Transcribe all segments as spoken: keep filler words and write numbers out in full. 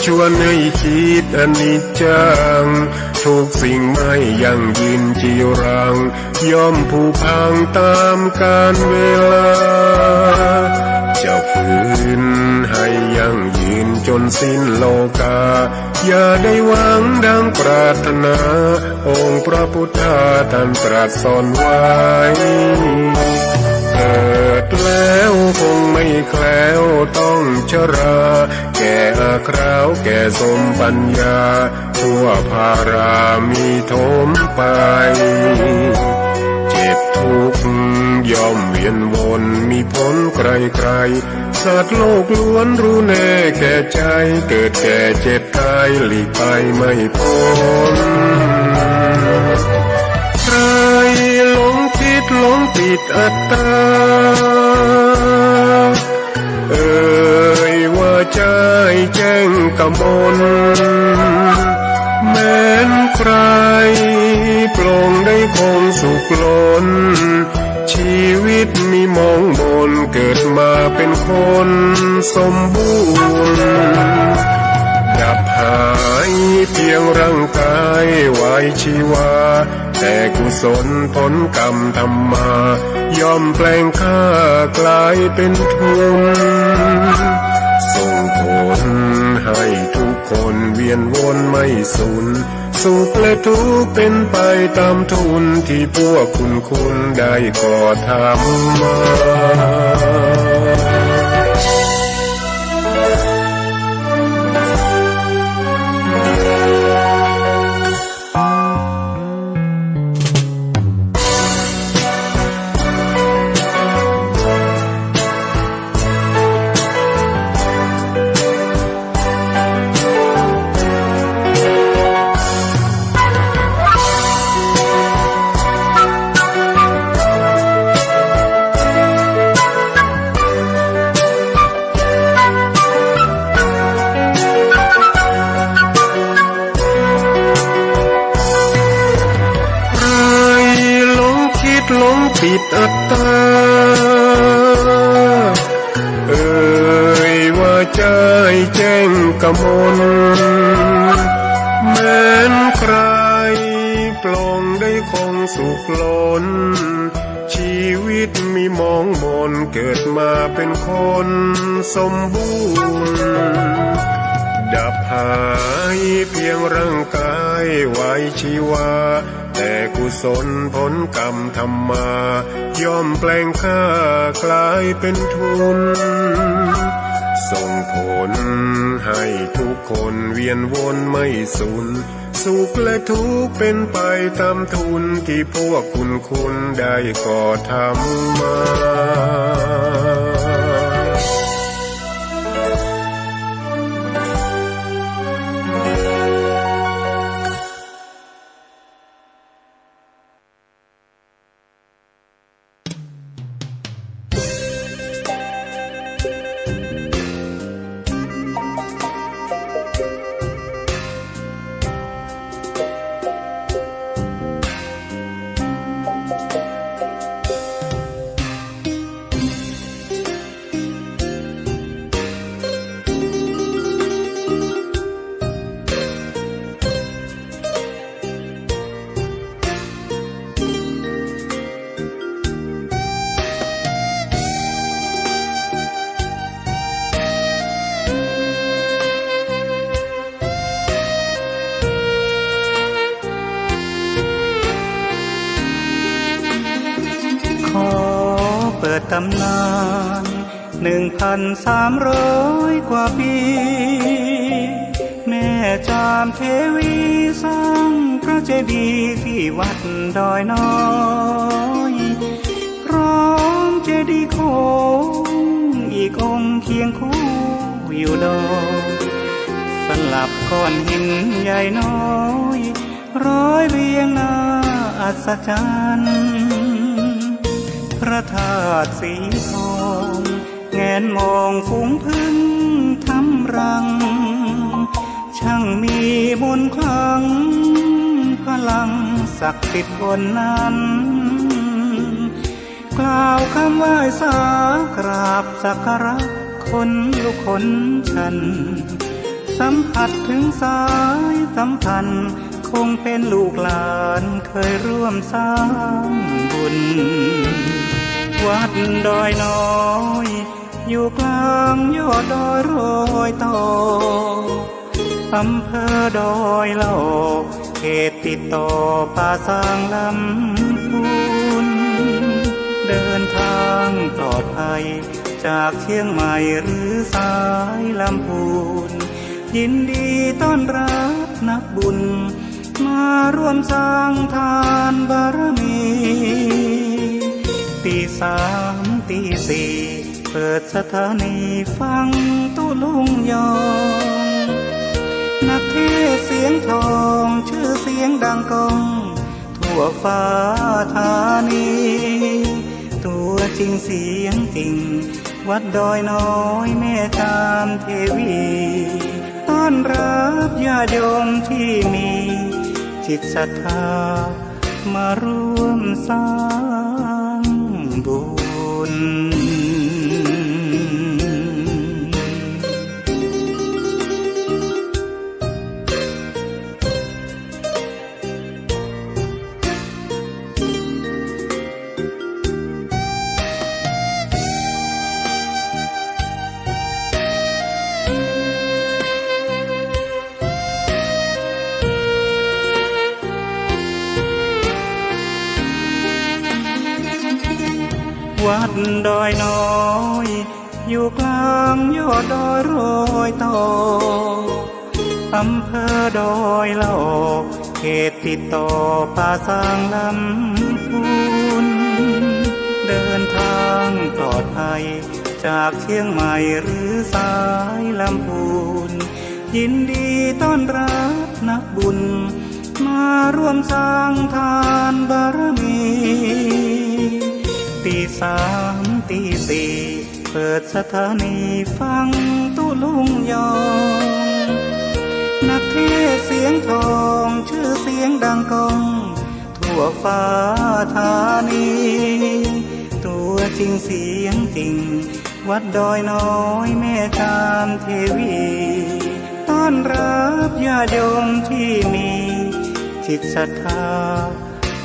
ชวนให้คิดอนิจจัง ทุกสิ่งไม่ยั่งยืนจีรัง ย่อมผุพังตามกาลเวลา จะฝืนให้ยั่งยืนจนสิ้นโลกา อย่าได้หวังดังปรารถนา องค์พระพุทธาท่านตรัสสอนไว้ เกิดแล้วคงไม่แคล้วต้องชรา แก่อาคราวแก่สมปัญญา ทั่วพารามีโถมไป เจ็บทุกข์ย่อมเวียนวนมีผลไกลๆ สัตว์โลกล้วนรู้แน่แก่ใจ เกิดแก่เจ็บตายหลีกไปไม่พ้น ใครหลงคิดหลงปิดอัตตา เอ่ยว่าใจแจ้งกมล แม้นใครปลงได้คงสุขล้น ชีวิตมีมองมน เกิดมาเป็นคนสมบูรณ์ ดับหายเพียงร่างกายไว้ชีวา แต่กุศลผลกรรมทำมา ย่อมแปลงค่ากลายเป็นทุน ส่งผลให้ทุกคนเวียนวนไม่สูญ สุขและทุกข์เป็นไปตามทุน ที่พวกคุณคุณได้ก่อทำมา ใครหลงคิดหลงผิดอัตตา เอ่ยว่าใจแจ้งกมล แม้นใครปลงได้คงสุขล้น ชีวิตมีมองมน เกิดมาเป็นคนสมบูรณ์ ดับหายเพียงร่างกายไว้ชีวา แต่กุศลผลกรรมทำมา ย่อมแปลงค่ากลายเป็นทุน ส่งผลให้ทุกคนเวียนวนไม่สูญ สุขและทุกข์เป็นไปตามทุน ที่พวกคุณคุณได้ก่อทำมา ขอเปิดตำนาน หนึ่งพันสามร้อยกว่าปี แม่จามเทวีสร้างพระเจดีย์ที่วัดดอยน้อย พร้อมเจดีย์โค้งอีกองค์เคียงคู่อยู่ดอย สลับก้อนหินใหญ่น้อย ร้อยเรียงน่าอัศจรรย์ พระธาตุสีทอง แงนมองฝูงผึ้งทำรัง ช่างมีมนต์ขลัง พลังศักดิ์สิทธิ์ล้นนั้น กล่าวคำไหว้สากราบสักการะ ขนลุกขนชัน สัมผัสถึงสายสัมพันธ์ คงเป็นลูกหลานเคยร่วมสร้างบุญ วัดดอยน้อย อยู่กลางยอดดอยรอยต่อ อำเภอดอยหล่อ เขตติดต่อป่าซางลำพูน เดินทางปลอดภัย จากเชียงใหม่หรือสายลำพูน ยินดีต้อนรับนักบุญ มาร่วมสร้างทานบารมี ตีสามตีสี่ เปิดสถานีฟังตุ๊ลุงยอง นักเทศน์เสียงทอง ชื่อเสียงดังก้อง ทั่วฟ้าธานี ตัวจริงเสียงจริง วัดดอยน้อยแม่จามเทวี ต้อนรับญาติโยมที่มีจิตศรัทธา มาร่วมสร้างบุญ วัดดอยน้อย อยู่กลางยอดดอยรอยต่อ อำเภอดอยหล่อ เขตติดต่อป่าซางลำพูน เดินทางปลอดภัย จากเชียงใหม่หรือสายลำพูน ยินดีต้อนรับนักบุญ มาร่วมสร้างทานบารมี ตีสามตีสี่ เปิดสถานีฟังตุ๊ลุงยอง นักเทศน์เสียงทอง ชื่อเสียงดังก้อง ทั่วฟ้าธานี ตัวจริงเสียงจริง วัดดอยน้อยแม่จามเทวี ต้อนรับญาติโยมที่มีจิตศรัทธา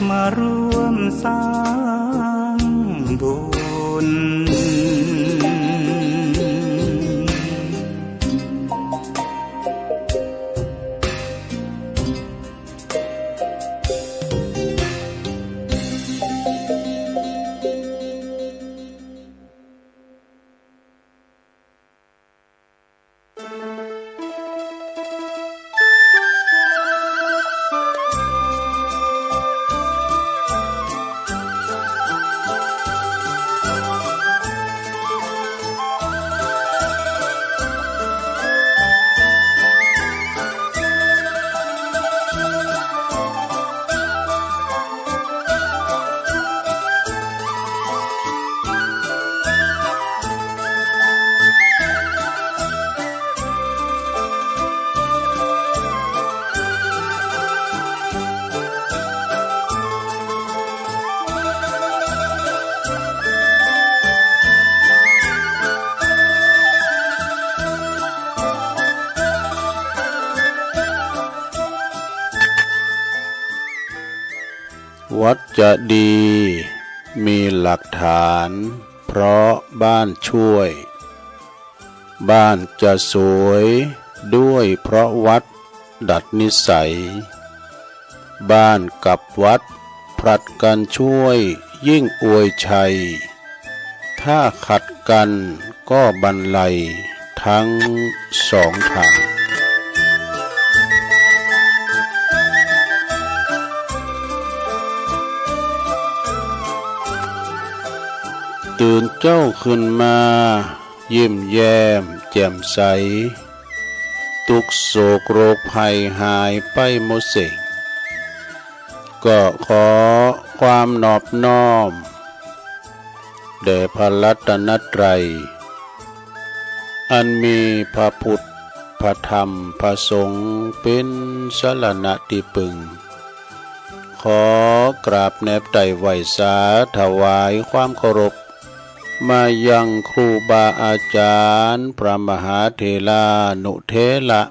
มาร่วมสร้างบุญ วัดจะดีมีหลักฐาน เพราะบ้านช่วย บ้านจะสวยด้วยเพราะวัดดัดนิสัย บ้านกับวัดผลัดกันช่วยยิ่งอวยชัย ถ้าขัดกันก็บันไลทั้งสองทาง ตื่นเจ้าขึ้นมา ยิ้มแย้มแจ่มใส ทุกข์โศกโรคภัยหายไปหมดสิ้น ก็ขอความนอบน้อม แด่พระรัตนตรัย อันมีพระพุทธ พระธรรม พระสงฆ์เป็นสรณะที่พึ่ง ขอกราบแนบไต่ไหว้สาถวายความเคารพ มายังครูบาอาจารย์ พระมหาเถรานุเถระ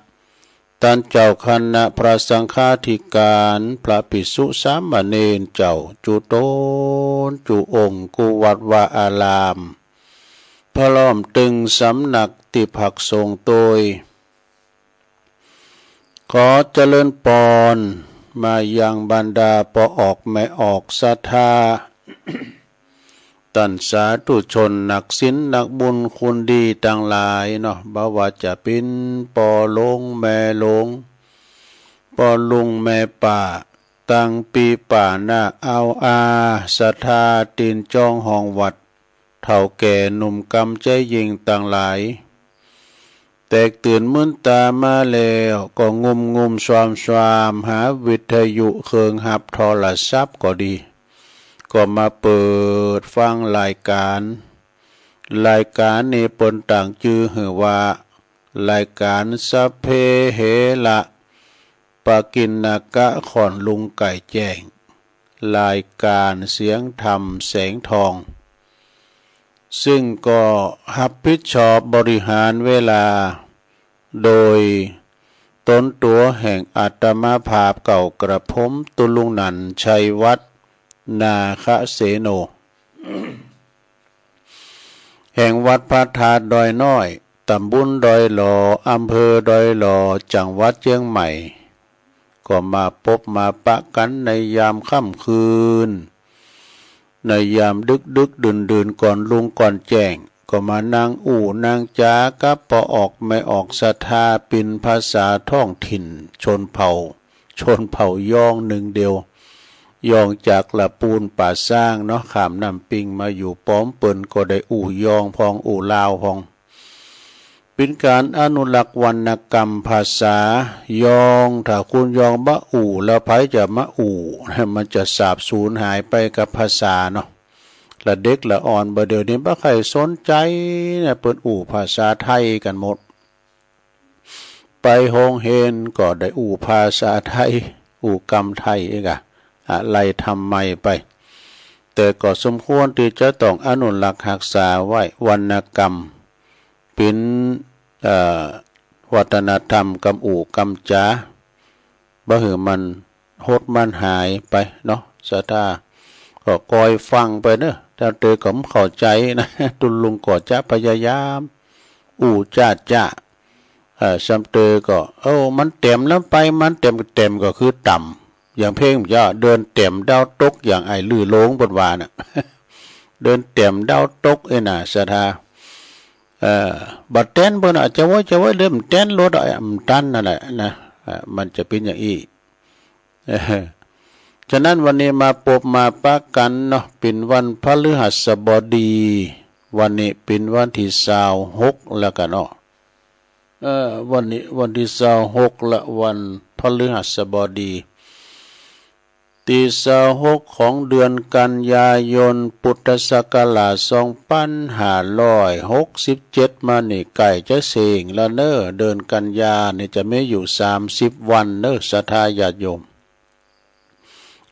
ต้านเจ้าคณะพระสังฆาธิการ พระภิกษุสามเณรเจ้า จุโตนจุองค์ กู้วัดวาอาราม พร้อมตึงสำนักตี้พักสงฆ์โตย ขอเจริญปอนมายังบรรดาป้อออกแม่ออกศรัทธา ต้านสาธุชนนักศีลนักบุญคุณดีตังหลายเนาะ บ่ว่าจะเป๋นป้อหลวงแม่หลวง ป้อลุงแม่ป้า ตังปี้ป้าน้าอาวอา ศรัทธาตี๋นจ้องห้องวัด เฒ่าแก่หนุ่มกำใจ๊ยิ่งตังหลาย แตกตื่นมื้นต๋ามาแล้วก็งุ่มงุ่มซวามซวาม หาวิทยุเครื่องฮับโทรศัพท์ก็ดี ก็มาเปิดฟังรายการ รายการนี้เปิ้นตั้งจื้อหื้อว่า รายการสัพเพเหระ ปกิณณกะค่อนลุงไก่แจ้ง รายการเสียงธรรมแสงทอง ซึ่งก็ฮับผิดชอบบริหารเวลา โดยตนตั๋วแห่งอาตมาภาพเก่ากระผม ตุ๊ลุงนันท์ ชัยวัฒน์ นาคเสโน แห่งวัดพระธาตุดอยน้อย ตำบลดอยหล่อ อำเภอดอยหล่อ จังหวัดเชียงใหม่ ก็มาปบมาปะกั๋นในยามค่ำคืน ในยามดึกๆ ดื่นๆ ก่อนรุ่งก่อนแจ้ง ก็มานั่งอู้นั่งจ๋ากับป้อออกแม่ออกศรัทธา เป๋นภาษาท้องถิ่นชนเผ่า ชนเผ่าย้องนึ่งเดียว ย้องจากละปูนป่าซางเนาะ ข้ามน้ำปิงมาอยู่ป้อมเปิ้น ก็ได้อู้ย้องพ่องอู้ลาวพ่อง เป๋นก๋านอนุรักษ์วรรณกรรมภาษาย้อง ถ้าคุณย้องบ่อู้แล้วใผจะมาอู้ มันจะสาบสูญหายไปกับภาษาเนาะ ละเด็กละอ่อนบ่าเดี่ยวนี้บ่ใค่สนใจ๋นะ เปิ้นอู้ภาษาไทยกั๋นหมด ไปโฮงเฮียนก็ได้อู้ภาษาไทย อู้กำไทยเอกอะ อะไรทำไมไป แต่ก็สมควรตี้จะต้องอนุรักษ์ฮักษาไว้ วรรณกรรม เป๋น เอ่อ วัฒนธรรมกำอู้กำจ๋า บ่หื้อมันหดมันหายไปเนาะ ศรัทธา ก็คอยฟังไปเนาะ เจ้าเตยก็บ่เข้าใจ๋นะ ตุ๊ลุงก็จะพยายาม อู้จ๊าจ๊า เอ่อ ซ้ำเตยก็ โอ้ มันแต้มแล้วไป มันแต้ม แต้มก็คือต่ำ อย่างเพลงมันจะเดินแต้มดาวตก อย่างไอ้ลือโลงเปิ้นว่าน่ะ เดินแต้มดาวตกเอ้ยน่ะ ศรัทธา เอ่อ บ่แต้นเปิ้นน่ะ จะไว้ จะไว้ เดินแต้นรถอ่ะ มันตันนั่นแหละนะ เอ่อ มันจะเป๋นอย่างอี้ เออ ฉะนั้นวันนี้มาปบมาปะกั๋นเนาะ เป๋นวันพฤหัสบดี วันนี้เป๋นวันตี้ซาวหกแล้วกั๋นเนาะ เอ่อ วันนี้วันตี้ซาวหกละ วันพฤหัสบดี ตี้ซาวหกของเดือนกันยายน พุทธศักราชสองพันห้าร้อยหกสิบเจ็ดมานี่ ใก้จะเส้งแล้วเนาะ เดือนกันยานี่จะมีอยู่สามสิบวันเนาะ ศรัทธาญาติโยม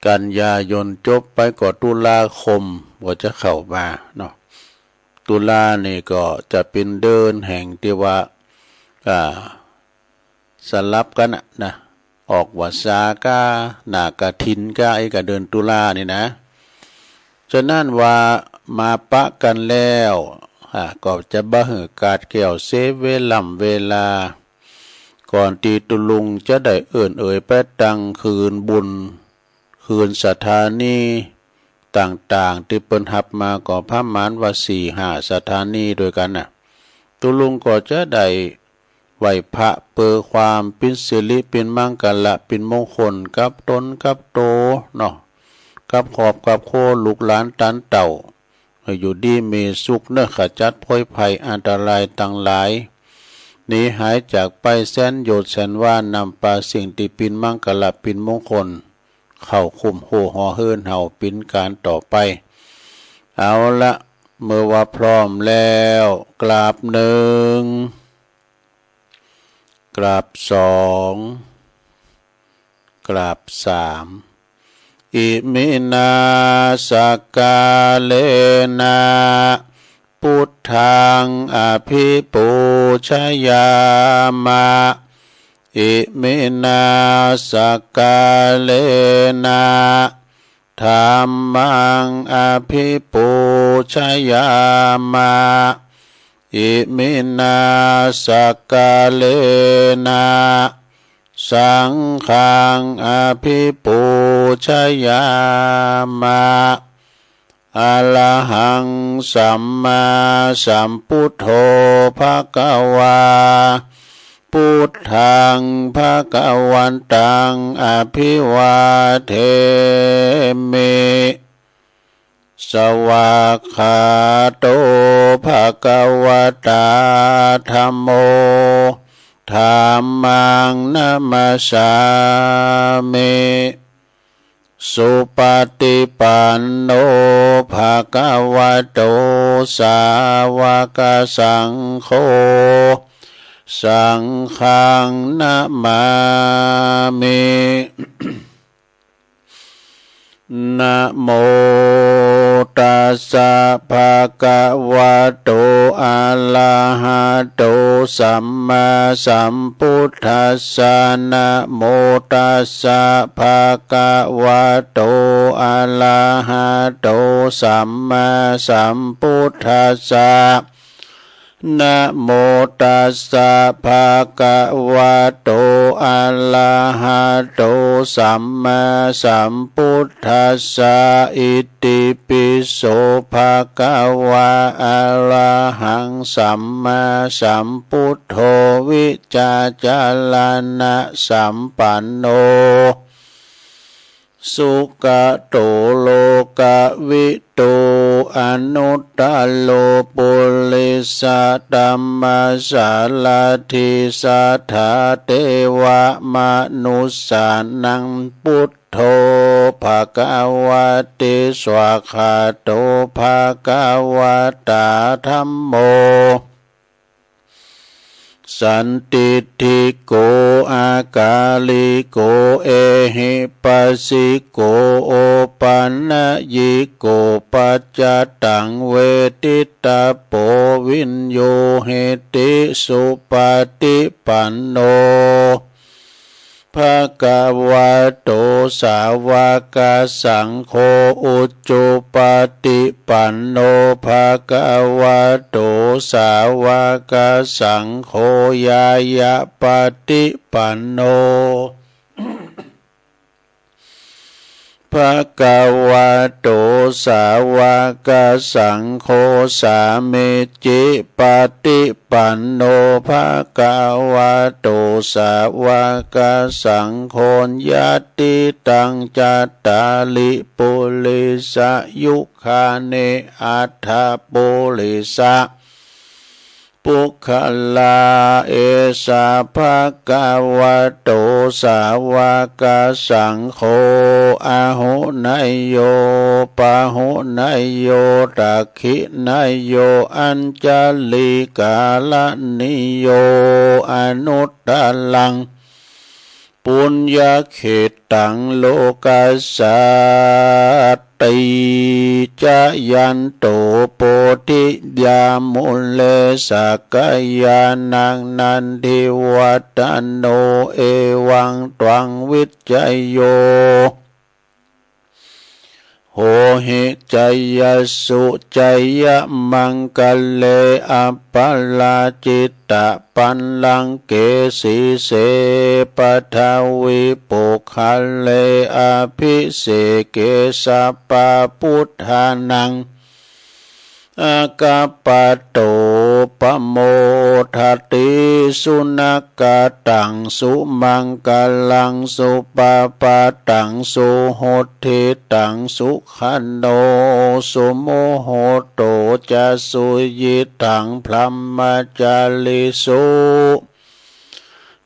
กันยายนจบไปก็ตุลาคมก็จะเข้ามาเนาะ ตุลานี่ก็จะเป๋นเดือนแห่งตี้ว่า อ่า สลับกั๋นน่ะนะ ออกพรรษาก้า หน้ากฐินก้า ไอ้กับเดือนตุลานี่นะ ฉะนั้นว่ามาปะกั๋นแล้ว อ่า ก็จะบ่หื้อขาดแคลนเสียเวล่ำเวลา ก่อนตี้ตุ๊ลุงจะได้เอิ้นเอ่ยไปตังคืนบุญ คืนสถานีต่างๆ ตี้เปิ้นฮับมาก็ประมาณว่าสี่ห้าสถานีด้วยกั๋นน่ะ ตุ๊ลุงก็จะได้ไหว้พระเปื้อความเป๋นสิริเป๋นมังคละเป๋นมงคลกับตนกับโตเนาะ กับครอบกับครัวลูกหลานตานเต้า ให้อยู่ดีมีสุขเนาะ ขจัดโพยภัยอันตรายตังหลาย หนีหายจากไปแสนโยชน์แสนวา นำปาสิ่งตี้เป๋นมังคละเป๋นมงคล เข้าคุ้มโฮหอเฮือนเฮาเป๋นก๋านต่อไป เอาละ เมื่อว่าพร้อมแล้ว กราบหนึ่ง กราบสอง กราบสาม อิมินา สักกาเลนะ พุทธัง อภิปูชยามะ Iminā sakkārena dhammaṃ abhipūjayāma. Iminā sakkārena saṅghaṃ abhipūjayāma. Arahaṃ sammāsambuddho bhagavā. Buddhaṃ bhagavantaṃ abhivādemi. Svākkhāto bhagavatā dhammo. Dhammaṃ namassāmi. Supaṭipanno bhagavato sāvakasaṅgho. Saṅghaṃ namāmi. Namo tassa bhagavato arahato sammāsambuddhassa. Namo tassa bhagavato arahato sammāsambuddhassa. Namo tassa bhagavato arahato sammāsambuddhassa. Itipi so bhagavā arahaṃ sammāsambuddho vijjācaraṇasampanno sugato lokavidū anuttaro purisadammasārathi satthā devamanussānaṃ buddho bhagavāti. Svākkhāto bhagavatā dhammo sandiṭṭhiko akāliko ehipassiko opanayiko paccattaṃ veditabbo viññūhīti. Supaṭipanno bhagavato sāvakasaṅgho, ujupaṭipanno bhagavato sāvakasaṅgho, ñāyapaṭipanno bhagavato sāvakasaṅgho, sāmīcipaṭipanno bhagavato sāvakasaṅgho, yadidaṃ cattāri purisayugāni aṭṭha purisa puggalā, esa bhagavato sāvakasaṅgho, āhuneyyo pāhuneyyo dakkhiṇeyyo añjalikaraṇīyo, anuttaraṃ puññakkhettaṃ lokassāti. Jayanto bodhiyā mūle sakyānaṃ nandivaḍḍhano, evaṃ tvaṃ vijayo hohi jayassu jayamaṅgale, aparājitapallaṅke sīse paṭhavipokkhare, abhiseke sabbabuddhānaṃ aggappatto pamodati. Sunakkhattaṃ sumaṅgalaṃ supabhātaṃ suhuṭṭhitaṃ, sukhaṇo sumuhutto ca suyiṭṭhaṃ brahmacārisu.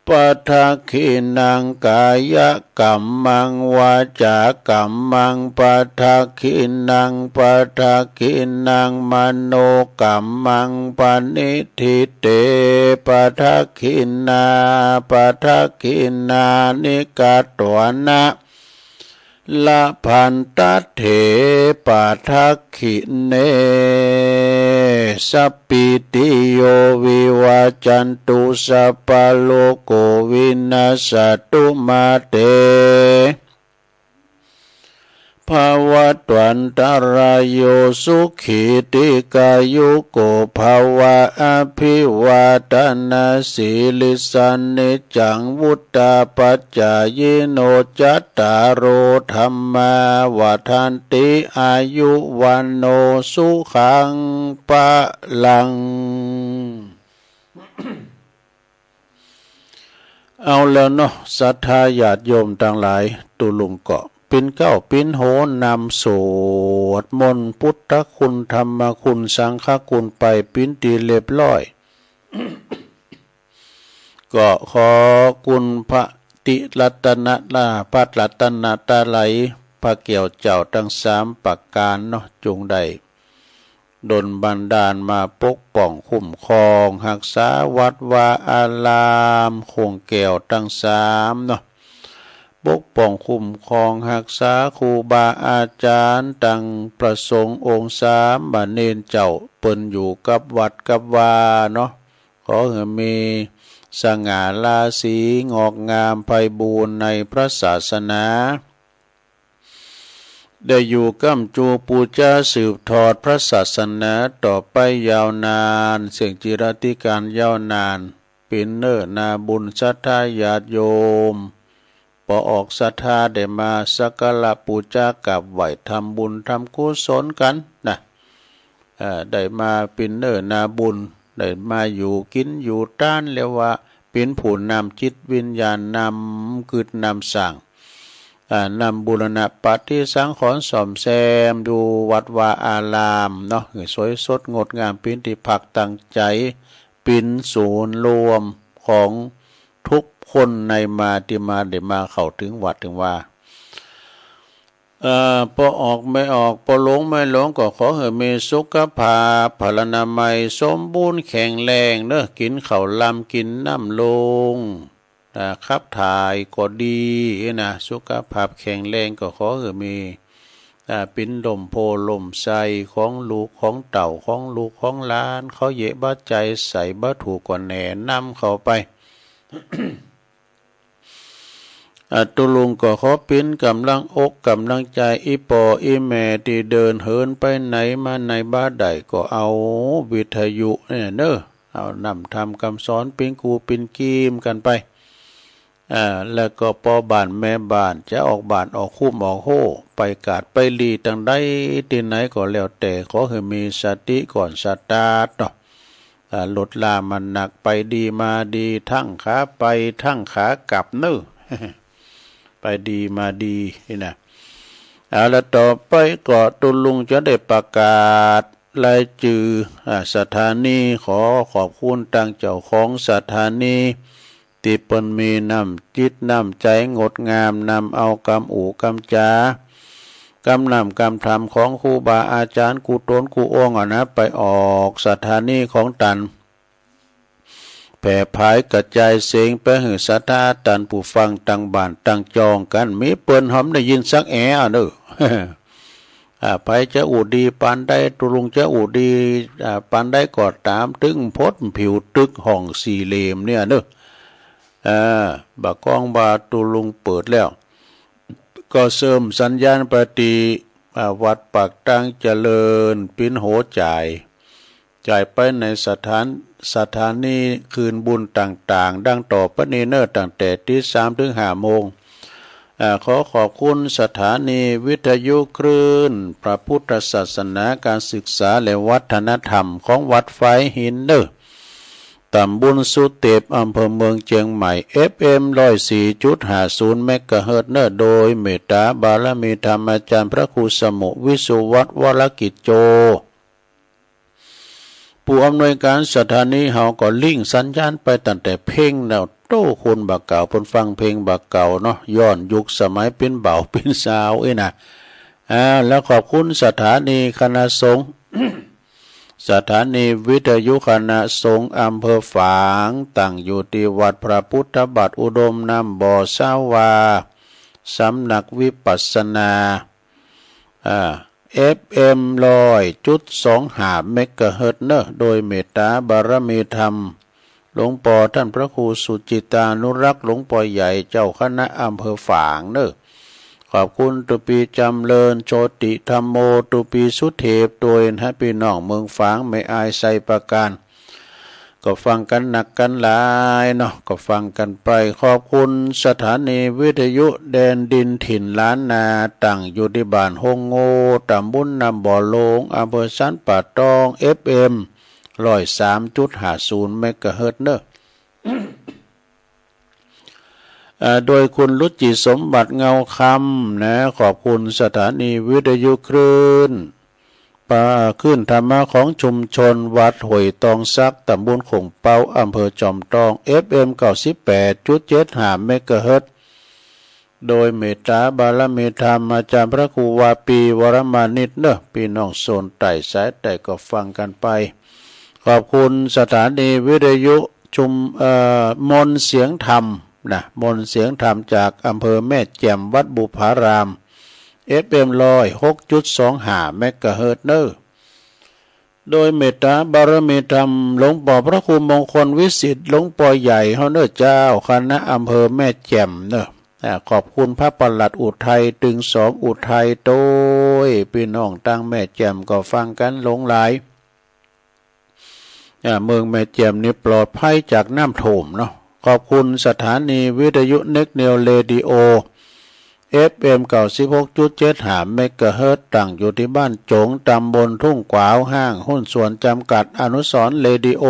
Padakkhiṇaṃ kāyakammaṃ vācākammaṃ padakkhiṇaṃ, padakkhiṇaṃ manokammaṃ paṇidhī te padakkhiṇā, padakkhiṇāni katvāna labhantatthe padakkhiṇe. สัพพิติโย วิวัชชันตุ สัพพะโรโค วินัสสะตุ มาเต ภวัตวันตะราโย สุขี ทีฆายุโก ภะวะ อะภิวาทะนะสีลิสสะ นิจจัง วุฑฒาปะจายิโน จัตตาโร ธัมมา วัฑฒันติ อายุ วัณโณ สุขัง พะลัง เอาแล้วเนาะ ศรัทธาญาติโยมตังหลาย ตุ๊ลุงก็ปิ้นเกล้าปิ้นโหนนำสวดมนต์พุทธคุณ ธรรมคุณ สังฆคุณไปปิ้นตี้เรียบร้อย ก็ขอคุณพระติรัตนตรา พระรัตนตรัย พระแก้วเจ้าตังสามประก๋านเนาะ จงได้ ดลบันดาลมาปกป้องคุ้มครองฮักษาวัดวาอาราม โค้งแก้วตังสามเนาะ ปกป้องคุ้มครองฮักษาครูบาอาจ๋ารย์ตังพระสงฆ์องค์สามเณรเจ้า เปิ้นอยู่กับวัดกับวาเนาะ ขอหื้อมีสง่าราศี งอกงามไพบูลย์ในพระศาสนา ได้อยู่ก้ำจูปู๋จาสืบทอดพระศาสนาต่อไปยาวนาน เสี้ยงจิรัติการยาวนาน ปิ้นเน้อนาบุญศรัทธาญาติโยม ปอออกศรัทธาได้มาสักการะปู๋จากราบไหว้ทำบุญทำกุศลกั๋นนะ เอ่อ ได้มาปิ้นเน้อนาบุญ ได้มาอยู่กิ๋นอยู่ตาน เรียกว่าปิ้นผู้นำจิตวิญญาณ นำกึ๊ดนำสร้าง อ่า นำบูรณะปฏิสังขรณ์ซ่อมแซมอยู่วัดวาอารามเนาะ หื้อสวยสดงดงาม ปิ้นตี้พักตังใจ๋ ปิ้นศูนย์รวมของทุกคนในมาตี้มาได้มาเข้าเถิงวัดเถิงวา เอ่อ ปอออกไม่ออก ปอหลงไม่หลง ก็ขอหื้อมีสุขภาพพลานามัยสมบูรณ์แข็งแรงเนาะ กิ๋นข้าวลำกิ๋นน้ำลง อ่า ขับถ่ายก็ดีนะ สุขภาพแข็งแรง ก็ขอหื้อมี อ่า ปิ้นล่มโพธิ์ล่มไทรของลูกของเต้าของลูกของหลาน เขาเยียะบ่ใจ๋ใส่บ่ถูกก็แนะนำเข้าไป อ่า ตุ๊ลุงก็ขอปิ้นก๋ำลังอกก๋ำลังใจ๋ อี่ป้ออี่แม่ตี้เดินเหินไปไหนมาไหนบ่ได้ ก็เอาวิทยุเนี่ยเนาะ เอาน้ำธรรมคำสอนปิ้นกู้ปิ้นกีมกั๋นไป อ่า แล้วก็ป้อบ้านแม่บ้านจะออกบ้านออกคุ้มออกโฮ่ ไปกาดไปหลีตังใดตี้ไหนก็แล้วแต่ ขอหื้อมีสติก่อนสตาร์ทเนาะ อ่า รถลามันหนัก ไปดีมาดี ทั้งขาไปทั้งขากลับเนาะ ไปดีมาดีนี่นะ เอาละ ต่อไปก็ตุ๊ลุงจะได้ประกาศรายจื่อ อ่า สถานี ขอขอบคุณตังเจ้าของสถานี ตี้เปิ้นมีน้ำจิตน้ำใจ๋งดงาม นำเอากำอู้กำจ๋า กำน้ำกำธรรมของครูบาอาจ๋ารย์กู้ตนกู้องค์อะนะ ไปออกสถานีของตัน แผ่ผายกระจายเสียงไปหื้อศรัทธาตันผู้ฟังตังบ้านตังจองกั๋น มีเปิ้นหอมได้ยินสักแอะเนาะ อ่า ใผจะอู้ดีปานใด ตุ๊ลุงจะอู้ดี อ่า ปานใดก็ต๋าม ตึงพดผิวตึกห้องสี่เหลี่ยมเนี่ยเนาะ อ่า บ่ากล้องบ่าตุ๊ลุงเปิดแล้ว ก็เสริมสัญญาณไปตี้ อ่า วัดปากตางเจริญ ปิ้นโหจ๋าย จ๋ายไปในสถาน สถานีคืนบุญต่างๆ ดังต่อไปนี้เนาะ ตั้งแต่ตีสามเถิงห้าโมง อ่า ขอขอบคุณสถานีวิทยุคลื่นพระพุทธศาสนา การศึกษาและวัฒนธรรมของวัดฝายหินเนาะ ตำบลสุเตป อำเภอเมืองเจียงใหม่ เอฟเอ็ม ร้อยสี่จุดห้าศูนย์ เมกะเฮิรตซ์เนาะ โดยเมตตาบารมีธรรมอาจ๋ารย์พระครูสมุ วิสุวัฒน์ วรกิจโจ ผู้อำนวยการสถานีเฮาก็ลิงก์สัญญาณไปตั้งแต่เพ็งแล้ว โต้ คนบ่าเก่าเปิ้นฟังเพลงบ่าเก่าเนาะ ย้อนยุคสมัยเปิ้นบ่าวเปิ้นสาวอี้นะ อ่า แล้วขอบคุณสถานีคณะสงฆ์ สถานีวิทยุคณะสงฆ์อำเภอฝาง ตั้งอยู่ตี้วัดพระพุทธบาทอุดมน้ำบ่อสาวา สำนักวิปัสสนา อ่า เอฟเอ็ม ร้อยจุดสองห้า เมกะเฮิรตซ์เนอะ โดยเมตตาบารมีธรรม หลวงปอท่านพระครูสุจิตานุรักษ์ หลวงปอใหญ่เจ้าคณะอำเภอฝางเนอะ ขอบคุณตุปีจำเริญโชติธัมโม ตุปีสุเทพ โดยนะพี่น้องเมืองฝาง แม่อาย ไชยประการ ก็ฟังกันนักกันหลายเนาะ ก็ฟังกันไป ขอบคุณสถานีวิทยุแดนดินถิ่นล้านนา ตั้งอยู่ที่บ้านฮงโง่ ตำบลน้ำบ่อโลง อำเภอสันป่าตอง เอฟเอ็ม ร้อยสามจุดห้าศูนย์ เมกะเฮิรตซ์เนอะ อ่า โดยคุณรุจิสมบัติเงาคำนะ ขอบคุณสถานีวิทยุคลื่น ป่า คลื่นธรรมะของชุมชนวัดห้วยตองสัก ตำบลโข่งเป๊า อำเภอจอมทอง เอฟเอ็ม เก้าสิบแปดจุดเจ็ดห้า เมกะเฮิรตซ์ โดยเมตตาบารมีธรรมอาจารย์พระครูวาปี วรมานิตเนอะ พี่น้องโซนใต้สายใต้ก็ฟังกันไป ขอบคุณสถานีวิทยุชุม เอ่อ มนต์เสียงธรรมนะ มนต์เสียงธรรมจากอำเภอแม่แจ่ม วัดบุพาราม เอฟเอ็ม ร้อยหกจุดสองห้า เมกะเฮิรตซ์เนอะ โดยเมตตาบารมีธรรม หลวงปอพระครูมงคลวิสิทธิ์ หลวงปอใหญ่เฮาเนอะเจ้า คณะอำเภอแม่แจ่มเนอะ อ่า ขอบคุณพระปลัดอุทัย ตึงสองอุทัย โดยพี่น้องตังแม่แจ่มก็ฟังกันหลงหลาย อ่า เมืองแม่แจ่มนี่ปลอดภัยจากน้ำท่วมเนาะ ขอบคุณสถานีวิทยุเน็กเนวเรดิโอ เอฟเอ็ม เก้าสิบหกจุดเจ็ดห้า เมกะเฮิรตซ์ ตั้งอยู่ที่บ้านโจ๋ง ตำบลทุ่งขวาว ห้างหุ้นส่วนจำกัดอนุสรณ์เรดิโอ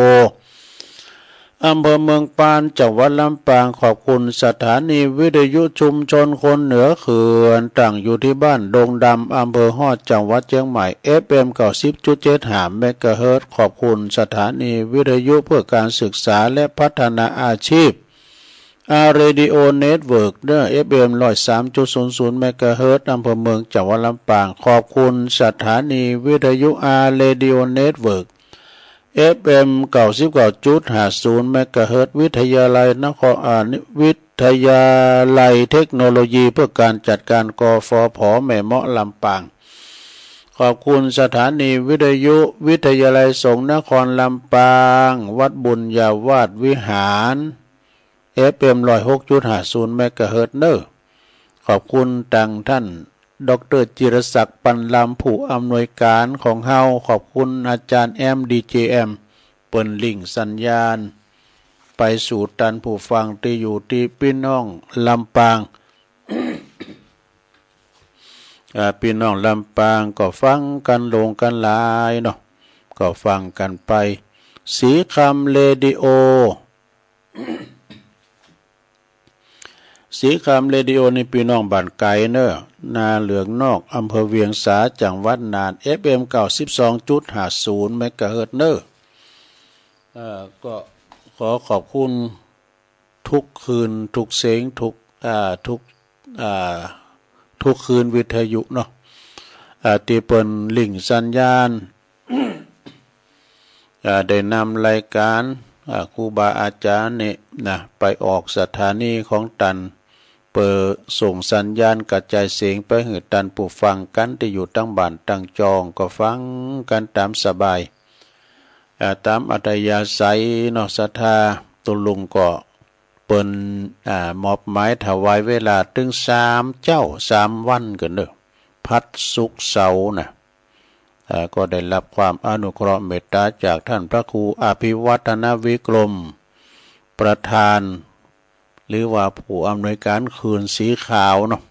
อำเภอเมืองปาน จังหวัดลำปาง ขอบคุณสถานีวิทยุชุมชนคนเหนือเขื่อน ตั้งอยู่ที่บ้านดงดำ อำเภอฮอด จังหวัดเชียงใหม่ เอฟเอ็ม เก้าสิบจุดเจ็ดห้า เมกะเฮิรตซ์ ขอบคุณสถานีวิทยุเพื่อการศึกษาและพัฒนาอาชีพ อาร์ เรดิโอ เน็ตเวิร์กเนอะ เอฟเอ็ม ร้อยสามจุดศูนย์ศูนย์ เมกะเฮิรตซ์ อำเภอเมือง จังหวัดลำปาง ขอบคุณสถานีวิทยุ อาร์ เรดิโอ เน็ตเวิร์ก เอฟเอ็ม เก้าสิบเก้าจุดห้าศูนย์ เมกะเฮิรตซ์ วิทยาลัยนคร อ่า วิทยาลัยเทคโนโลยีเพื่อการจัดการ กฟผ แม่เมาะ ลำปาง ขอบคุณสถานีวิทยุวิทยาลัยสงฆ์นครลำปาง วัดบุญญาวาสวิหาร เอฟเอ็ม ร้อยหกจุดห้าศูนย์ เมกะเฮิรตซ์เนอะ ขอบคุณตังท่าน ด็อกเตอร์ จิรศักดิ์ ปันลำ ผู้อำนวยการของเฮา ขอบคุณอาจารย์แอม ดีเจแอม เปิ้นลิงก์สัญญาณ ไปสู่ตันผู้ฟังตี้อยู่ตี้ปี้น้องลำปาง อ่า ปี้น้องลำปางก็ฟังกันหลงกันหลายเนาะ ก็ฟังกันไป สีคำเรดิโอ สีคำเรดิโอนี่ปี้น้องบ้านไกลเนอะ นาเหลืองนอก อำเภอเวียงสา จังหวัดน่าน เอฟเอ็ม เก้าสิบสองจุดห้าศูนย์ เมกะเฮิรตซ์เนอะ เอ่อ ก็ขอขอบคุณทุกคืน ทุกเสียง ทุก อ่า ทุก อ่า ทุกคืนวิทยุเนาะ อ่า ตี้เปิ้นลิงก์สัญญาณ อ่า ได้นำรายการ อ่า ครูบาอาจารย์นี่นะ ไปออกสถานีของตัน เปิดส่งสัญญาณกระจายเสียงไปหื้อตันผู้ฟังกันตี้อยู่ตังบ้านตังจอง ก็ฟังกันตามสบาย อ่า ตามอัธยาศัยเนาะ ศรัทธา ตุ๊ลุงก็เปิ้น อ่า มอบหมายถวายเวลาตึงสามเจ๊าสามวันกั๋นเนอะ พัดศุกร์เสาร์นะ อ่า ก็ได้รับความอนุเคราะห์เมตตาจากท่านพระครูอภิวัฒนวิกรม ประธาน หรือว่าผู้อำนวยการคืนสีขาวเนาะ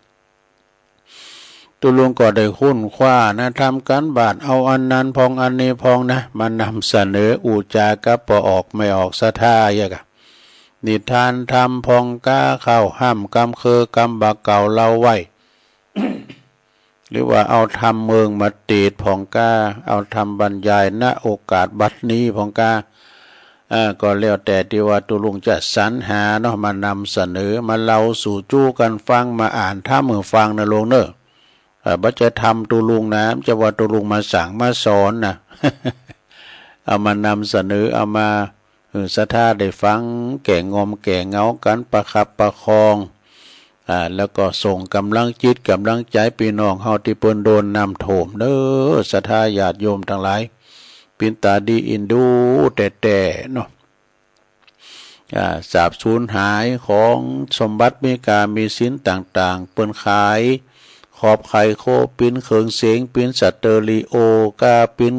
ตุ๊ลุงก็ได้ค้นคว้านะ ทำการบ้าน เอาอันนั้นพ่องอันนี้พ่องนะ มานำเสนอ อู้จ๋ากับป้อออกแม่ออกศรัทธา เยียะกะ นิทานธรรมพ่องกา เข้าฮ่ำกำเคิงกำบ่าเก่าเล่าไว้ หรือว่าเอาธรรมเมืองมาเตสน์พ่องกา เอาธรรมบรรยาย ณ โอกาสบัดนี้พ่องกา อ่า ก็แล้วแต่ตี้ว่าตุ๊ลุงจะสรรหาเนาะ มานำเสนอ มาเล่าสู่จู้กั๋นฟัง มาอ่านธรรมหื้อฟังนะลุงเนอะ อ่า บ่ใจ้ธรรมตุ๊ลุงนะ บ่ใจ้ว่าตุ๊ลุงมาสั่งมาสอนนะ เอามานำเสนอ เอามาหื้อศรัทธาได้ฟัง แก้ง่อมแก้เหงากั๋น ประคับประคอง อ่า แล้วก็ส่งกำลังจิตกำลังใจพี่น้องเฮาตี้เปิ้นโดนน้ำท่วมเด้อ ศรัทธาญาติโยมตังหลาย เปิ้นต๋าดีเอ็นดูแต๊ๆ เนาะ อ่า สาบสูญหายของสมบัติมีค่ามีสินต่างๆ เปิ้นขาย ขอบไข่โคปิน เครื่องเสียงปิน สเตอริโอก้าปิน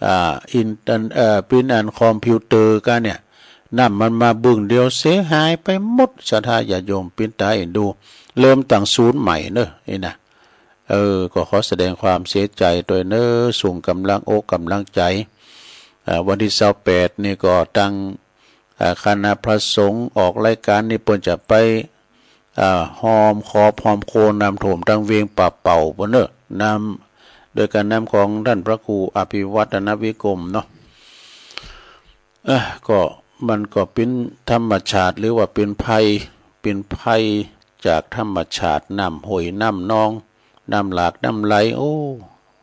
อ่า อินเทอร์ เอ่อ ปิ้นอันคอมพิวเตอร์ก้าเนี่ย น้ำมันมาบึ้งเดียวเสียหายไปหมด ศรัทธาญาติโยมปิ้นต๋าเอ็นดู เริ่มตั้งศูนย์ใหม่เนอะ นี่นะ เออ ก็ขอแสดงความเสียใจด้วยเนอะ ส่งกำลังอกกำลังใจ อ่า วันที่ซาวแปดนี่ก็ตั้ง อ่า คณะพระสงฆ์ออกรายการนี่เปิ้นจะไป อ่า หอมขอบหอมโคนน้ำท่วมตังเวียงป่าเป่าเปิ้นเนอะ นำ โดยการนำของท่านพระครูอภิวัฒนวิกรมเนาะ เอ้อ ก็มันก็เป๋นธรรมชาติหรือว่าเป๋นภัย เป๋นภัยจากธรรมชาติ น้ำห้วยน้ำหนอง น้ำหลากน้ำไหล โอ้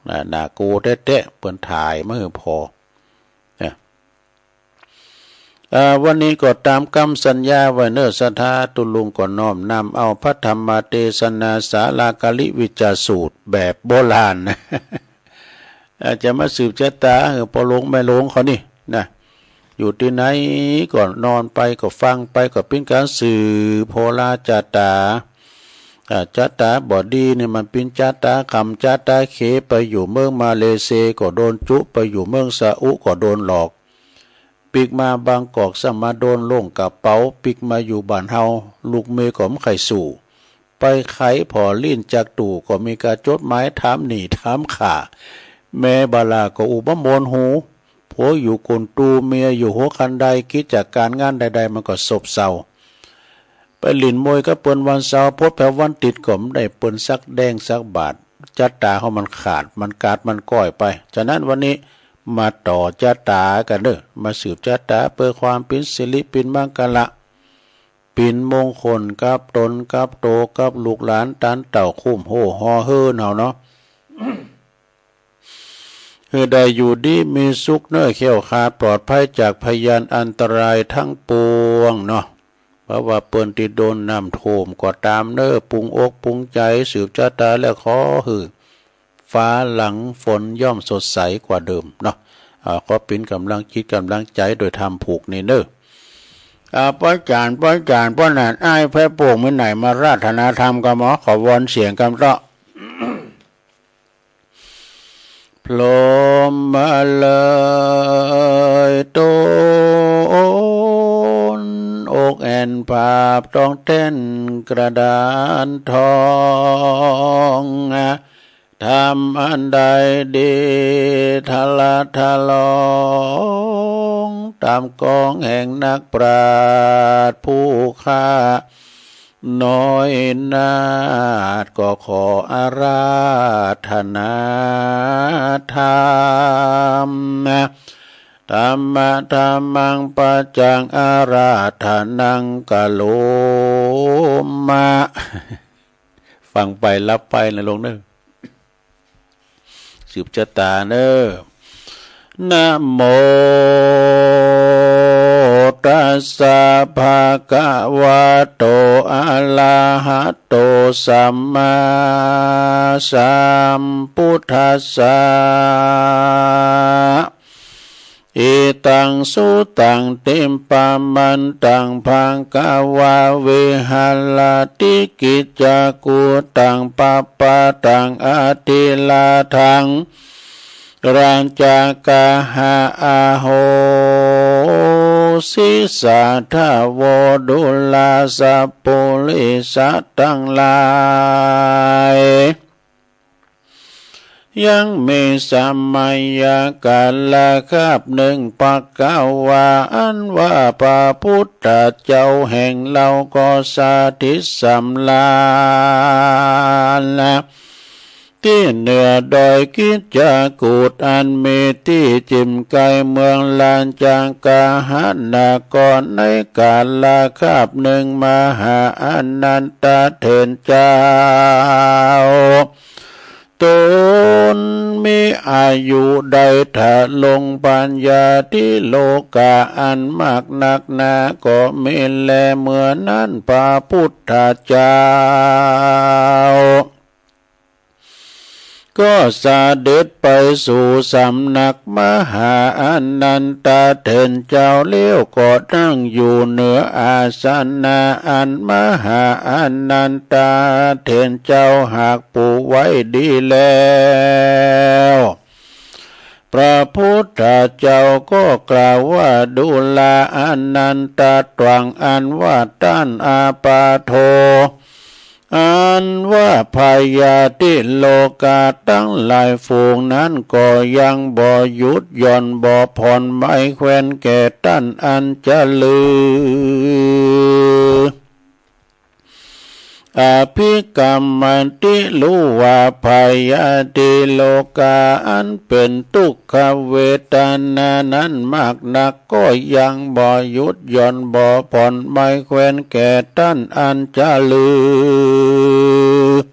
น่า น่ากลัวแต๊ๆ เปิ้นถ่ายมาหื้อพอ นะ อ่า วันนี้ก็ต๋ามกำสัญญาไว้เนอะ ศรัทธาตุ๊ลุงก็น้อมนำเอาพระธรรมเตสนาสาลากาลิวิจจสูตรแบบโบราณ อ่า จะมาสืบชะต๋าหื้อพ่อหลวงแม่หลวงเขานี่นะ อยู่ตี้ไหนก็นอนไปก็ฟังไปก็เป๋นก๋านสืบโหราชะต๋า อ่า ชะต๋าบ่ดีนี่มันเป๋นชะต๋าค่ำชะต๋าเข ไปอยู่เมืองมาเลเซียก็โดนจุ ไปอยู่เมืองซาอุก็โดนหลอก ปิ๊กมาบางกอกซ้ำมาโดนล่วงกระเป๋า ปิ๊กมาอยู่บ้านเฮา ลูกเมียก็บ่ใค่สู้ ไปไขผ่อลิ้นจักตู้ก็มีกาจดหมายถามหนี้ถามข้า แม่บาลาก็อู้บ่ม่วนหู ผัวอยู่ก้นตู้ เมียอยู่หัวคันได กิจการงานใดๆ มันก็ซบเซา ไปหลิ้นมวยกับเปิ้นวันเสาร์ พดแผววันติดก็บ่ได้เปิ้นสักแดงสักบาท ชะต๋าเฮามันขาด มันกาด มันก้อยไป ฉะนั้นวันนี้มาต่อชะต๋ากั๋นเด้อ มาสืบชะต๋าเปื้อความเป๋นสิริเป๋นมังคละ เป๋นมงคลกับตนกับโตกับลูกหลานตานเต้าคุ้มโฮ่ห่อเฮือนเฮาเนาะ หื้อได้อยู่ดีมีสุขเนอะ แคล้วคลาดปลอดภัยจากพยานอันตรายทั้งปวงเนาะ บ่ว่าเปิ้นตี้โดนน้ำท่วมก็ต๋ามเนอะ ปรุงอกปรุงใจสืบชะต๋าแล้วขอหื้อฟ้าหลังฝนย่อมสดใสกว่าเดิมเนาะ อ่า ขอเป๋นกำลังจิตกำลังใจโดยธรรมผูกนี้เนอะ อ่า ป้อจ๋ารย์ ป้อจ๋ารย์ ป้อหนาน อ้ายแพะโป่ง มีไหนมาราธนาธรรมกำหมอ ขอวอนเสียงกำเตาะ พรหมเลยโตน อกแอ่นผาบต้องแท่นกระดานทอง ทำอันใดดีทะละทะลอง ตามกองแห่งนักปราชญ์ผู้ข้า น้อยนาฏก็ขออาราธนาธรรม ธัมมะธัมมังปัจจังอาราธนังกะโลมะ ฟังไปหลับไปนะโยมเนอะ สืบชะต๋าเนอะ นะโมตัสสะภะคะวะโต อะระหะโต สัมมาสัมพุทธัสสะ อิตัง สุตัง ทิปพะมันตัง ภะคะวา วิหะระติ กิจจากุตัง ปะปะตัง อะทิราธัง รัญจะกะหะ อะโหสิ สาธะโว ดูราสัปปุริสะตังหลาย ยังมีสมัยกาลคาบหนึ่ง ภะคะวา อันว่าพระพุทธเจ้าแห่งเราก็สถิตสำราญ ที่เหนือดอยกิจจากุฏ อันมีที่จิ่มใก้เมืองรัญจะกะหะ นคร ในกาลคาบหนึ่ง มหาอานันทเถรเจ้า ตนมีอายุได้ทรงปัญญาที่โลกาอันมากนักหนาก็มีแล เมื่อนั้นพระพุทธเจ้า ก็เสด็จไปสู่สำนักมหาอานันทเถรเจ้า แล้วก็นั่งอยู่เหนืออาสนะอันมหาอานันทเถรเจ้าหากปูไว้ดีแล้ว พระพุทธเจ้าก็กล่าวว่า ดูราอานันทะ ตรังอันว่าต้านอาปาโท อันว่าพญาธิโลกาตังหลายฝูงนั้นก็ยังบ่หยุดหย่อนบ่ผ่อนไม้แควนแก่ต้านอันจะลือ อภิกรรมติ รู้ว่าพญาธิโลกาอันเป็นทุกขเวทนานั้นมากนัก ก็ยังบ่หยุดหย่อนบ่ผ่อนไม้แควนแก่ต้านอันจะลือ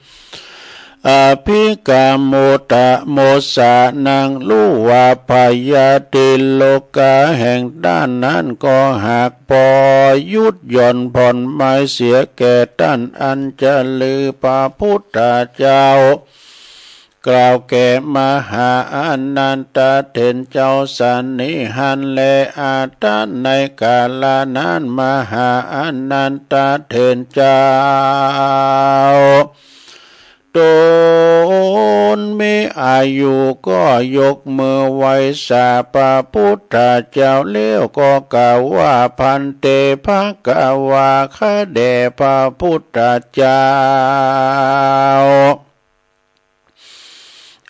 อภิกรรมโมทะโมสานัง รู้ว่าพญาธิโลกาแห่งต้านนั้นก็หากบ่หยุดหย่อนผ่อนไม้เสียแก่ต้านอันจะลือ พระพุทธเจ้า กล่าวแก่มหาอานันทะเถรเจ้าสันนิหันแล อาตาในกาละนั้นมหาอานันทะเถรเจ้า ตนมีอายุก็ยกมือไหว้สาพระพุทธเจ้าแล้วก็กล่าวว่า ภันเต ภะคะวา ข้าแด่พระพุทธเจ้า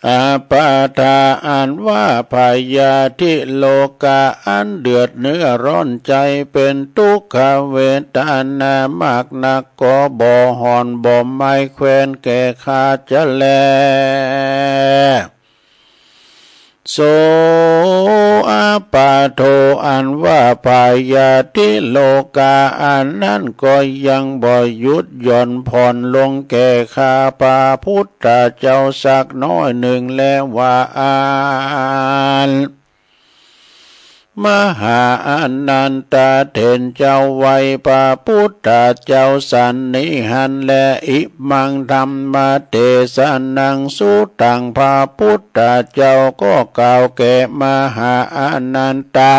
อาปาทา อันว่าพญาธิโลกาอันเดือดเนื้อร้อนใจเป็นทุกขเวทนามากนัก ก็บ่ห่อนบ่ไม้แควนแก่ข้าจะแล โส อาปาโท อันว่าพญาธิโลกาอันนั้นก็ยังบ่หยุดหย่อนผ่อนลงแก่ข้าพระพุทธเจ้าสักน้อยหนึ่งแล ว่าอั้น มหาอานันทะเถรเจ้าไหว้พระพุทธเจ้าสันนิหันแล อิมังธัมมเตสะนังสุตัง พระพุทธเจ้าก็กล่าวแก่มหาอานันทะ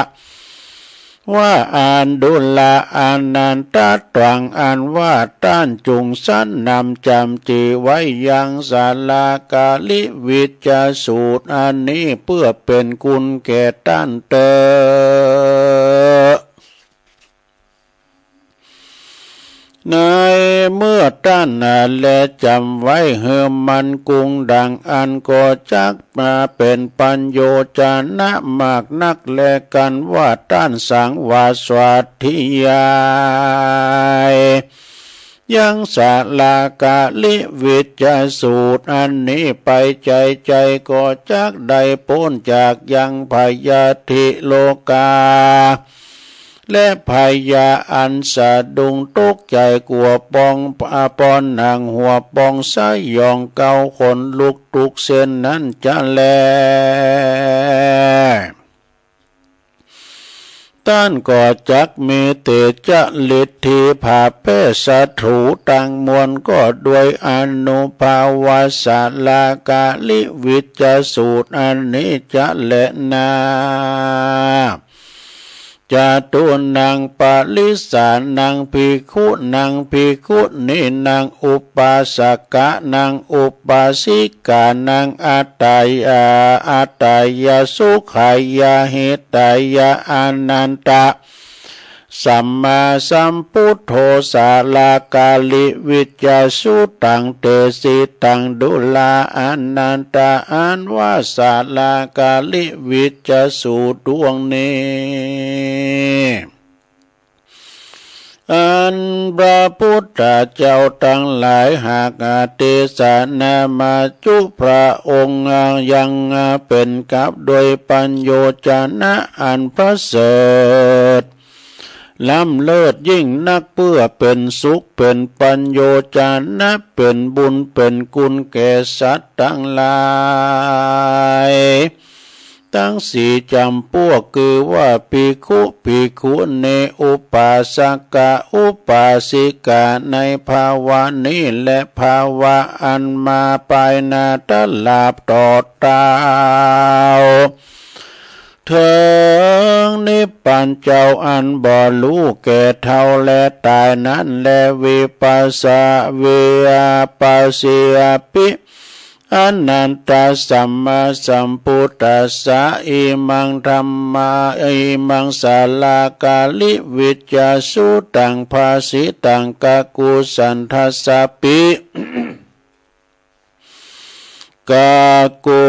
ว่า อันดูราอานันทะ ตรังอันว่าต้านจุ่งสันนำจ๋ำจื้อไว้ยังสาลากาลิวิจจสูตรอันนี้เปื้อเป๋นคุณแก่ต้านเต๊อะ ในเมื่อต้านแลจ๋ำไว้หื้อมั่นกุ้งดังอั้นก็จักมาเป๋นปัญโยชนะมากนักแล กันว่าต้านสังวาสวัตถิยาย ยังสาลากาลิวิจจสูตรอันนี้ไป ใจ๋ๆ ก็จักได้ป๊นจากยังพญาธิโลกา และพญาอันสะดุ้งตกใจ๋กั๋วปอง ปอนหนังหัวปองสยองเก๊าขนลุกทุกเส้นนั้นจะแล ต้านก็จักมีเตจะฤทธิผาแพ้ศัตรูตังมวล ก็ด้วยอานุภาพว่าสาลากาลิวิจจสูตรอันนี้จะแลนา จตุนังปริสานัง ภิกขุนัง ภิกขุณีนัง อุปาสกะนัง อุปาสิกานัง อัตตายา อัตตายา สุขายา หิตายา อานันทะ สัมมาสัมพุทโธ สาลากาลิวิจจสุตัง เตสิตัง ดูราอานันทะ อันว่าสาลากาลิวิจจสูตรดวงนี้ อันพระพุทธเจ้าตังหลายหากเตสนามาจุพระองค์ยังเป๋นกับด้วยปัญโยชนะอันประเสริฐ ล้ำเลิศยิ่งนัก เพื่อเป็นสุขเป็นปัญโญชนะ เป็นบุญเป็นคุณแก่สัตว์ตังหลาย ตังสี่จ๋ำปวก คือว่าภิกขุ ภิกขุณี อุปาสกะ อุปาสิกา ในภาวะนี้และภาวะอันมาปายหน้า ตราบต่อเต้า เถิงนิพพานเจ้าอันบ่รู้แก่เฒ่าและตายนั้นแล วิปัสสะ วิปัสสิยาปิ อนันตสัมมาสัมพุทธัสสะ อิมังธัมมา อิมังสาลากาลิวิจจสุตัง ภาสิตัง กะกุสันทัสสะปิ กะกุ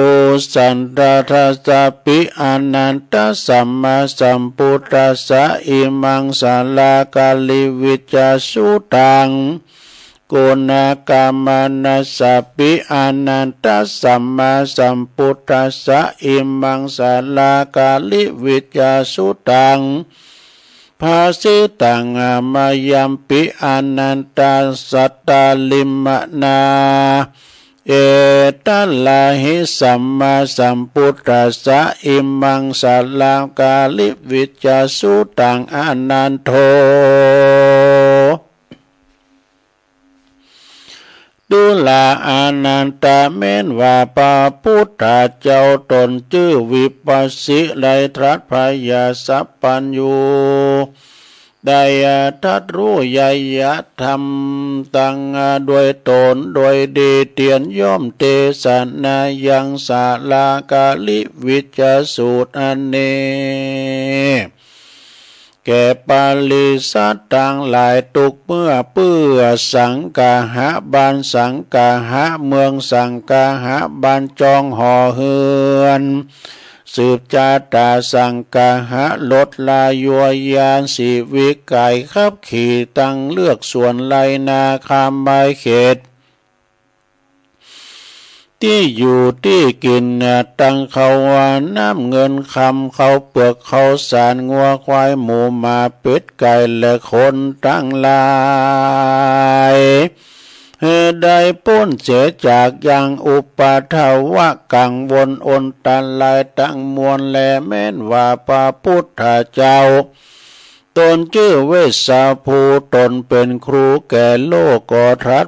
สันทัสสะปิ อนันตสัมมาสัมพุทธัสสะ อิมังสาลากาลิวิจจสุตัง โกณาคามานัสสะปิ อนันตสัมมาสัมพุทธัสสะ อิมังสาลากาลิวิจจสุตัง ภาสิตัง มะยังปิ อนันตสัตตาลิมะนา เอตะลาหิสัมมาสัมพุทธัสสะ อิมังสาลากาลิวิจจสุตัง อนันโท ดูรา อนันตะ แม้นว่าพระพุทธเจ้าตนจื้อวิปัสสิ ได้ตรัสพยาสัพพัญญู ได้ตรัสรู้ไยยะธรรมตังด้วยตนโดยดี เตียนย่อมเตสนายังสาลากาลิวิจจสูตรอันนี้ แก่ปริษัทตังหลาย ทุกเมื่อเปื้อสังคหะ บ้านสังคหะ เมืองสังคหะ บ้านจองหอเฮือน สืบจาตาสังคหะ รถลายัวยาน สิวิไกขับขี่ ตังเลือกสวนไร่นาคาไม้เขต ตี้อยู่ตี้กิน ตังข้าวหวานน้ำเงินคำ ข้าวเปลือกข้าวสาร งัวควายหมูหมาเป็ดไก่และคนตังหลาย หื้อได้ป๊นเสียจากยังอุปาทวะกังวลอันตรายตังมวลแล แม้นว่าพระพุทธเจ้า ตนจื้อเวสสะภู ตนเป๋นครูแก่โลก ก็ตรัส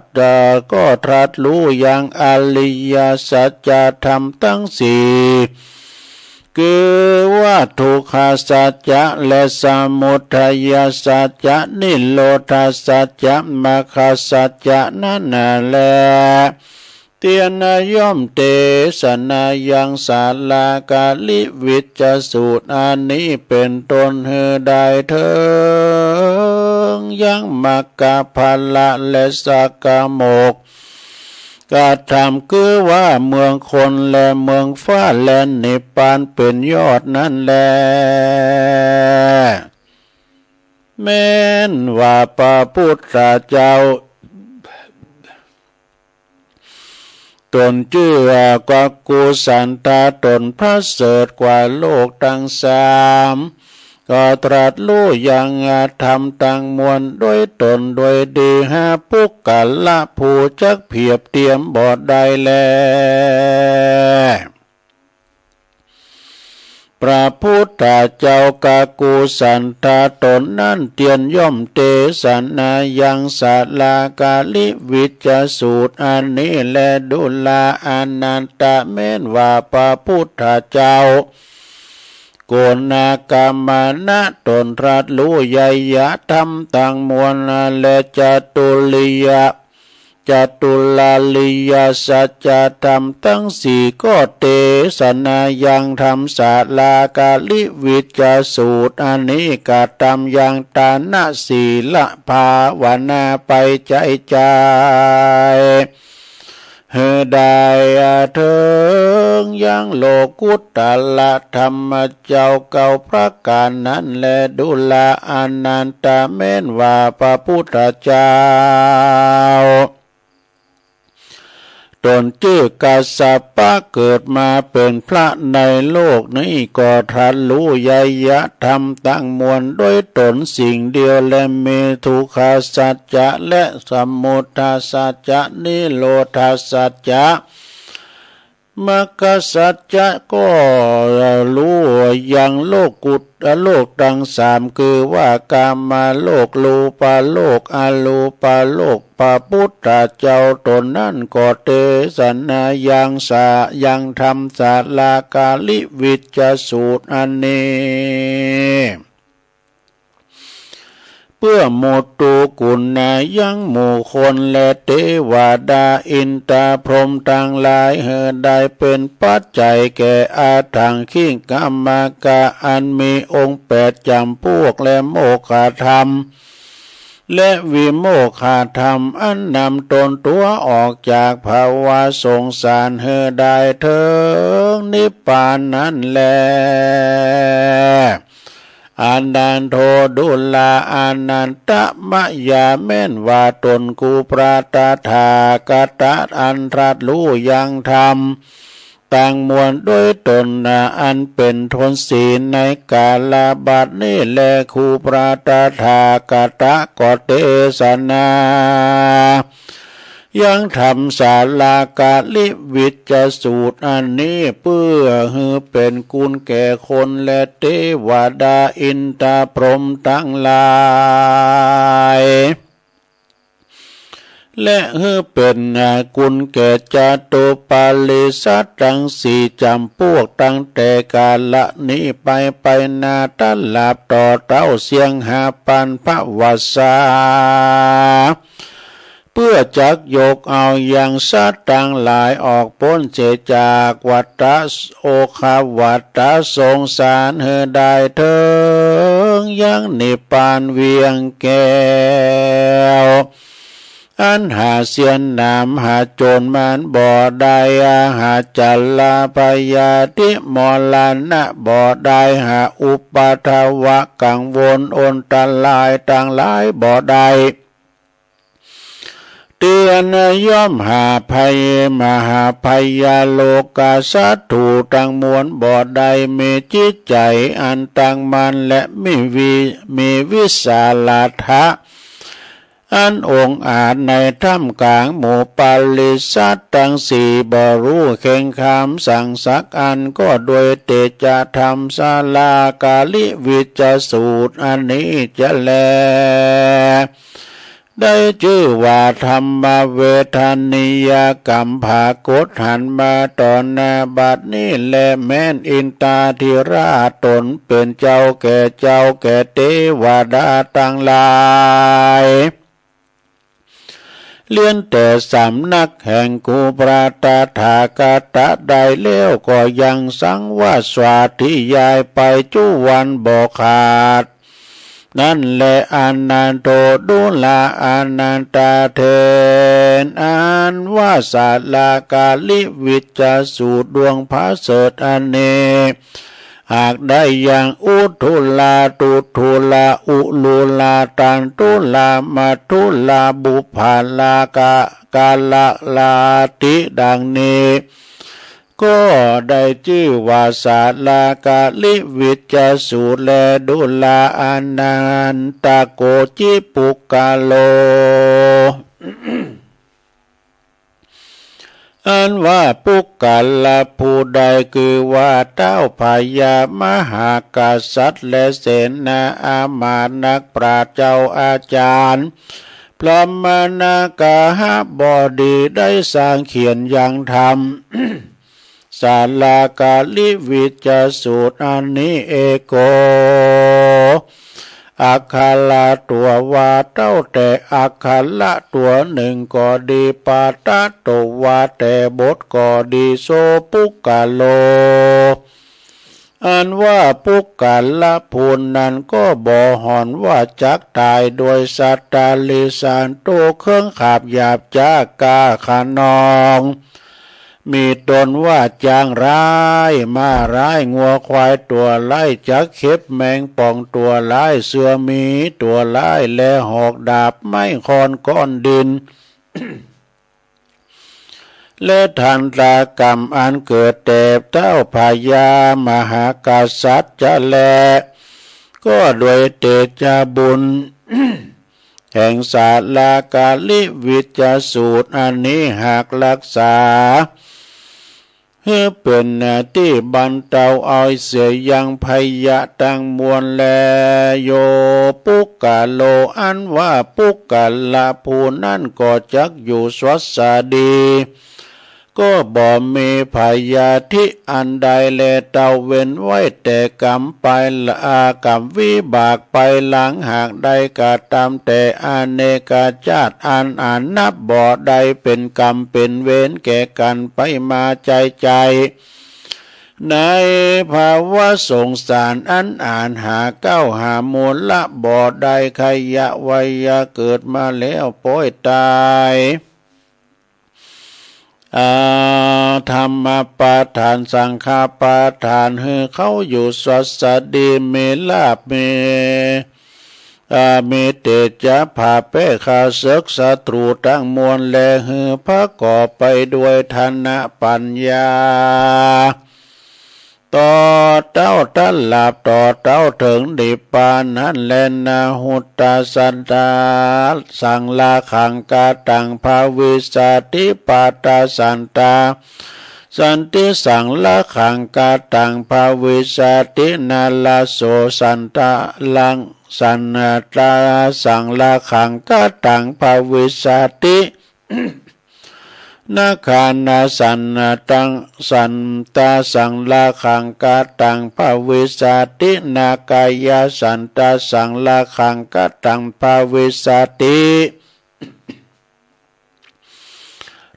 ก็ตรัสรู้ยังอริยสัจธรรมตังสี่ คือว่าทุกขสัจจะและสมุทัยสัจจะ นิโรธสัจจะ มรรคสัจจะนั้นแล เตียนย่อมเตสนายังสาลากาลิวิจจสูตรอันนี้เป๋นต้น หื้อได้เถิงยังมรรคผละและสักกะโมกขธรรม คือว่าเมืองคนและเมืองฟ้าและนิพพานเป๋นยอดนั้นแล แม้นว่าพระพุทธเจ้า ตนจื้อกักกุสันทะ ตนประเสริฐกว่าโลกตังสาม ก็ตรัสรู้ยังธรรมตังมวลโดยตนโดยดี หาปุคคละผู้จักเปรียบเทียมบ่ได้แล พระพุทธเจ้ากักกุสันทะตนนั้นเตียนย่อมเตสนายังสาลากาลิวิจจสูตรอันนี้แล ดูรา อนันตะ แม้นว่าพระพุทธเจ้า โกณาคามานะ ตนตรัสรู้ไยยะธรรมตังมวลและจตุริยะ จตุราริยสัจธรรมตังสี่ ก็เตสนายังธรรมสาลากาลิวิจจสูตรอันนี้ กระทำยังทานะศีลภาวนาไปใจ๋ใจ๋ หื้อได้เถิงยังโลกุตระธรรมเจ้าเก้าประก๋านนั้นแล ดูรา อนันตะ แม้นว่าพระพุทธเจ้า นจื้อกัสสปะเกิดมาเป็นพระในโลกนี้ก็ตรัสรู้ไยยธรรมทั้งมวลด้วยตนสิ่งเดียว และมีทุกขสัจจะและสมุทัยสัจจะ นิโรธสัจจะ มรรคสัจจะ ก็รู้ยังโลกุต โลกทั้งสาม คือว่ากามโลก รูปโลก อรูปโลก พระพุทธเจ้าตนนั้นก็เตสนายังสา ยังธรรมสาลากาลิวิจจสูตรอันนี้ เพื่อหมู่ตุกุณายังหมู่คนและเทวดาอินทร์พรหมทั้งหลาย หื้อได้เป็นปัจจัยแก่อรหังคิงคมรรคะอันมีองค์แปดจำพวก และโมกขธรรม และวิโมกขธรรมอันนำตนตัวออกจากภวะสงสาร หื้อได้เถิงนิพพานนั้นแล อานันโท ดูราอานันทะ มะยา แม้นว่าตนกูพระตถาคตะอันตรัสรู้ยังธรรมทั้งมวลด้วยตนนาอันเป็นทนศีลในกาลบัดนี้แล กูพระตถาคตะก็เตสนา ยังธรรมสาลากาลิวิจจสูตรอันนี้ เพื่อหื้อเป็นคุณแก่คนและเทวดาอินทร์พรหมทั้งหลาย และหื้อเป็นคุณแก่จตุปาริษัททั้งสี่จำพวก ตั้งแต่กาละนี้ไป ไปนาตลาบต่อเต้าเสี้ยงห้าปันพระวัสสา เพื่อจักยกเอายังสัตว์ทั้งหลายออกป๊นเสียจากวัฏฏะโอฆะวัฏฏะสงสาร หื้อได้เถิงยังนิพพานเวียงแก้ว อันหาเสี้ยนหนามหาโจรมันบ่ได้ หาชราพยาธิมรณะบ่ได้ หาอุปัทวะกังวลอันตรายทั้งหลายบ่ได้ เตียนย่อมหาภัย มหาภัยโรคาศัตรูทั้งมวลบ่ได้ มีจิตใจอันตั้งมั่น และมีวิ มีวิสาทะ อันองอาจในท่ามกลางหมู่ปาริษัททั้งสี่ บ่ฮู้เข่งขัมสังสักอัน ก็ด้วยเตจะธรรมสาลากาลิวิจจสูตรอันนี้จะแล ได้จื้อว่าธรรมเวทนิยกรรมผากฏหันมาต่อหน้าบัดนี้แล แม้นอินทราธิราชตนเป็นเจ้าแก่เจ้าแก่เทวดาทั้งหลาย เลี้ยนแต่สำนักแห่งกูพระตถาคตะได้แล้ว ก็ยังสังวาสสาธยายไปจุวันบ่ขาด นั้นแล อานันโท ดูราอานันทะ เถร อันว่าสาลากาลิวิจจสูตรดวงผาเสริฐอันนี้ หากได้ยังอุทุรา ทุทุรา อุลูรา ตันทุรา มัทธุรา บุพผารา กา กาลาลาติดังนี้ ก็ได้จื้อว่าสาลากาลิวิจจสูตรแล ดูราอานันทะ โกจิปุคคโล อันว่าปุคคละผู้ใด คือว่าท้าวพญามหากษัตริย์ และเสนาอามาตย์ นักปราชญ์เจ้าอาจารย์ พราหมณกหบดี ได้สร้างเขียนยังธรรม สาลากาลิวิจจสูตรอันนี้ เอโก อักขระ ตัวว่าเต้าแต่อักขระตัวหนึ่งก็ดี ปาทะ ตัวว่าแต่บทก็ดี โส ปุคคโล อันว่าปุคคละผู้นั้นก็บ่หวั่นว่าจักตาย ด้วยสัตว์ตาริสาร ตัวเครื่องขาบหยาบจ๊ากล้าคะนอง มีต้นว่าจ๊างร้าย ม้าร้าย งัวควายตัวร้าย จักเข็บแมงป่องตัวร้าย เสือหมีตัวร้าย และหอกดาบไม้ค้อนก้อนดิน และทันตกรรมอันเกิดแต่เต้าพญามหากษัตริย์จะแล ก็ด้วยเตจาบุญ แห่งสาลากาลิวิจสูตรอันนี้หากรักษา หื้อเป๋นตี้บรรเตาเอาเสียยังพยาธิตังมวลแล โย ปุคคโล อันว่าปุคคละผู้นั้นก็จักอยู่สวัสดี ก็บ่มีพยาธิอันใดแล เต้าเว้นไว้แต่กรรมไปละ กรรมวิบากไปหลังหากได้กระทำแต่อเนกชาติอันอาจนับบ่ได้ เป๋นกรรมเป๋นเวรแก่กันไปมาใจ้ใจ้ ในภาวะสงสารอันอาจหาเก๊าหามูลละบ่ได้ ขยะวัยเกิดมาแล้วป๊อยต๋าย อา ธรรมประทานสังฆประทาน หื้อเขาอยู่สวัสดี มีลาภ มี อา มีเตจา ผ่าแพ้ข้าศึกศัตรูตังมวลแล หื้อประกอบไปด้วยธนะปัญญา ต่อเต้าตะหลาบ ต่อเต้าเถิงนิพพานันแล นะหุตตะสันตะสังละขังกะตัง ภวิสสติ ปัตตะสันตะสันติสังละขังกะตัง ภวิสสติ นะละโสสันตะลัง สันตะสังละขังกะตัง ภวิสสติ นะคานะสันตังสันตะสังละขังกะตัง ภวิสสติ นะกายะสันตะสังละขังกะตัง ภวิสสติ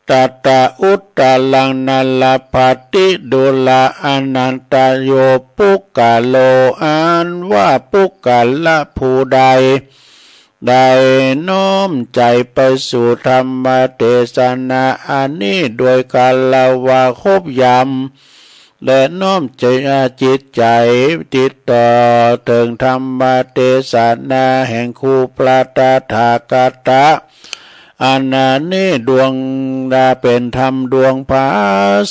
ตัตตะอุตตะรัง นะลัพพะติ ดูรา อนันตะ โย ปุคคโล อันว่าปุคคละผู้ใด ได้น้อมใจ๋ไปสู่ธรรมเตสนาอันนี้โดยคารวะเคารพยำ และน้อมใจ๋ จิตใจ๋ติดต่อเถิงธรรมเตสนาแห่งครูพระตถาคตะ อันนี้ดวงดาเป๋นธรรมดวงผา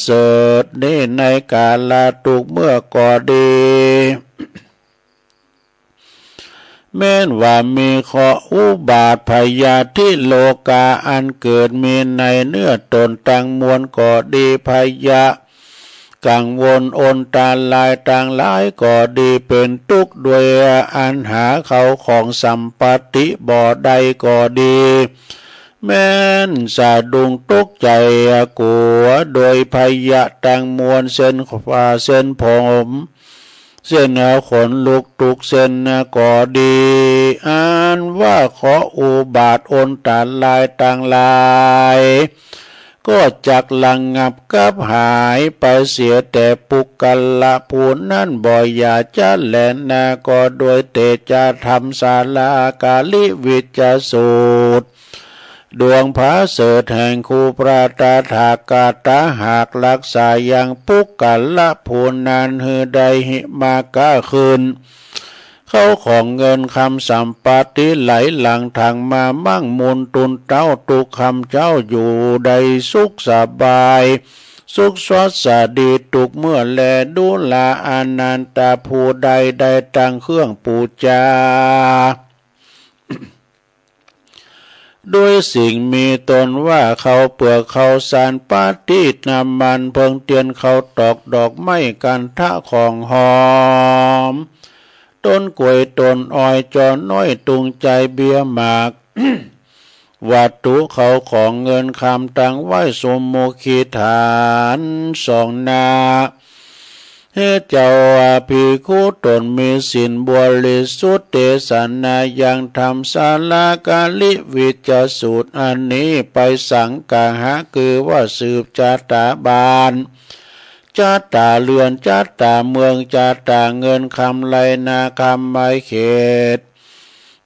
เสริฐนี้ในกาละทุกเมื่อก็ดี แม้นว่ามีเคราะห์อุบัติพยาธิโรคาอันเกิดมีในเนื้อตนตังมวลก็ดี พยาธิกังวลอันตรายตังหลายก็ดี เป๋นตุ๊กข์โดยอันหาเข้าของสัมปติบ่ได้ก็ดี แม้นสะดุ้งตกใจ๋กลัวโดยพยาธิตังมวล เส้น เส้นผม เส้นขนลุกทุกเส้นก็ดี อันว่าเคราะห์อุบัติอันตรายตังหลาย ก็จักระงับกับหายไปเสีย แต่ปุคคละผู้นั้นบ่อย่าจะแลนา ก็ด้วยเตจาธรรมสาลากาลิวิจสูตร ดวงผาเสริฐแห่งครูพระตถาคตะ หากรักษายังปุคคละผู้นั้นหื้อได้หิมากะขึ้น เข้าของเงินคำสัมปติไหลหลั่งถังมามั่งมูลตุนเต้าทุกค่ำเจ๊าอยู่ได้สุขสบาย สุขสวัสดีทุกเมื่อแล ดูรา อนันตะ ผู้ใดได้ตั้งเครื่องปู๋จา ด้วยสิ่งมีต้นว่าข้าวเปลือกข้าวสารปาฏิตน้ำมันเพิ่งเตียนข้าวตอกดอกไม้คันธะของหอม ต้นกล้วยต้นอ้อยจอน้อยตุงใจ๋เบี้ยหมาก วัตถุเข้าของเงินคำตังไว้สมมุขีฐานสองหน้า เฮเจ้าภิกขุตนมีศีลบริสุทธิ์เตสนายังธรรมสาลากาลิวิจสูตรอันนี้ไป สังคหะ คือว่าสืบชะตาบ้าน ชะตาเรือน ชะตาเมือง ชะตาเงินคำไรนาคำไม้เขต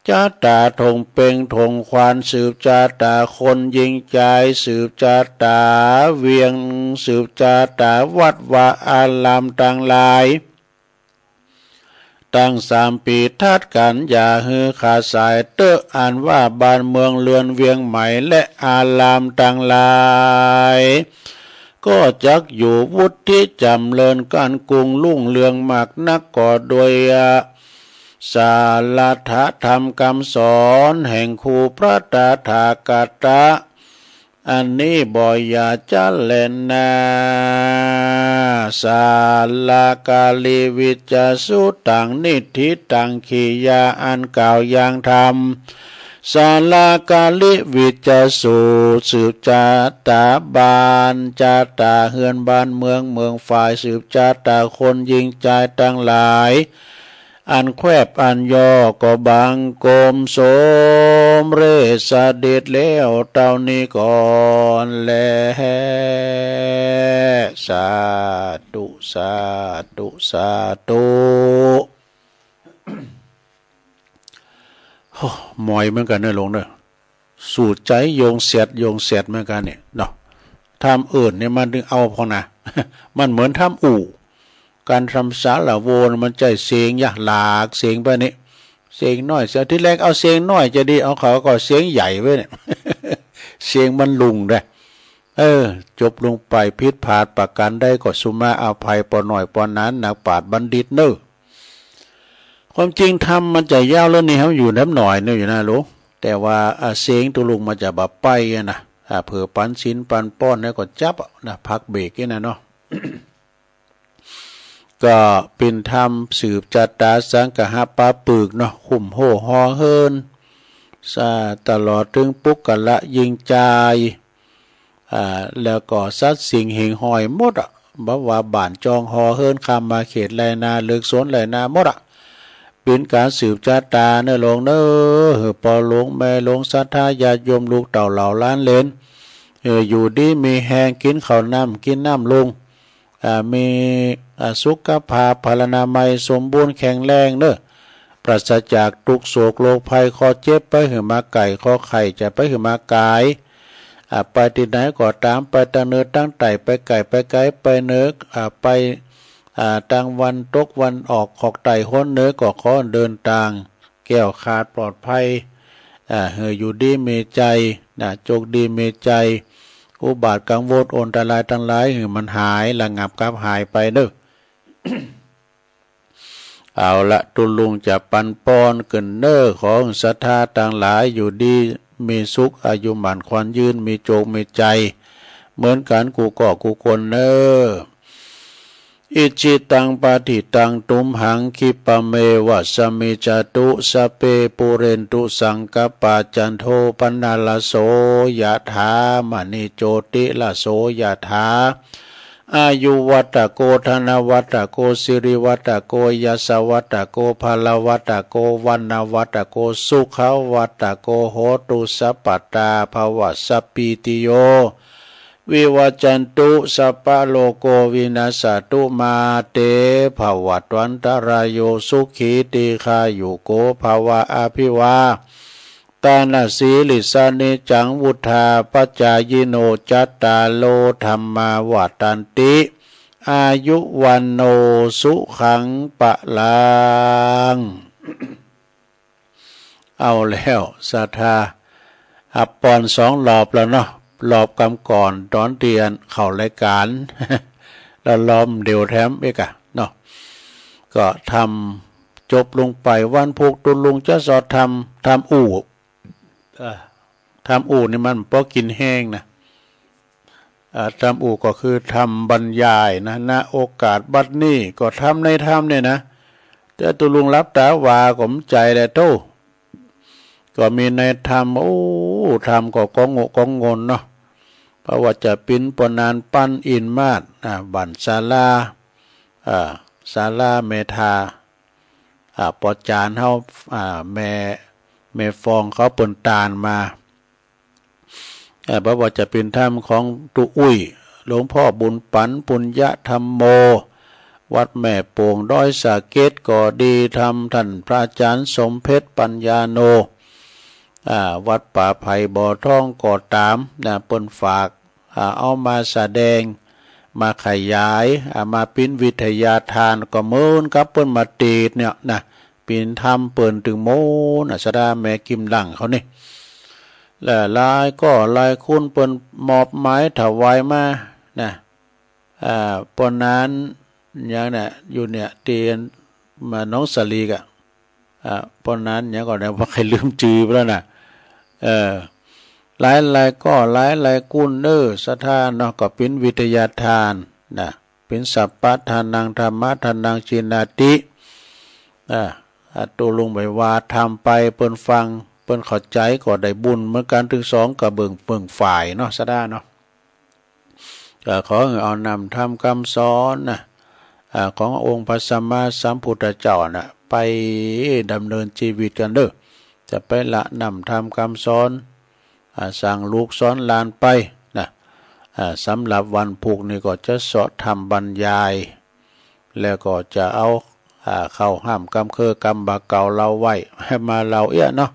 ชะตาถงเปงถงขวาน สืบชะตาคนหญิงชาย สืบชะตาเวียง สืบชะตาวัดวาอารามตังหลาย เต ตั้งสามปีทัดกัน อย่าหื้อขาดสายเต๊อะ อันว่าบ้านเมืองเรือนเวียงใหม่และอารามตังหลาย ก็จักอยู่วุฒิจ๋ำเริญก้านกุงรุ่งเรืองมากนัก ก็ด้วยสาระธรรมคำสอนแห่งครูพระตถาคตะ อันนี้บ่อย่าจะแลนา สาลากาลิวิจจสุตัง นิฏฐิตัง กิริยาอันกล่าวยังธรรม สาลากาลิวิจจสุ สืบชะตาบ้านชะตาเฮือนบ้านเมืองเมืองฝ่าย สืบชะตาคนหญิงชายตังหลาย อันแคบอันย่อก็บังคมสมเร็จเสด็จแล้วเต้านี้ก่อนแล สาธุ สาธุ สาธุ โอ้ หมอยเหมือนกันเนอะหลวงเนอะ สูตรใจโยงเสียดโยงเสียดเหมือนกันเนี่ยเนาะ ธรรมอื่นเนี่ยมันถึงเอาพอนะ มันเหมือนธรรมอู่ การทำสาระโวนะมันใจ้เสียงยะ หลากเสียงไปนี่ เสียงน้อย เสียงที่แรกเอาเสียงน้อยจะดี เอาเขาก็เสียงใหญ่ไว้เนี่ย เสียงมันลุงได้ เออ จบลงไปผิดพลาดประการใดก็สุมาอภัยปอหน่อยปอนาน นักปราชญ์บัณฑิตเนอะ ความจริงธรรมมันจะยาวแล้วนี่ เฮาอยู่แหนมหน่อยเนี่ยอยู่นะลูก แต่ว่า อ่า เสียงตัวลุงมันจะบ่ไปอะนะ อ่า เผื่อปันศีลปันป้อนแล้วก็จับอะนะ พักเบรกนี่นะเนาะ ก็เป็นธรรมสืบชะตาสังคหะปาปึกเนาะ คุ้มโฮ่ฮอเฮิรน สา ตลอดถึงปุคคละหญิงชาย อ่า แล้วก็สัตว์สิ่งหิ่งห้อยหมดอะ บ่ว่าบ้านจองฮอเฮิรน ข้ามมาเขตไร่นา ลึกสวนไร่นาหมดอะ เป็นการสืบชะตาเนอะหลวงเนอะ หื้อพ่อหลวงแม่หลวงศรัทธาญาติโยมลูกเต้าเหล่าหลานเหลน เออ อยู่ดีมีแฮง กินข้าวน้ำกินน้ำลุง อ่า มี อ่า สุขภาพพลานามัยสมบูรณ์แข็งแรงเนอะ ปราศจากทุกข์โศกโรคภัย คอเจ็บไปหื้อมาไก่ คอไข้จะไปหื้อมากาย อ่า ไปตี้ไหนก็ตาม ไปตังเหนือตังใต้ ไปไกลไปไกล ไปเหนือ อ่า ไป อ่า ตังวันตกวันออก ขอกใต้ฮอนเหนือ ก็ขอเดินตางแคล้วคลาดปลอดภัย อ่า หื้ออยู่ดีมีใจ๋ นะ โจคดีมีใจ๋ อุบาทกังวลอันตรายตังหลาย หื้อมันหายระงับกับหายไปเนอะ เอาละ ตุ๊ลุงจะปันป้อนกึ๊นเนอ ขอหื้อศรัทธาตังหลายอยู่ดีมีสุข อายุหมั้นขวัญยืน มีโจคมีใจ๋ เหมือนกั๋นกู้ก้อกู้คนเนอ อิจฉิตัง ปะฏิตัง ตุมหัง คิปะเมวะ สะมิจจตุ สัพเพ ปูเรนตุ สังกัปปา จันโท ปะนะระโส ยะถา มะณิ โจติระโส ยะถา อายุวัตโก ธนวัตโก สิริวัตโก ยะสะวัตโก พะละวัตโก วะนะวัตโก สุขะวัตโก โหตุ สัพพะตา ภะวะ สัพพีติโย วิวัจจันตุ สัพพะโรโค วินัสสะตุ มาเต ภะวัตวันตะราโย สุขี ทีฆายุโก ภะวะ อะภิวา ตานะสีลิสสะ นิจจัง วุฑฒาปะจายิโน จัตตาโร ธัมมา วัฑฒันติ อายุ วัณโณ สุขัง พะลัง เอาแล้วศรัทธา อ่ะ ป้อนสองรอบแล้วเนาะ รอบกำก่อนต๋อนเตียนเข้ารายก๋าน แล้วรอบเดียวแถมอีกอะเนาะ ก็ธรรมจบลงไป วันพุธตุ๊ลุงจะสอดธรรม ธรรมอู้ เอ่อ ธรรมอู้นี่มันปอกิ๋นแฮงนะ อ่า ธรรมอู้ก็คือธรรมบรรยายนะ ณ โอกาสบัดนี้ก็ธรรมในธรรมเนี่ยนะ แต่ตุ๊ลุงหลับต๋าว่าก็บ่ใจ้แหละโธ่ ก็มีในธรรม โอ้ ธรรมก็ก้องโง่ก้องงนเนาะ เพราะว่าจะปิ้นปนานปั้นอินมาศ อ่า บ้านศาลา อ่า ศาลาแม่ทา อ่า ปอจานเฮา อ่า แม่ แม่ฟองเขาเปิ้นตานมา เอ่อ บ่ว่าจะเป๋นธรรมของตุ๊อุ้ย หลวงพ่อบุญปั๋น ปุญญะธัมโม วัดแม่โป่งดอยสะเก็ดก็ดี ธรรมต้านพระอาจ๋ารย์สมเพชรปัญญาโน อ่า วัดป่าไผ่บ่อทองก็ต๋ามนะ เปิ้นฝาก อ่า เอามาแสดง มาขยาย อ่า มาปิ้นวิทยาทานก็เหมือนกับเปิ้นมาเตสน์เนี่ยนะ ปิ้นธรรมเปิ้นตึงโมนะ ศรัทธาแม่กิมหลังเขานี่ และหลายก้อหลายคนเปิ้นมอบหมายถวายมานะ อ่า ปอนนั้นอย่างเนี่ย อยู่เนี่ย เตียนมาหนองสาลีกะ อ่า ปอนนั้นอย่างก่อนเนี่ย ว่าใครลืมจื่อไปแล้วนะ เออ หลายๆ ก้อหลายๆ กุนเนอ ศรัทธาเนาะ ก็ปิ้นวิทยาทานนะ ปิ้นสัพพะทานัง ธัมมะทานัง จีนาติ อ่า อ่า ตกลงไปว่าทำไป เปิ้นฟัง เปิ้นเข้าใจก็ได้บุญเหมือนกัน ตึงสองกะเบิ่ง เบิ่งฝ่ายเนาะ ศรัทธาเนาะ ก็ขอให้เอานำธรรมคำสอนนะ อ่า ขององค์พระสัมมาสัมพุทธเจ้านะ ไปดำเนินชีวิตกันเด้อ จะไปละนำธรรมคำสอน อ่า สั่งลูกสอนหลานไปนะ อ่า สำหรับวันพุธนี่ก็จะเซาะธรรมบรรยาย แล้วก็จะเอา อ่า ข้าวห้ามกำเคือ กำบ่าเก่าเล่าไว้ ให้มาเล่าเอี้ยเนาะ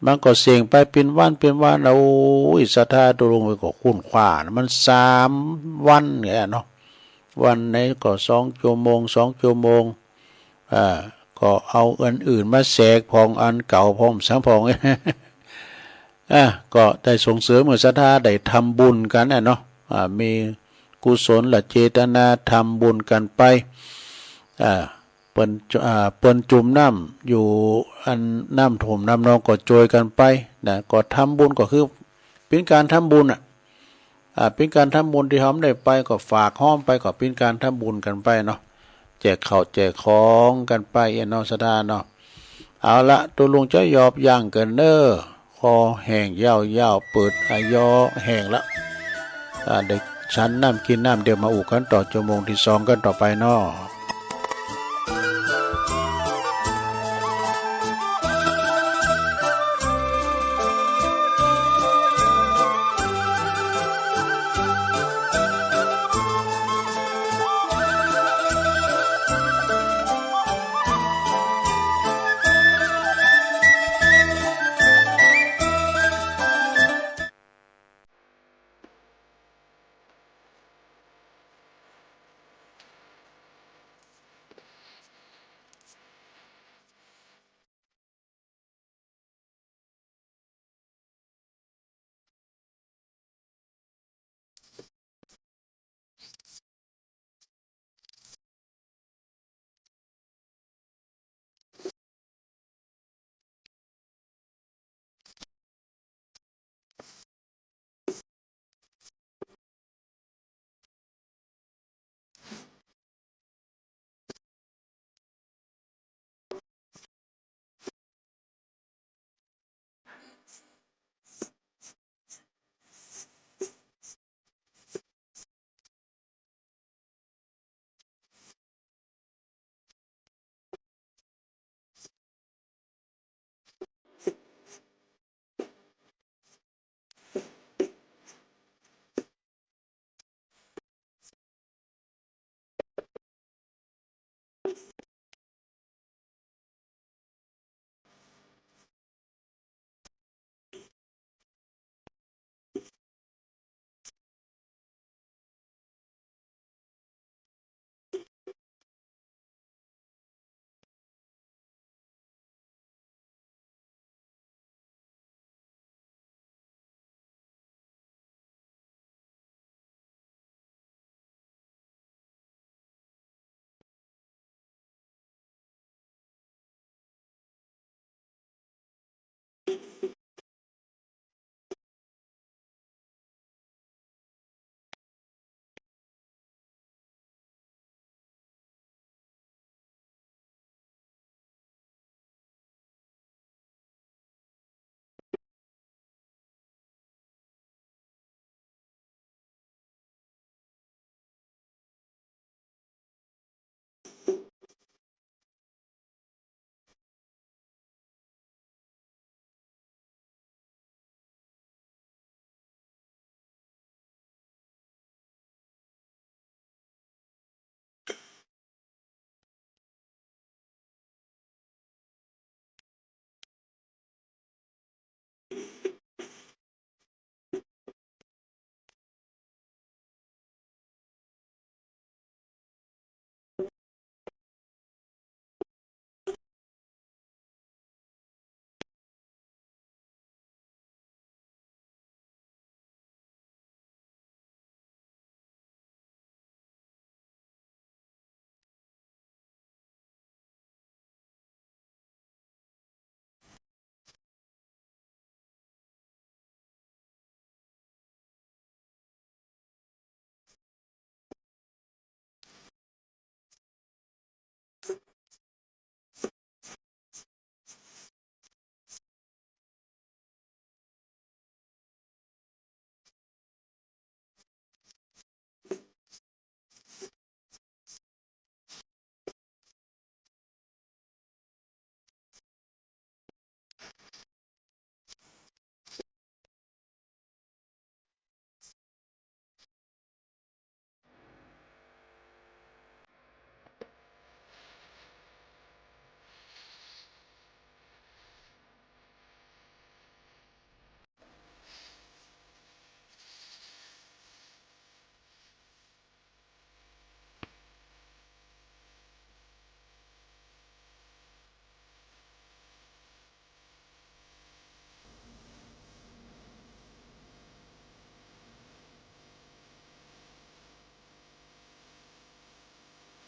มันก็เสี่ยงไปปิ้นวันปิ้นวัน โอ้ย ศรัทธาตกลงไปก็ค้นคว้านะ มันสามวันเนี่ยเนาะ วันไหนก็สองชั่วโมง สองชั่วโมง อ่า ก็เอาอันอื่นมาแทรกพ่อง อันเก่าพ่อง สังพ่อง อ่ะ ก็ได้ส่งเสริมให้ศรัทธาได้ทำบุญกันน่ะเนาะ อ่า มีกุศลเจตนาทำบุญกันไป อ่า เปิ้น อ่า เปิ้นจุ่มน้ำอยู่ อันน้ำท่วมน้ำนองก็ช่วยกันไปนะ ก็ทำบุญก็คือ เป็นการทำบุญอ่ะ อ่า เป็นการทำบุญที่เฮาได้ไปก็ฝากฮ้อมไป ก็เป็นการทำบุญกันไปเนาะ แจกข้าวแจกของกันไปเนาะ ศรัทธาเนาะ เอาละ ตกลงจะหยอบย่างกันเน้อ คอแห้งยาวๆ เปิดอายุแห้งละ อ่า ได้ฉันน้ำกินน้ำ เดี๋ยวมาอู้กันต่อชั่วโมงที่สองกันต่อไปเนาะ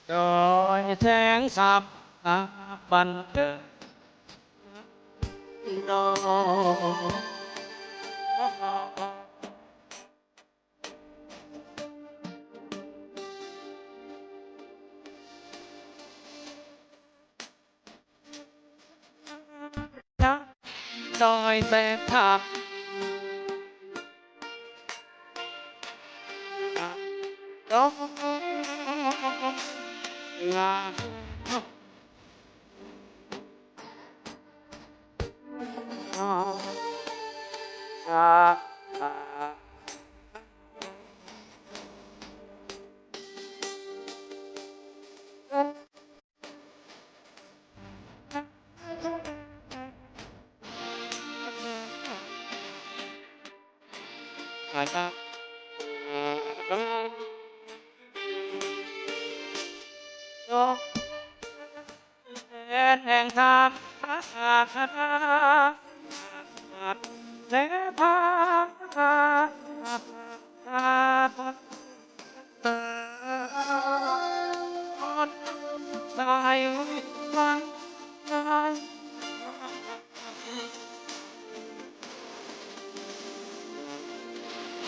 โดยแสงสว่างบันเจิด น้อยแต่ทาง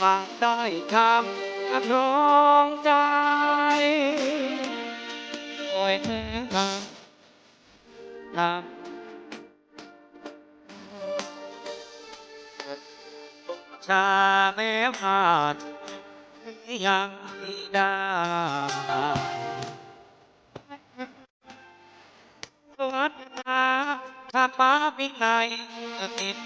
มาได้คำดวงใจ โอ้ยเธอครับ ครับ ชาเมพาดยังได้ วัดนาธรรมวินัยติด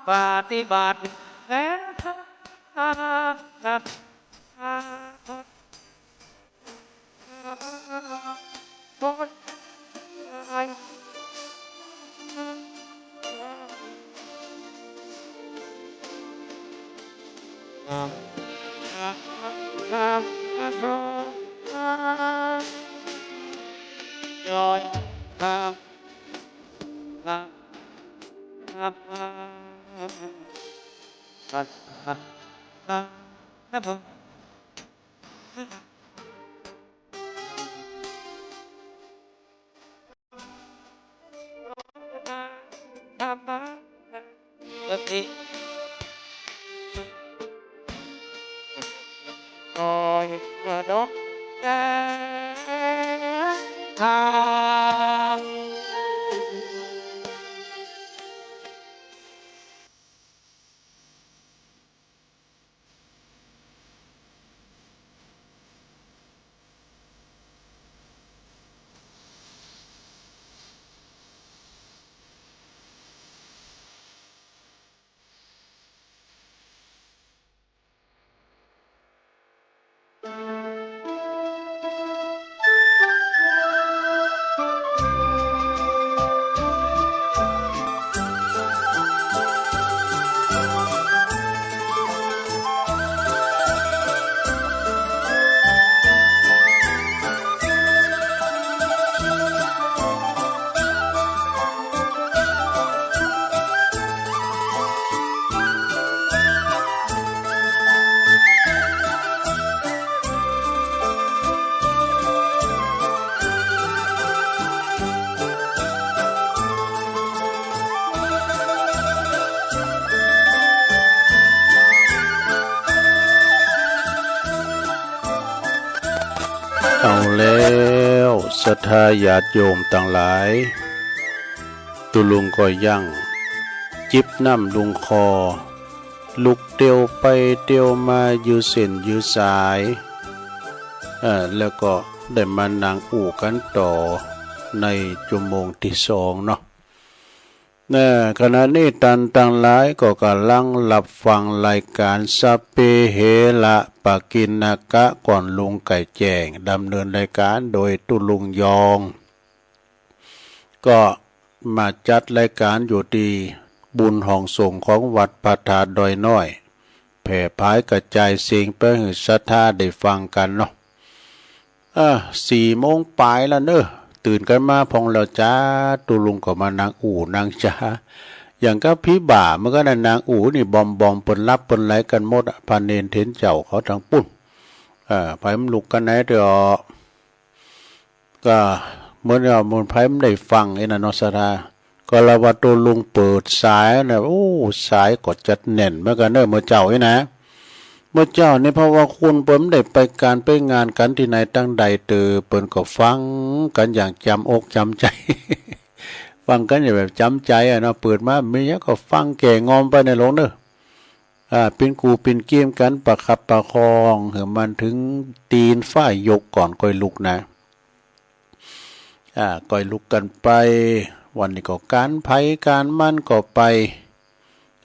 ปฏิบัติ เอาแล้ว ศรัทธาญาติโยมตังหลาย ตุ๊ลุงก็ยังจิบน้ำลงคอ ลุกเตียวไปเตียวมาอยู่เส้นอยู่สาย เอ่อ แล้วก็ ได้มานั่งอู้กันต่อในชั่วโมงที่สองเนาะ เอ่อ ขณะนี้ท่านทั้งหลายก็กำลังรับฟังรายการสัพเพเหระปะกิณณกะ ก่อนลุงไก่แจ้ง ดำเนินรายการโดยตุ๊ลุงยอง ก็มาจัดรายการอยู่ตี้บุญห้องสงฆ์ของวัดพระธาตุดอยน้อย แผ่ผายกระจายเสียงไปหื้อศรัทธาได้ฟังกันเนาะ เออ สี่โมงปลายแล้วเนอะ ตื่นกันมาพ่องแล้วจ้า ตุ๊ลุงก็มานั่งอู้นั่งจ๋า อย่างกับผีบ้าเหมือนกันนะ นั่งอู้นี่บอมๆ เปิ้นหลับเปิ้นไหลกันหมดอะ พระเณรเถรเจ้าเขาทั้งปุ้น เออ ไผมันลุกกันไหนเถาะ ก็เหมือนว่ามันไผมันได้ฟังไอ้นั่นเนาะศรัทธา ก็ละว่าตุ๊ลุงเปิดสายนะ โอ้ สายก็จัดแน่นเหมือนกันเนอะ เมื่อเจ้านี่นะ เมื่อเจ้านี่เพราะว่าคุณเปิ้นได้ไปการไปงานกันที่ไหนตั้งใดเตอ เปิ้นก็ฟังกันอย่างจำอกจำใจ ฟังกันอย่างแบบจำใจอะเนาะ เปิดมามีหยังก็ฟังแก่งอมไปในหลวงเนอะ อ่า ปิ้นกูปิ้นเกมกันประคับประคองหื้อมันถึงตีนฟ้ายกก่อนค่อยลุกนะ อ่า ค่อยลุกกันไป วันนี้ก็การไผการมันก็ไป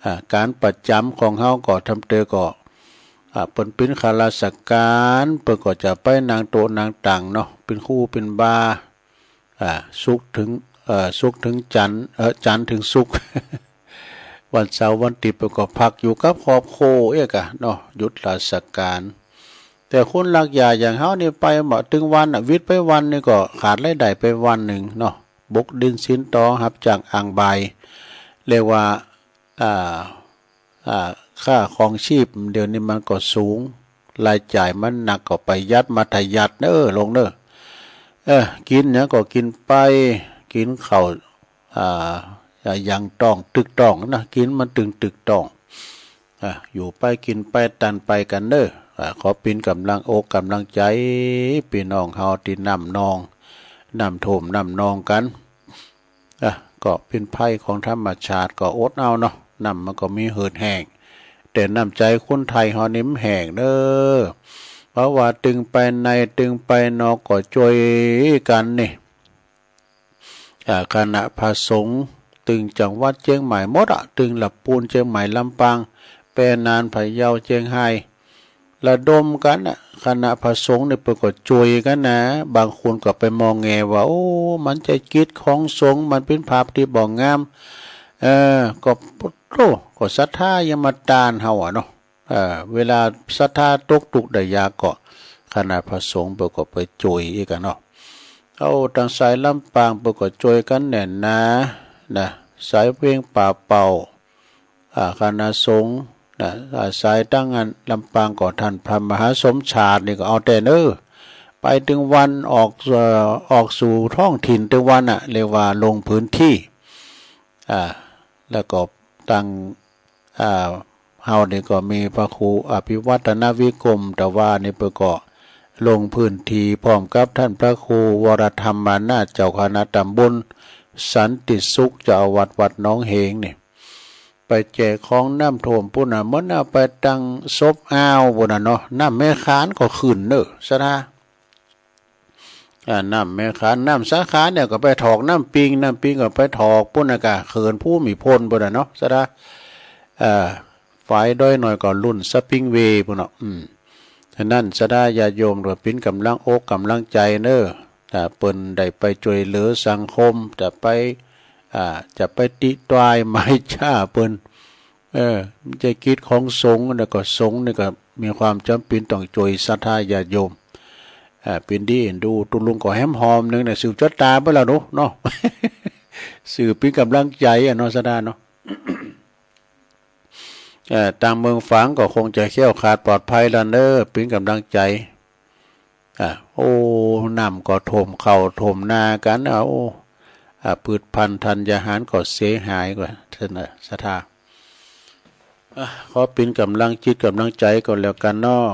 อ่า การประจำของเฮาก็ทำเตอก็ อ่า เปิ้นปิ้นข้าราชการ เปิ้นก็จะไปนั่งโต๊ะนั่งตังเนาะ ปิ้นครูปิ้นบา อ่า ศุกร์ถึง เอ่อ ศุกร์ถึงจันทร์ เอ่อ จันทร์ถึงศุกร์ วันเสาร์วันอาทิตย์เปิ้นก็พักอยู่กับครอบครัวเอกอะเนาะ หยุดราชการ แต่คนลักยาอย่างเฮานี่ไปบ่ตึงวันอะ หวิดไปวันนี่ก็ขาดรายได้ไปวันหนึ่งเนาะ บกดินสินตอ รับจ้างอ่างบาย เรียกว่า อ่า อ่า ค่าครองชีพเดี๋ยวนี้มันก็สูง รายจ่ายมันหนัก ก็ประหยัดมัธยัสถ์เนอะหลวงเนอะ เออ กินหยังก็กินไป กินข้าว อ่า อย่างต้องถูกต้องนะ กินมันตึงถูกต้อง อ่ะ อยู่ไปกินไปตันไปกันเนอะ อ่ะ ขอปิ้นกำลังอกกำลังใจ พี่น้องเฮาตี้น้ำนอง น้ำท่วมน้ำนองกัน อ่ะ ก็เป็นภัยของธรรมชาติ ก็อดเอาเนาะ น้ำมันก็มีเหือดแห้ง แต่น้ำใจคนไทยเฮานี่มันแห้งเด้อ เพราะว่าตึงไปในตึงไปนอกก็ช่วยกันนี่ อ่า คณะพระสงฆ์ตึงจังหวัดเชียงใหม่หมดอะ ตึงละปูน เชียงใหม่ ลำปาง แปรนาน พะเยา เชียงราย ระดมกันอะ คณะพระสงฆ์นี่เปิ้นก็ช่วยกันนะ บางคนก็ไปมองแงว่า โอ้ มันใจ้กิจของสงฆ์ มันเป็นภาพที่บ่งาม เออ ก็ โอ้ ก็ศรัทธายังมาต้านเฮาอะเนาะ เอ่อ เวลาศรัทธาตกทุกข์ได้ยากก็ คณะพระสงฆ์เปิ้นก็ไปช่วยอีกอะเนาะ เอา ตางสายลำปางเปิ้นก็ช่วยกันแน่นหนา นะ สายเวียงป่าเป้า อ่า คณะสงฆ์ นะ อ่า สายตางอันลำปางก็ท่านพระมหาสมชาตินี่ก็เอาแต่เน้อ ไปตึงวันออก เอ่อ ออกสู่ท้องถิ่นตึงวันน่ะ เรียกว่าลงพื้นที่ อ่า แล้วก็ตั้ง อ่า เฮานี่ก็มีพระครูอภิวัฒนวิกรม แต่ว่านี่เปิ้นก็ลงพื้นที่พร้อมกับท่านพระครูวรธรรมานาถ เจ้าคณะตำบลสันติสุข เจ้าอาวาสวัดหนองเหงนี่ ไปแจกของน้ำท่วมปุ้นน่ะ เหมือนเอาไปตั้งศพอ้าวปุ้นน่ะเนาะ น้ำแม่ขานก็ขึ้นเน้อ ศรัทธา อ่า น้ำแม่ขาน น้ำสาขาเนี่ยก็ไปถอกน้ำปิง น้ำปิงก็ไปถอกปุ้นน่ะกะ เขื่อนภูมิพลปุ้นน่ะเนาะ ศรัทธา เอ่อ ฝ่ายดอยน้อยก็ลุ่นสปริงเวย์ปุ้นเนาะ อืม ฉะนั้นศรัทธาญาติโยมก็ปิ้นกำลังอกกำลังใจเน้อ ถ้าเปิ้นได้ไปช่วยเหลือสังคม จะไป อ่า จะไปติตรายหมายจ้าเปิ้น เออ มันใจ้กิจของสงฆ์ แล้วก็สงฆ์นี่ก็มีความจ๋ำเป๋นต้องจ้วยศรัทธาญาติโยม อ่า เป๋นดีเอ็นดู ตุ๊ลุงก็แหมหอมหนึ่งเนี่ย สืบชะตาไปแล้วเนาะ เนาะ สืบเป๋นกำลังใจ๋อะเนาะ ศรัทธาเนาะ เอ่อ ตางเมืองฝางก็คงจะแคล้วคลาดปลอดภัยแล้วเน้อ เป๋นกำลังใจ๋ อ่ะ โอ้ น้ำก็ท่วมข้าวท่วมนากั๋น อ่ะ โอ้ อ่ะ พืชพันธุ์ธัญญาหารก็เสียหายกว่า ศรัทธา อ่ะ ขอเป๋นกำลังจิตกำลังใจ๋ก็แล้วกั๋นเนาะ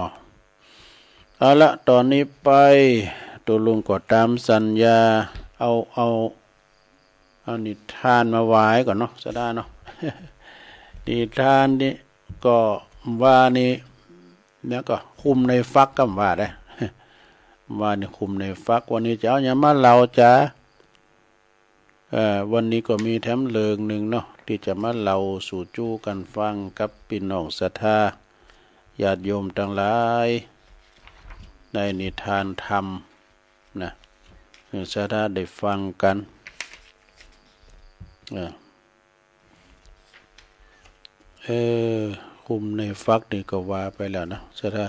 เอาละ ต๋อนนี้ไป ตุ๊ลุงก็ต๋ามสัญญา เอา เอา เอานิทานมาว่าก่อนเนาะ ศรัทธาเนาะ นิทานนี่ก็ว่านี่ แล้วก็คุมในฟักกำว่าได้ ว่าในคุมในฟัก วันนี้จะเอาหยังมาเล่าจ๊ะ เอ่อ วันนี้ก็มีแถมเรื่องหนึ่งเนาะ ที่จะมาเล่าสู่จู้กันฟังกับพี่น้องศรัทธาญาติโยมทั้งหลาย ในนิทานธรรมนะ ให้ศรัทธาได้ฟังกัน เออ เออ คุมในฟักนี่ก็ว่าไปแล้วนะ ศรัทธา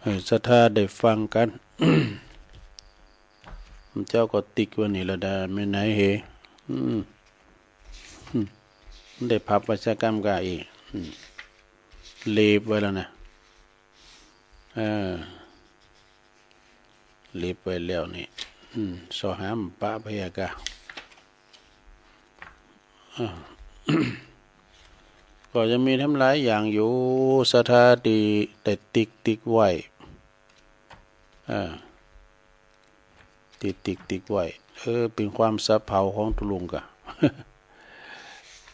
ให้ศรัทธาได้ฟังกัน เจ้าก็ติ๊กไว้นี่ละดา ไม่ไหนเห อืม อืม ได้พับไว้สักกำกะอีก อืม เล็บไว้แล้วนะ เออ เล็บไว้แล้วนี่ อืม ซอหามปะพยากะ อ่า ก็จะมีทำหลายอย่างอยู่ ศรัทธาที่ได้ติ๊กติ๊กไว้ อ่า ที่ติ๊กติ๊กไว้ เออ เป็นความสะเพร่าของตุลุงกะ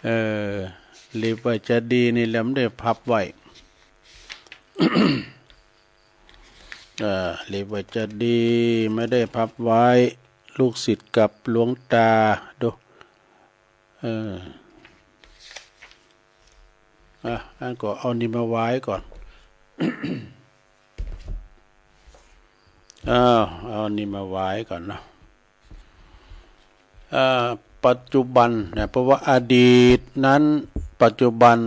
เออ เล็บไว้จะดีนี่แหละ ไม่ได้พับไว้ เออ เล็บไว้จะดี ไม่ได้พับไว้ ลูกศิษย์กับหลวงตา ดู เออ อ่ะ อันก็เอานี่มาไว้ก่อน อ้าว เอานี่มาไว้ก่อนเนาะ อ่า ปัจจุบันนะ เพราะว่าอดีตนั้น ปัจจุบัน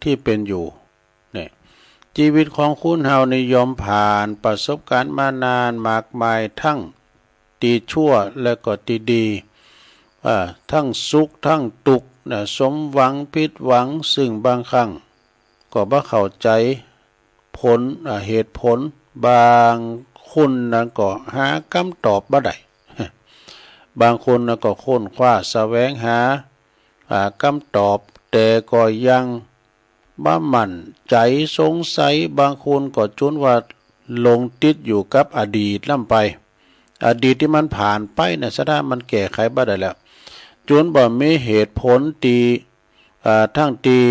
ที่เป็นอยู่ เนี่ย ชีวิตของคนเฮานี่ย่อมผ่านประสบการณ์มานานมากมาย ทั้งตี้ชั่วและก็ตี้ดี อ่า ทั้งสุขทั้งทุกข์นะ สมหวังผิดหวัง ซึ่งบางครั้งก็บ่เข้าใจผล อ่า เหตุผล บางคนนั้นก็หาคำตอบบ่ได้ บางคนนั้นก็ค้นคว้าแสวงหา อ่า คำตอบ แต่ก็ยัง บ่มั่นใจ๋สงสัย บางคนก็จนว่าหลงติดอยู่กับอดีตนั้นไป อดีตที่มันผ่านไปนะ ศรัทธา มันแก้ไขบ่ได้แล้ว จนบ่มีเหตุผลตี้ อ่า ทั้งตี้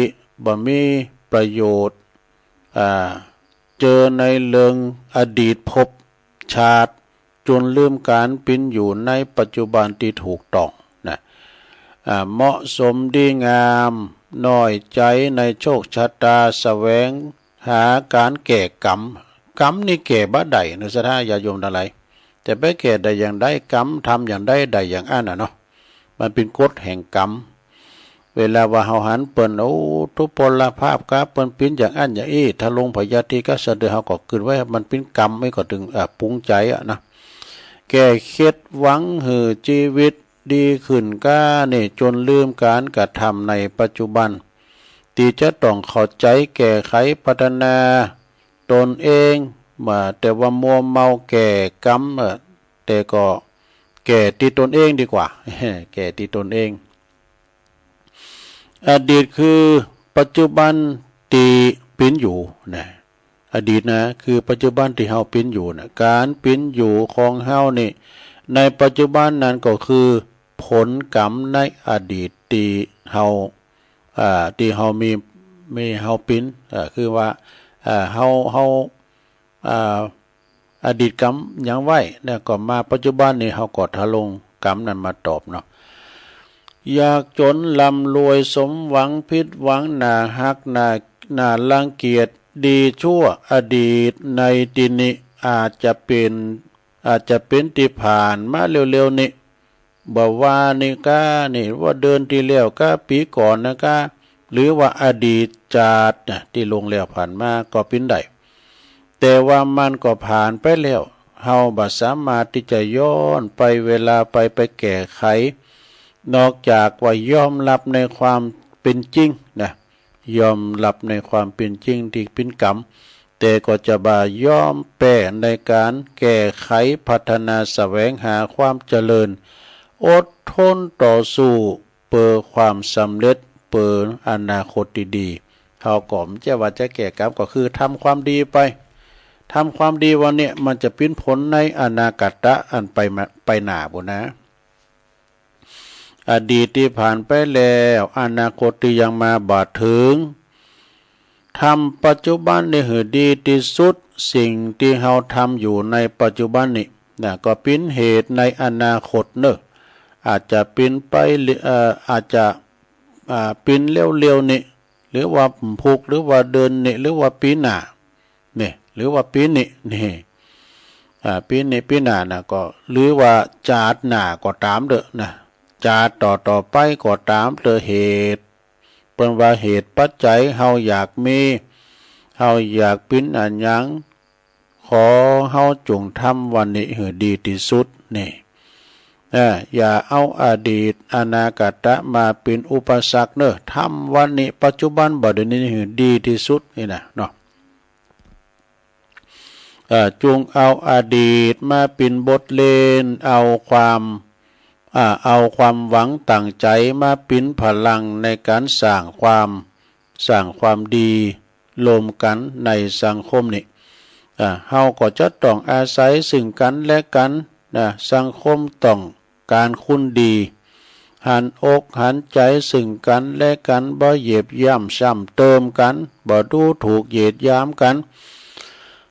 บ่มีประโยชน์ อ่า เจอในเรื่องอดีตภพชาติ จนลืมก๋านเป๋นอยู่ในปัจจุบันตี้ถูกต้องนะ อ่า เหมาะสมดีงาม น้อยใจ๋ในโชคชะตา แสวงหาก๋านแก้กรรม กรรมนี่แก้บ่ได้นะ ศรัทธาญาติโยมตังหลาย จะไปแก้ได้อย่างใด กรรมทำอย่างใดได้อย่างอั้นน่ะเนาะ มันเป๋นกฎแห่งกรรม เวลาว่าเฮาหันเปิ้น โอ้ ทุพพลภาพกา เปิ้นเป๋นอย่างอั้นอย่างอี้ ทรงพยาธิกา สะเดือ เฮาก็กึ๊ดไว้ มันเป๋นกรรม มันก็ตึง อ่า ปรุงใจ๋อะนะ แก้เข็ดหวังหื้อชีวิตดีขึ้นกานี่ จนลืมก๋านกระทำในปัจจุบัน ตี้จะต้องเข้าใจ๋แก้ไขพัฒนาตนเอง มา แต่ว่ามัวเมาแก้กรรม เอ่อ แต่ก็แก้ตี้ตนเองดีกว่า แก้ตี้ตนเอง อดีตคือปัจจุบันตี้เป๋นอยู่นะ อดีตนะ คือปัจจุบันตี้เฮาเป๋นอยู่นะ ก๋านเป๋นอยู่ของเฮานี่ ในปัจจุบันนั้นก็คือผลกรรมในอดีตตี้เฮา อ่า ตี้เฮามี มีเฮาเป๋น อ่า คือว่า อ่า เฮา เฮา อ่า อดีตกรรมหยังไว้ แล้วก็มาปัจจุบันนี่เฮาก็ทรงกรรมนั้นมาตอบเนาะ ยากจนร่ำรวยสมหวังผิดหวัง น่าฮักน่า น่ารังเกียจดีชั่ว อดีตในตี้นี้อาจจะเป๋น อาจจะเป๋นตี้ผ่านมาเร็วๆ นี้ บ่ว่านี่กา นี่ว่าเดือนตี้แล้วกา ปี๋ก่อนนะกา หรือว่าอดีตชาตินะ ตี้ล่วงแล้วผ่านมาก็เป๋นได้ แต่ว่ามันก็ผ่านไปแล้ว เฮาบ่สามารถตี้จะย้อนไปเวลาไป ไปแก้ไข นอกจากว่ายอมรับในความเป๋นจริงนะ ยอมรับในความเป๋นจริงตี้เป๋นกรรม แต่ก็จะบ่ยอมแพ้ในก๋านแก้ไขพัฒนา แสวงหาความเจริญ อดทนต่อสู้เปื้อความสำเร็จ เปื้ออนาคตตี้ดี เฮาก็บ่ใจ้ว่าจะแก้กรรม ก็คือทำความดีไป ทำความดีวันนี้มันจะเป๋นผลในอนาคตอันไปมา ไปหน้าปู้นนะ อดีตตี้ผ่านไปแล้ว อนาคตตี้ยังมาบ่เถิง ทำปัจจุบันนี้หื้อดีตี้สุด สิ่งที่เฮาทำอยู่ในปัจจุบันนี้นะ ก็เป็นเหตุในอนาคตเนอะ อาจจะเป็นไป เอ่อ อาจจะ อ่า เป็นเร็วๆ นี้ หรือว่าพุก หรือว่าเดือนนี้ หรือว่าปีหน้า นี่ หรือว่าปีนี้ นี่ อ่า ปีนี้ ปีหน้านะ ก็ หรือว่าจาติหน้าก็ตามเถอะนะ จาติต่อๆ ไปก็ตามเถอะ เหตุ เปิ้นว่าเหตุปัจจัย เฮาอยากมี เฮาอยากเป็นอะหยัง ขอเฮาจงทำวันนี้หื้อดีที่สุด นี่ เออ อย่าเอาอดีต อนาคตะมาเป็นอุปสรรคเนอะ ทำวันนี้ ปัจจุบัน บัดนี้หื้อดีที่สุด นี่นะ เนาะ เอ่อ จงเอาอดีตมาเป็นบทเรียน เอาความ อ่า เอาความหวังตั้งใจมาเป็นพลังในการสร้างความ สร้างความดีร่วมกันในสังคมนี้ อ่า เฮาก็จะต้องอาศัยซึ่งกันและกันนะ สังคมต้อง การคนดี หันอกหันใจซึ่งกันและกัน บ่เหยียบย่ำซ้ำเติมกัน บ่ดูถูกเหยียดหยามกัน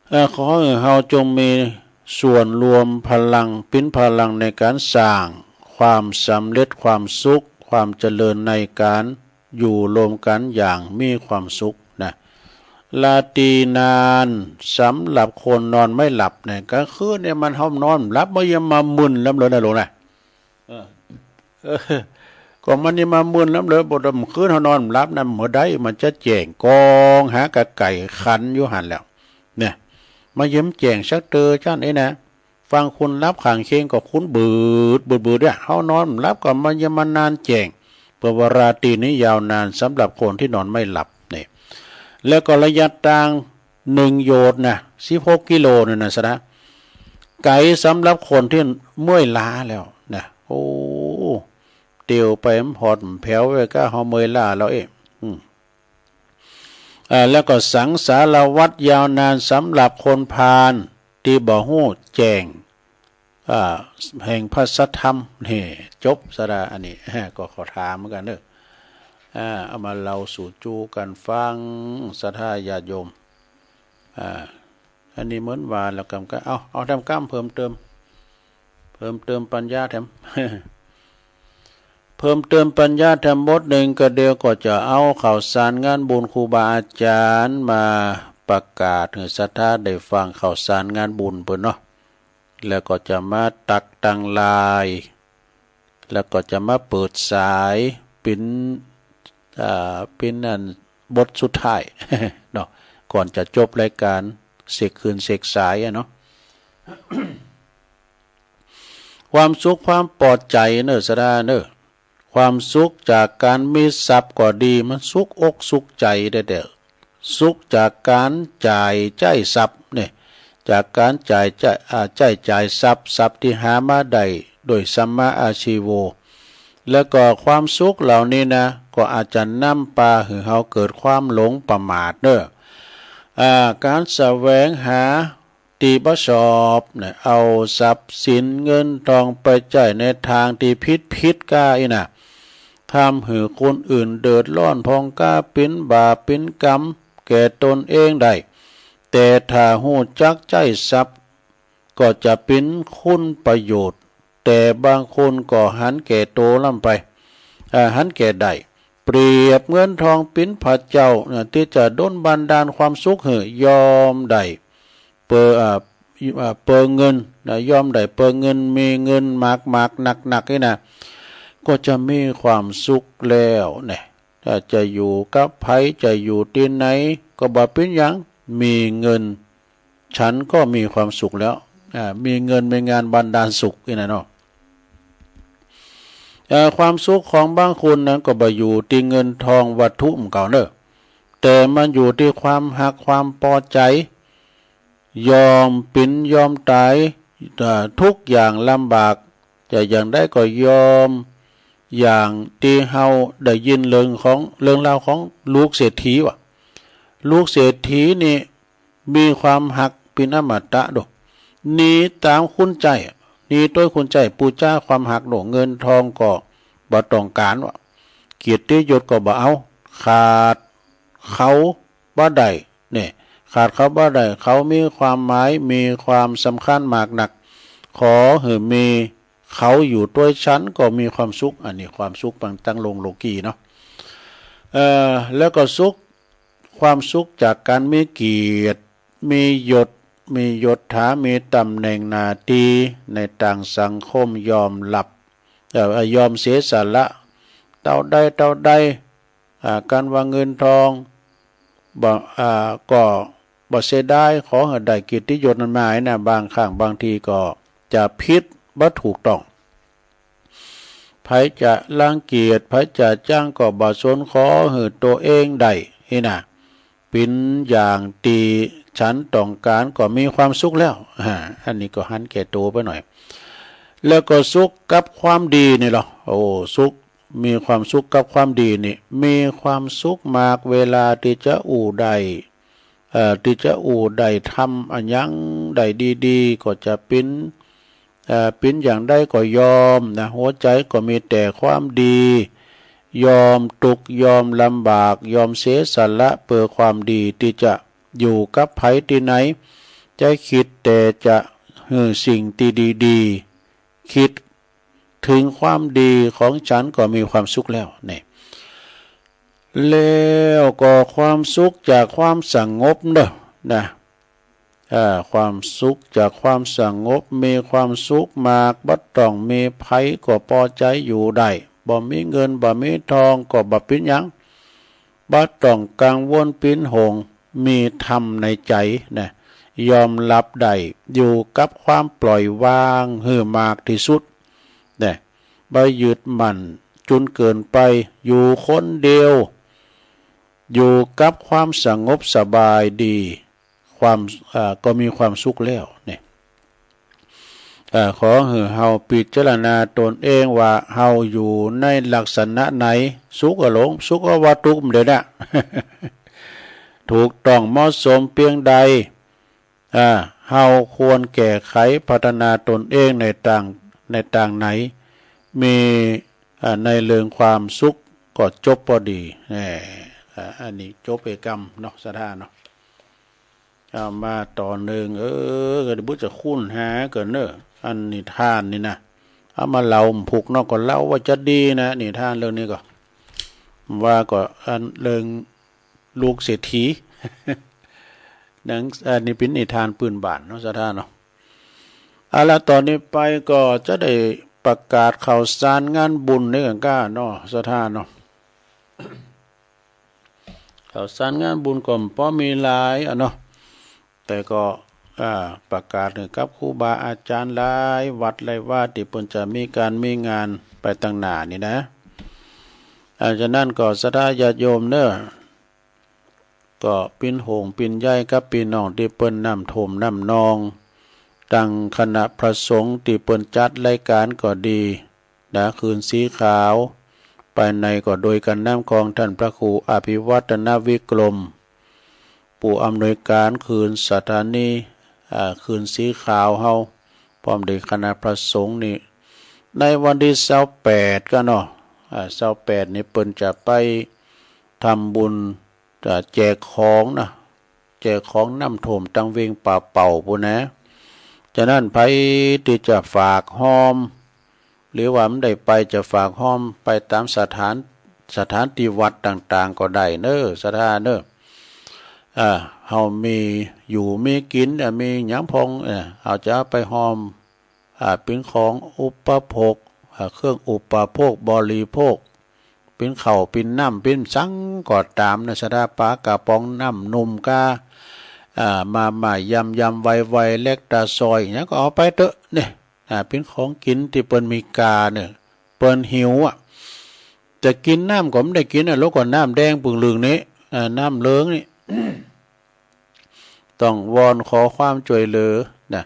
เอ่อ ขอให้เฮาจงมีส่วนร่วมพลัง เป็นพลังในการสร้างความสำเร็จ ความสุข ความเจริญในการอยู่ร่วมกันอย่างมีความสุขนะ ราตรีนานสำหรับคนนอนไม่หลับเนี่ย กลางคืนเนี่ยมันเฮานอนหลับ บ่ยังมามึนลำเลยนะลูกนะ เออ เออ ก็มันยังมามึนลำเลย บ่ดำคืนเฮานอนหลับนะ เมื่อใดมันจะแจ้ง กองหากะไก่ขันอยู่หั่นแล้ว เนี่ย มาเยี่ยมแจ้งสักเตอจ้านเอ้ยนะ ฟังคนหลับข้างเคียงก็คนบืด บืด บืดเนี่ย เฮานอนหลับก็มันยังมานานแจ้ง เพราะว่าราตรีนี้ยาวนานสำหรับคนที่นอนไม่หลับเนี่ย แล้วก็ระยะทางหนึ่งโยชน์นะ สิบหกกิโลเนี่ยนะสนะ ไกลสำหรับคนที่เมื่อยล้าแล้วนะ โอ้ เตียวไปมันหอดแผวไว้ก็เฮาเมื่อยล้าแล้วเอ๊ะ อืม อ่า แล้วก็สังสารวัฏยาวนานสำหรับคนพาลที่บ่ฮู้แจ้ง อ่า แห่งพระสัทธรรม นี่ จบซะละอันนี้ ก็ขอถามเหมือนกันเด้อ อ่า เอามาเล่าสู่จูกันฟัง ศรัทธาญาติโยม อ่า อันนี้เหมือนว่าแล้วกำก็ เอา เอาแถมกำเพิ่มเติม เพิ่มเติมปัญญาแถม เพิ่มเติมปัญญาแถมบทหนึ่งก็เดียวก็จะเอาข่าวสารงานบุญครูบาอาจารย์มาประกาศให้ศรัทธาได้ฟังข่าวสารงานบุญเปิ้นเนาะ แล้วก็จะมาตักตังลาย แล้วก็จะมาเปิดสายเป็น อ่า เป็นอันบทสุดท้าย เนาะ ก่อนจะจบรายการเสกคืนเสกสายอะเนาะ ความสุขความปลอดใจเนอะ ศรัทธาเนอะ ความสุขจากการมีทรัพย์ก็ดี มันสุขอกสุขใจแต๊ๆ สุขจากการจ่ายใจ๊ทรัพย์เนี่ย จากการจ่ายใจ๊ อ่า ใจ๊จ่ายทรัพย์ ทรัพย์ที่หามาได้โดยสัมมาอาชีโว แล้วก็ความสุขเหล่านี้นะ ก็อาจจะนำพาหื้อเฮาเกิดความหลงประมาทเนอะ อ่า การแสวงหา ตี้บ่ชอบนะ เอาทรัพย์สินเงินทองไปใจ๊ในทางตี้ผิดๆ ก้าอี้นะ ทำหื้อคนอื่นเดือดร้อนพ่องก้า เป็นบาปเป็นกรรมแก่ตนเองได้ แต่ถ้าฮู้จักใจ๊ทรัพย์ ก็จะเป็นคุณประโยชน์ แต่บางคนก็หันแก่โตล้ำไป อ่า หันแก่ได้ เปรียบเงินทองเป็นพระเจ้านะ ตี้จะดลบันดาลความสุขหื้อยอมได้ เปอ อ่า อ่า เปอเงินนะ ยอมได้เปอเงิน มีเงินมากๆ หนักๆ นี่นะ ก็จะมีความสุขแล้วนะ ถ้าจะอยู่กับใผ จะอยู่ตี้ไหน ก็บ่เป็นหยัง มีเงิน ฉันก็มีความสุขแล้ว อ่า มีเงินมีงานบันดาลสุขนี่นะเนาะ เอ่อ ความสุขของบางคนนั้นก็บ่อยู่ตี้เงินทองวัตถุเหมือนเก่าเนอะ แต่มันอยู่ตี้ความฮักความปอใจ ยอมเป็นยอมตาย เอ่อ ทุกข์ยากลำบาก จะอย่างใดก็ยอม อย่างตี้เฮาได้ยินเรื่องของ เรื่องราวของลูกเศรษฐีว่า ลูกเศรษฐีนี่มีความฮักเป็นอมตะโด หนีต๋ามคนใจ๊ หนีตวยคนใจ๊ ปูจาความฮักโด เงินทองก็บ่ต้องก๋านว่า เกียรติยศก็บ่เอา ขาดเขา บ่ได้ เนี่ย ขาดเขาบ่ได้ เขามีความหมาย มีความสำคัญมากนัก ขอหื้อมีเขาอยู่ด้วย ฉันก็มีความสุข อันนี้ความสุขเปิงตังโลกโลกีเนาะ เอ่อ แล้วก็สุข ความสุขจากการมีเกียรติ มียศ มียศถา มีตำแหน่งหน้าที่ในทางสังคม ยอมรับ เอ่อ ยอมเสียสละ เต้าใดเต้าใด อ่า การว่าเงินทอง บ่ อ่า ก็บ่เสียดาย ขอให้ได้เกียรติยศนั้นมานะ บางครั้งบางทีก็จะผิด บ่ถูกต้อง ไผจะรังเกียจ ไผจะจั้งก็บ่สน ขอให้ตัวเองได้ นี่นะ เป็นอย่างที่ฉันต้องการก็มีความสุขแล้ว อ่า อันนี้ก็หันแก่ตัวไปหน่อย แล้วก็สุขกับความดีนี่เหรอ โอ้ สุข มีความสุขกับความดีนี่ มีความสุขมากเวลาที่จะอู้ได้ เอ่อ ที่จะอู้ได้ทำอะหยังได้ดีๆ ก็จะเป็น เอ่อ เป็นอย่างใดก็ยอมนะ หัวใจก็มีแต่ความดี ยอมทุกข์ ยอมลำบาก ยอมเสียสละเพื่อความดี ที่จะอยู่กับไผที่ไหน จะคิดแต่จะหื้อสิ่งที่ดีๆ คิดถึงความดีของฉันก็มีความสุขแล้ว นี่ แล้วก็ความสุขจากความสงบเนอะ นะ เอ่อ ความสุขจากความสงบ มีความสุขมาก บ่ต้องมีไผก็พอใจอยู่ได้ บ่มีเงิน บ่มีทองก็บ่เป็นหยัง บ่ต้องกังวลเป็นห่วง มีธรรมในใจนะ ยอมรับได้ อยู่กับความปล่อยวางหื้อมากที่สุดนะ บ่ยึดมั่นจนเกินไป อยู่คนเดียว อยู่กับความสงบสบายดี ความ เอ่อ ก็มีความสุขแล้ว นี่ เอ่อ ขอหื้อเฮาพิจารณาตนเองว่าเฮาอยู่ในลักษณะไหน สุขก็หลง สุขก็ว่าทุกข์ เดี๋ยวนี้ ถูกต้องเหมาะสมเพียงใด อ่า เฮาควรแก้ไขพัฒนาตนเองในตาง ในตางไหน มี อ่า ในเรื่องความสุขก็จบพอดี แหม อ่า อันนี้จบไปกำเนาะ ศรัทธาเนาะ เอามาตอนหนึ่ง เออ ก็ได้บุจะคุ้นหาเกินเนอะ อันนิทานนี่นะ เอามาเล่าผูกเนาะ ก็เล่าว่าจะดีนะ นิทานเรื่องนี้ก็ ว่าก็อันเรื่องลูกเศรษฐี หนัง อันนี้เป็นนิทานพื้นบ้านเนาะ ศรัทธาเนาะ เอาละ ตอนนี้ไปก็จะได้ประกาศข่าวสารงานบุญนี่กันก้าเนาะ ศรัทธาเนาะ ข่าวสารงานบุญก็พอมีหลายอะเนาะ แต่ก็ อ่า ประกาศให้กับครูบาอาจารย์หลายวัดหลายวาที่เปิ้นจะมีการมีงานไปตังหน้านี่นะ อ่า ฉะนั้นก็ศรัทธาญาติโยมเนอะ ก็ปิ้นห่วงปิ้นใยกับพี่น้องที่เปิ้นน้ำท่วมน้ำนอง ตังคณะพระสงฆ์ที่เปิ้นจัดรายการก็ดี นะ คืนสีขาว ภายในก็โดยการนำของท่านพระครูอภิวัฒนวิกรม ผู้อำนวยการคืนสถานี อ่า คืนสีขาวเฮา พร้อมด้วยคณะพระสงฆ์นี่ ในวันที่ซาวแปดก็เนาะ อ่า ซาวแปดนี่เปิ้นจะไปทำบุญ อ่า แจกของนะ แจกของน้ำท่วมตังเวียงป่าเป่าพู้นนะ ฉะนั้นไผที่จะฝากฮอม หรือว่าบ่ได้ไปจะฝากฮอมไปตามสถาน สถานที่วัดต่างๆ ก็ได้เนอะ ศรัทธาเนอะ อ่า เฮามีอยู่มีกิน อ่า มีหยังพอง อ่า เอาจะเอาไปฮอม อ่า เป็นของอุปโภค อ่า เครื่องอุปโภคบริโภค เป็นข้าวเป็นน้ำเป็นสังก็ตามนะ ศรัทธา ปลากระป๋องน้ำนุ่มกา อ่า มาม่ายำยำไวไว แลคตาซอย หยังก็เอาไปเถอะเนี่ย อ่า เป็นของกินที่เปิ้นมีกาเนี่ย เปิ้นหิวอ่ะ จะกินน้ำก็บ่ได้กินอ่ะ แล้วก็น้ำแดงปึงลึงนี่ อ่า น้ำเหลืองนี่ ต้องวอนขอความช่วยเหลือนะ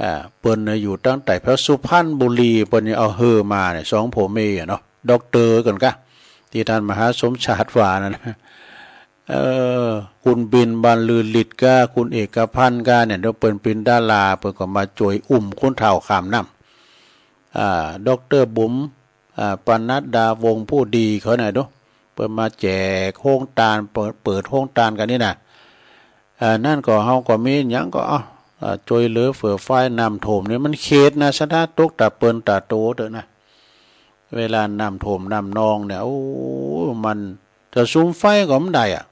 อ่า เปิ้นน่ะอยู่ตั้งแต่แถวสุพรรณบุรี เปิ้นยังเอาเฮอมาเนี่ย สองผัวเมียอะเนาะ ด็อกเตอร์กันกะ ที่ท่านมหาสมชาติว่านั่นนะ เออ คุณบินบรรลือฤทธิ์กะ คุณเอกพันธ์กะเนี่ย เดี๋ยวเปิ้นเป็นดารา เปิ้นก็มาช่วยอุ้มคนเฒ่าข้ามน้ำ อ่า ด็อกเตอร์บุ๋ม อ่า ปนัดดาวงศ์ผู้ดีเขาน่ะดู เปิ้นมาแจกโฮงทาน เปิด เปิดโฮงทานกันนี่นะ อ่า นั่นก็เฮาก็มีหยังก็ เอ้า อ่า ช่วยเหลือเผื่อไฟน้ำท่วมนี่มันเขตนะ ศรัทธา ตกตาเปิ้นตาโตเด้อนะ เวลาน้ำท่วมน้ำนองเนี่ย โอ้ มันจะสุมไฟก็บ่ได้อะ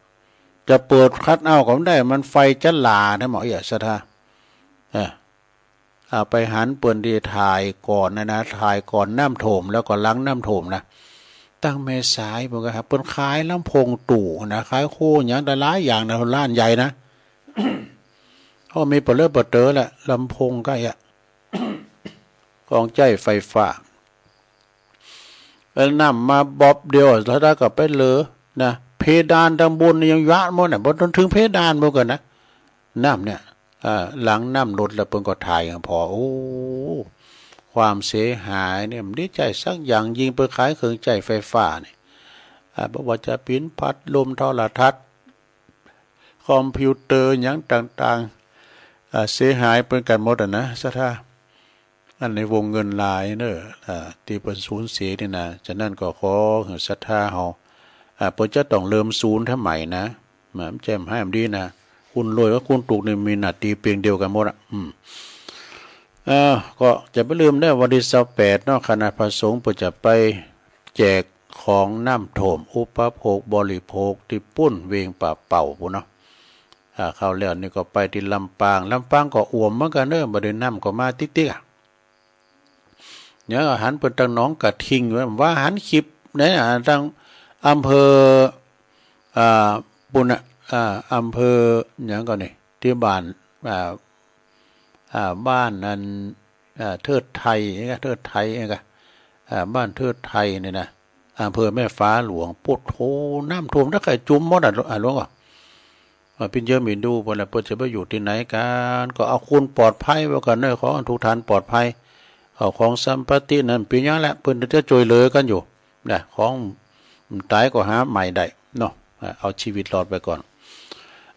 จะเปิดคัทเอาท์ก็บ่ได้ มันไฟจะหลานะหมอเอี้ย ศรัทธา เออ อ่า ไปหันเปิ้นตี้ถ่ายก่อนนะนะ ถ่ายก่อนน้ำท่วมแล้วก็หลังน้ำท่วมนะ ตั้งแม่สายเปิ้นก็หา เปิ้นขายลำโพงตู้นะ ขายโคหยังหลายๆอย่างนะ ร้านใหญ่นะ โอ้ มีเปลือเปเต๋อแหละ ลำโพงก็เอี้ย ของใจ๊ไฟฟ้า เอาน้ำมาบอบเดียว แล้วก็ไปเหลือนะ เพดานตังบนนี่ยังยะหมดน่ะ บ่ทันถึงเพดานหมดกันนะ น้ำเนี่ย อ่า หลังน้ำลดแล้วเปิ้นก็ถ่ายพอ โอ้ ความเสียหายเนี่ยมันได้ใจ๊สักอย่าง ยิ่งไปขายเครื่องใจ๊ไฟฟ้าเนี่ย อ่า บ่ว่าจะเป๋นพัดลม โทรทัศน์ คอมพิวเตอร์หยังต่างๆ อ่า เสียหายเปิ้นกันหมดอะนะ ศรัทธา อันในวงเงินหลายเนอะ อ่า ตี้เปิ้นสูญเสียนี่นะ ฉะนั้นก็ขอหื้อศรัทธาเฮา อ่า เปิ้นจะต้องเริ่มศูนย์ทำใหม่นะ มันจะให้มันดีนะ คนรวยกับคนถูกนี่มีหน้าตี้เปียงเดียวกันหมดอะ อืม เออ ก็จะบ่ลืมเด้อ วันตี้ซาวแปดเนาะ คณะพระสงฆ์เปิ้นจะไปแจกของน้ำท่วม อุปโภคบริโภคตี้ปุ้นเวียงป่าเป่าปุ้นเนาะ อ่า คราวแล้วนี่ก็ไปตี้ลำปาง ลำปางก็อ่วมเหมือนกันเนอะ บ่ได้น้ำก็มาติ๊กๆ อะ เนี่ยหันเปิ้นตังหนองกระทิงไว้ ว่าหันคลิปเนี่ย อ่า ตังอำเภอ อ่า ปุ้นน่ะ อ่า อำเภอหยังก่อนนี่ ตี้บ้าน อ่า อ่า บ้านอัน อ่า เทิดไทย เทิดไทย อ่า บ้านเทิดไทยนี่นะ อำเภอแม่ฟ้าหลวง โป๊ดโธ่ น้ำท่วมถ้าใคร่จุ่มหมดอะ อ่ะ หลวงก่อ อ่า เปิ้นเยียมอินดูเปิ้นแหละ เปิ้นจะไปอยู่ตี้ไหนกัน ก็เอาคนปลอดภัยไว้ก่อนเนอะ ขอให้ทุกท่านปลอดภัย ข้าวของสัมปตินั้นเป๋นหยังแหละ เปิ้นจะช่วยเหลือกันอยู่นะ ของต๋ายก็หาใหม่ได้เนาะ อ่า เอาชีวิตรอดไว้ก่อน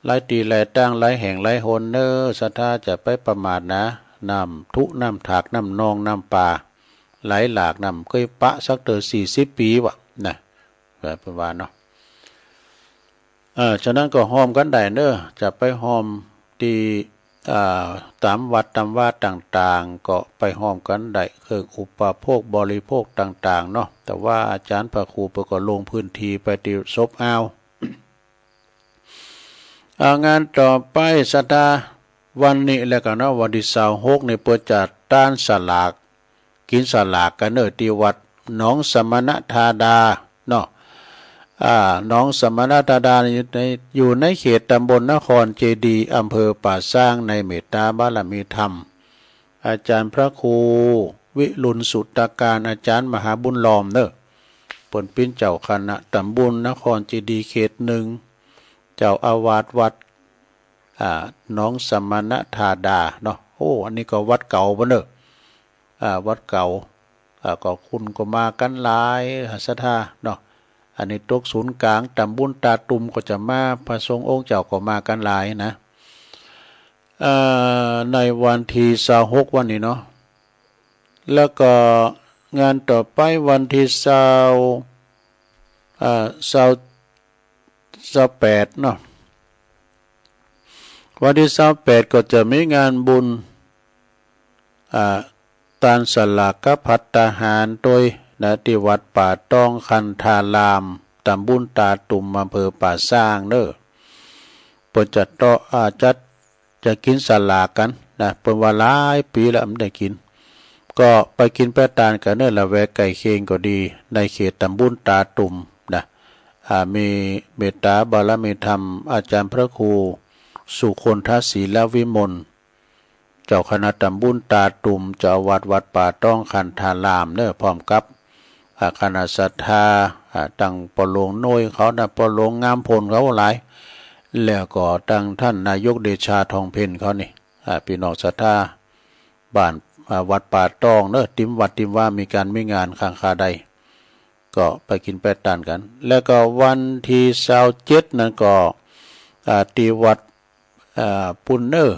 หลายตี้หลายตัง หลายแห่งหลายหนเนอะ ศรัทธาจะไปประมาทนะ น้ำทุ น้ำถาก น้ำนอง น้ำป่า ไหลหลาก น้ำเคยปะสักเตื้อสี่สิบปี๋วะนะ เปิ้นว่าเนาะ เอ่อ ฉะนั้นก็ฮ่อมกันได้เนอะ จะไปฮ่อมตี้ อ่า ต๋ามวัดต๋ามวาต่างๆ ก็ไปฮ่อมกันได้ เครื่องอุปโภคบริโภคต่างๆ เนาะ แต่ว่าอาจารย์พระครูเปิ้นก็ลงพื้นที่ไปตี้ศพเอา อ่า งานต่อไป ศรัทธา วันนี้แล้วกันเนาะ วันตี้ซาวหกนี่เปิ้นจะตานสลาก กินสลากกันเนอะ ตี้วัดหนองสมณธาดาเนาะ อ่า หนองสมณธาดาอยู่ใน อยู่ในเขตตำบลนครเจดีย์ อำเภอป่าซาง ในเมตตาบารมีธรรม อาจารย์พระครูวิรุณสุตตการ อาจารย์มหาบุญล้อมเนอะ เปิ้นเป๋นเจ้าคณะตำบลนครเจดีย์เขตหนึ่ง เจ้าอาวาสวัด อ่า หนองสมณธาดาเนาะ โอ้ อันนี้ก็วัดเก่าบ่เนอะ อ่า วัดเก่า อ่า ก็คนก็มากันหลาย ศรัทธาเนาะ อันนี้ตกศูนย์กลางตำบลตาตุ่มก็จะมา พระสงฆ์องค์เจ้าก็มากันหลายนะ เอ่อ ในวันตี้ซาวหกวันนี้เนาะ แล้วก็งานต่อไปวันตี้ซาว เอ่อ ซาว ซาวแปดเนาะ วันตี้ซาวแปดก็จะมีงานบุญ อ่า ตานสลากกับภัตตาหารโตยนะ ตี้วัดป่าตองคันธาราม ตำบลตาตุ่ม อำเภอป่าซางเนอะ เปิ้นจะเตาะ อ่า จัด จะกินสลากกันนะ เปิ้นว่าหลายปี๋แล้วบ่ได้กิน ก็ไปกินไปตานกันเนอะ ละแวกใกล้เคียงก็ดี ในเขตตำบลตาตุ่มนะ อ่า มีเมตตาบารมีธรรม อาจารย์พระครูสุคนทศิลวิมล เจ้าคณะตำบลตาตุ่ม เจ้าอาวาสวัดป่าตองคันธารามเนอะ พร้อมกับ อ่า คณะศรัทธา อ่า ตังป้อหลวงน้อยเขานะ ป้อหลวงงามพลเขาหลาย แล้วก็ตังท่านนายกเดชาทองเพ็ญเขานี่ อ่า ปี้น้องศรัทธาบ้าน อ่า วัดป่าตองเนอะ ติมวัดติมวามีก๋านมีงานครั้งคาใด ก็ไปกินไปตานกัน แล้วก็วันตี้ซาวเจ็ดนั้นก็ อ่า ตี้วัด อ่า ปุ้นเนอะ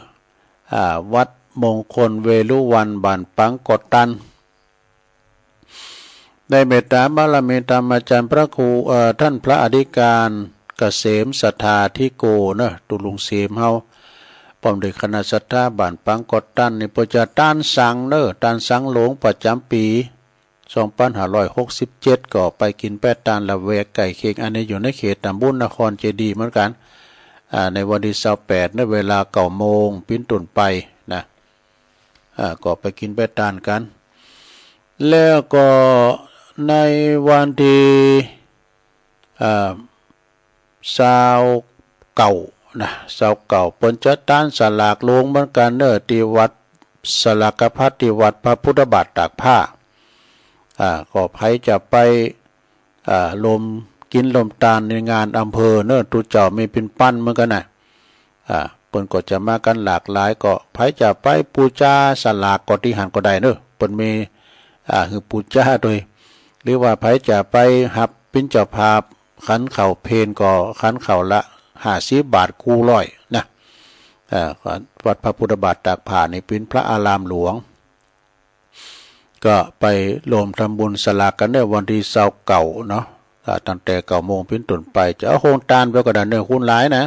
อ่า วัดมงคลเวรุวัณ บ้านปังกอตัน ได้เมตตาบารมีธรรมอาจารย์พระครู เอ่อ ท่านพระอธิการ เกษมศรัทธาธิโกเนอะ ตุลุงเสมเฮา พร้อมด้วยคณะศรัทธาบ้านปังกอดตันนี่ เปิ้นจะตานสังเนอะ ตานสังหลวงประจำปี สองพันห้าร้อยหกสิบเจ็ด ก็ไปกินแป้ตานละแวกใกล้เคียง อันนี้อยู่ในเขตตำบลนครเจดีย์เหมือนกัน อ่า ในวันที่ซาวแปด ในเวลาเก้าโมงเป็นต้นไปนะ อ่า ก็ไปกินแป้ตานกัน แล้วก็ในวันที่ อ่า ซาวเก้านะ ซาวเก้า เปิ้นจะตานสลากหลวงเหมือนกันเนอะ ที่วัดสลากพัด ที่วัดพระพุทธบาทตากผ้า อ่า ก็ใผจะไป อ่า รวมกินรวมตานในงานอำเภอเนอะ ตุ๊เจ้ามีปินปั้นเหมือนกันนะ อ่า เปิ้นก็จะมากันหลากหลาย ก็ใผจะไปปูจาสลากก็ตี้หั้นก็ได้เนอะ เปิ้นมี อ่า หื้อปูจาโดย หรือว่าใผจะไปฮับเป็นเจ้าภาพขันข้าวเพลก็ขันข้าวละห้าสิบบาท คู่ร้อยนะ อ่า วัดพระพุทธบาทตากผ้านี่เป็นพระอารามหลวง ก็ไปรวมทำบุญสลากกันในวันที่ซาวเก้าเนาะ อ่า ตั้งแต่เก้าโมงเป็นต้นไป จะเอาโฮงตานไปก็ได้เนอะ คนหลายนะ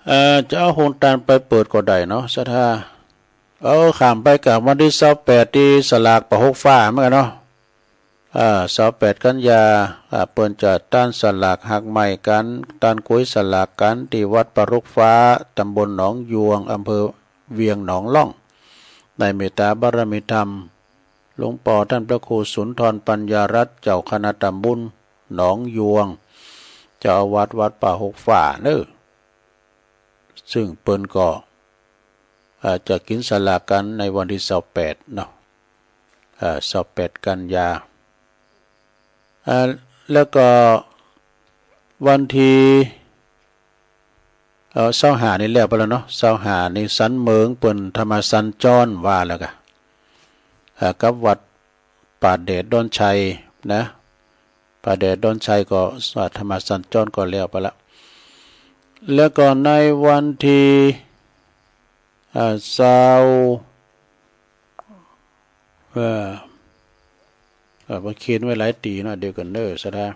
เอ่อ จะเอาโฮงตานไปเปิดก็ได้เนาะ ศรัทธา เออ ข้ามไปกับวันที่ซาวแปด ที่สลากปะหกฟ้าเหมือนกันเนาะ อ่า ซาวแปดกันยา อ่า เปิ้นจะตานสลากหากไม้กัน ตานก๋วยสลากกัน ที่วัดปะหกฟ้า ตำบลหนองยวง อำเภอเวียงหนองล่อง ในเมตตาบารมีธรรม หลวงปอท่านพระครูสุนทรปัญญารัตน์ เจ้าคณะตำบลหนองยวง เจ้าอาวาสวัดป่าหกฟ้าเนอะ ซึ่งเปิ้นก็ อ่า จะกินสลากกันในวันที่ซาวแปดเนาะ อ่า ซาวแปดกันยา อ่า แล้วก็วันที่ เอ่อ ซาวห้านี่แล้วไปแล้วเนาะ ซาวห้านี่สันเหมิงเปิ้นธรรมสัญจรว่าแล้วกะ อ่า กับวัดป่าแดดดอนชัยนะ ป่าแดดดอนชัยก็ อ่า ธรรมสัญจรก็แล้วไปละ แล้วก็ในวันที่ อ่า ซาว เอ่อ เอ่อ มันเขียนไว้หลายตี้เนาะ เดี๋ยวก่อนเนอะ ศรัทธา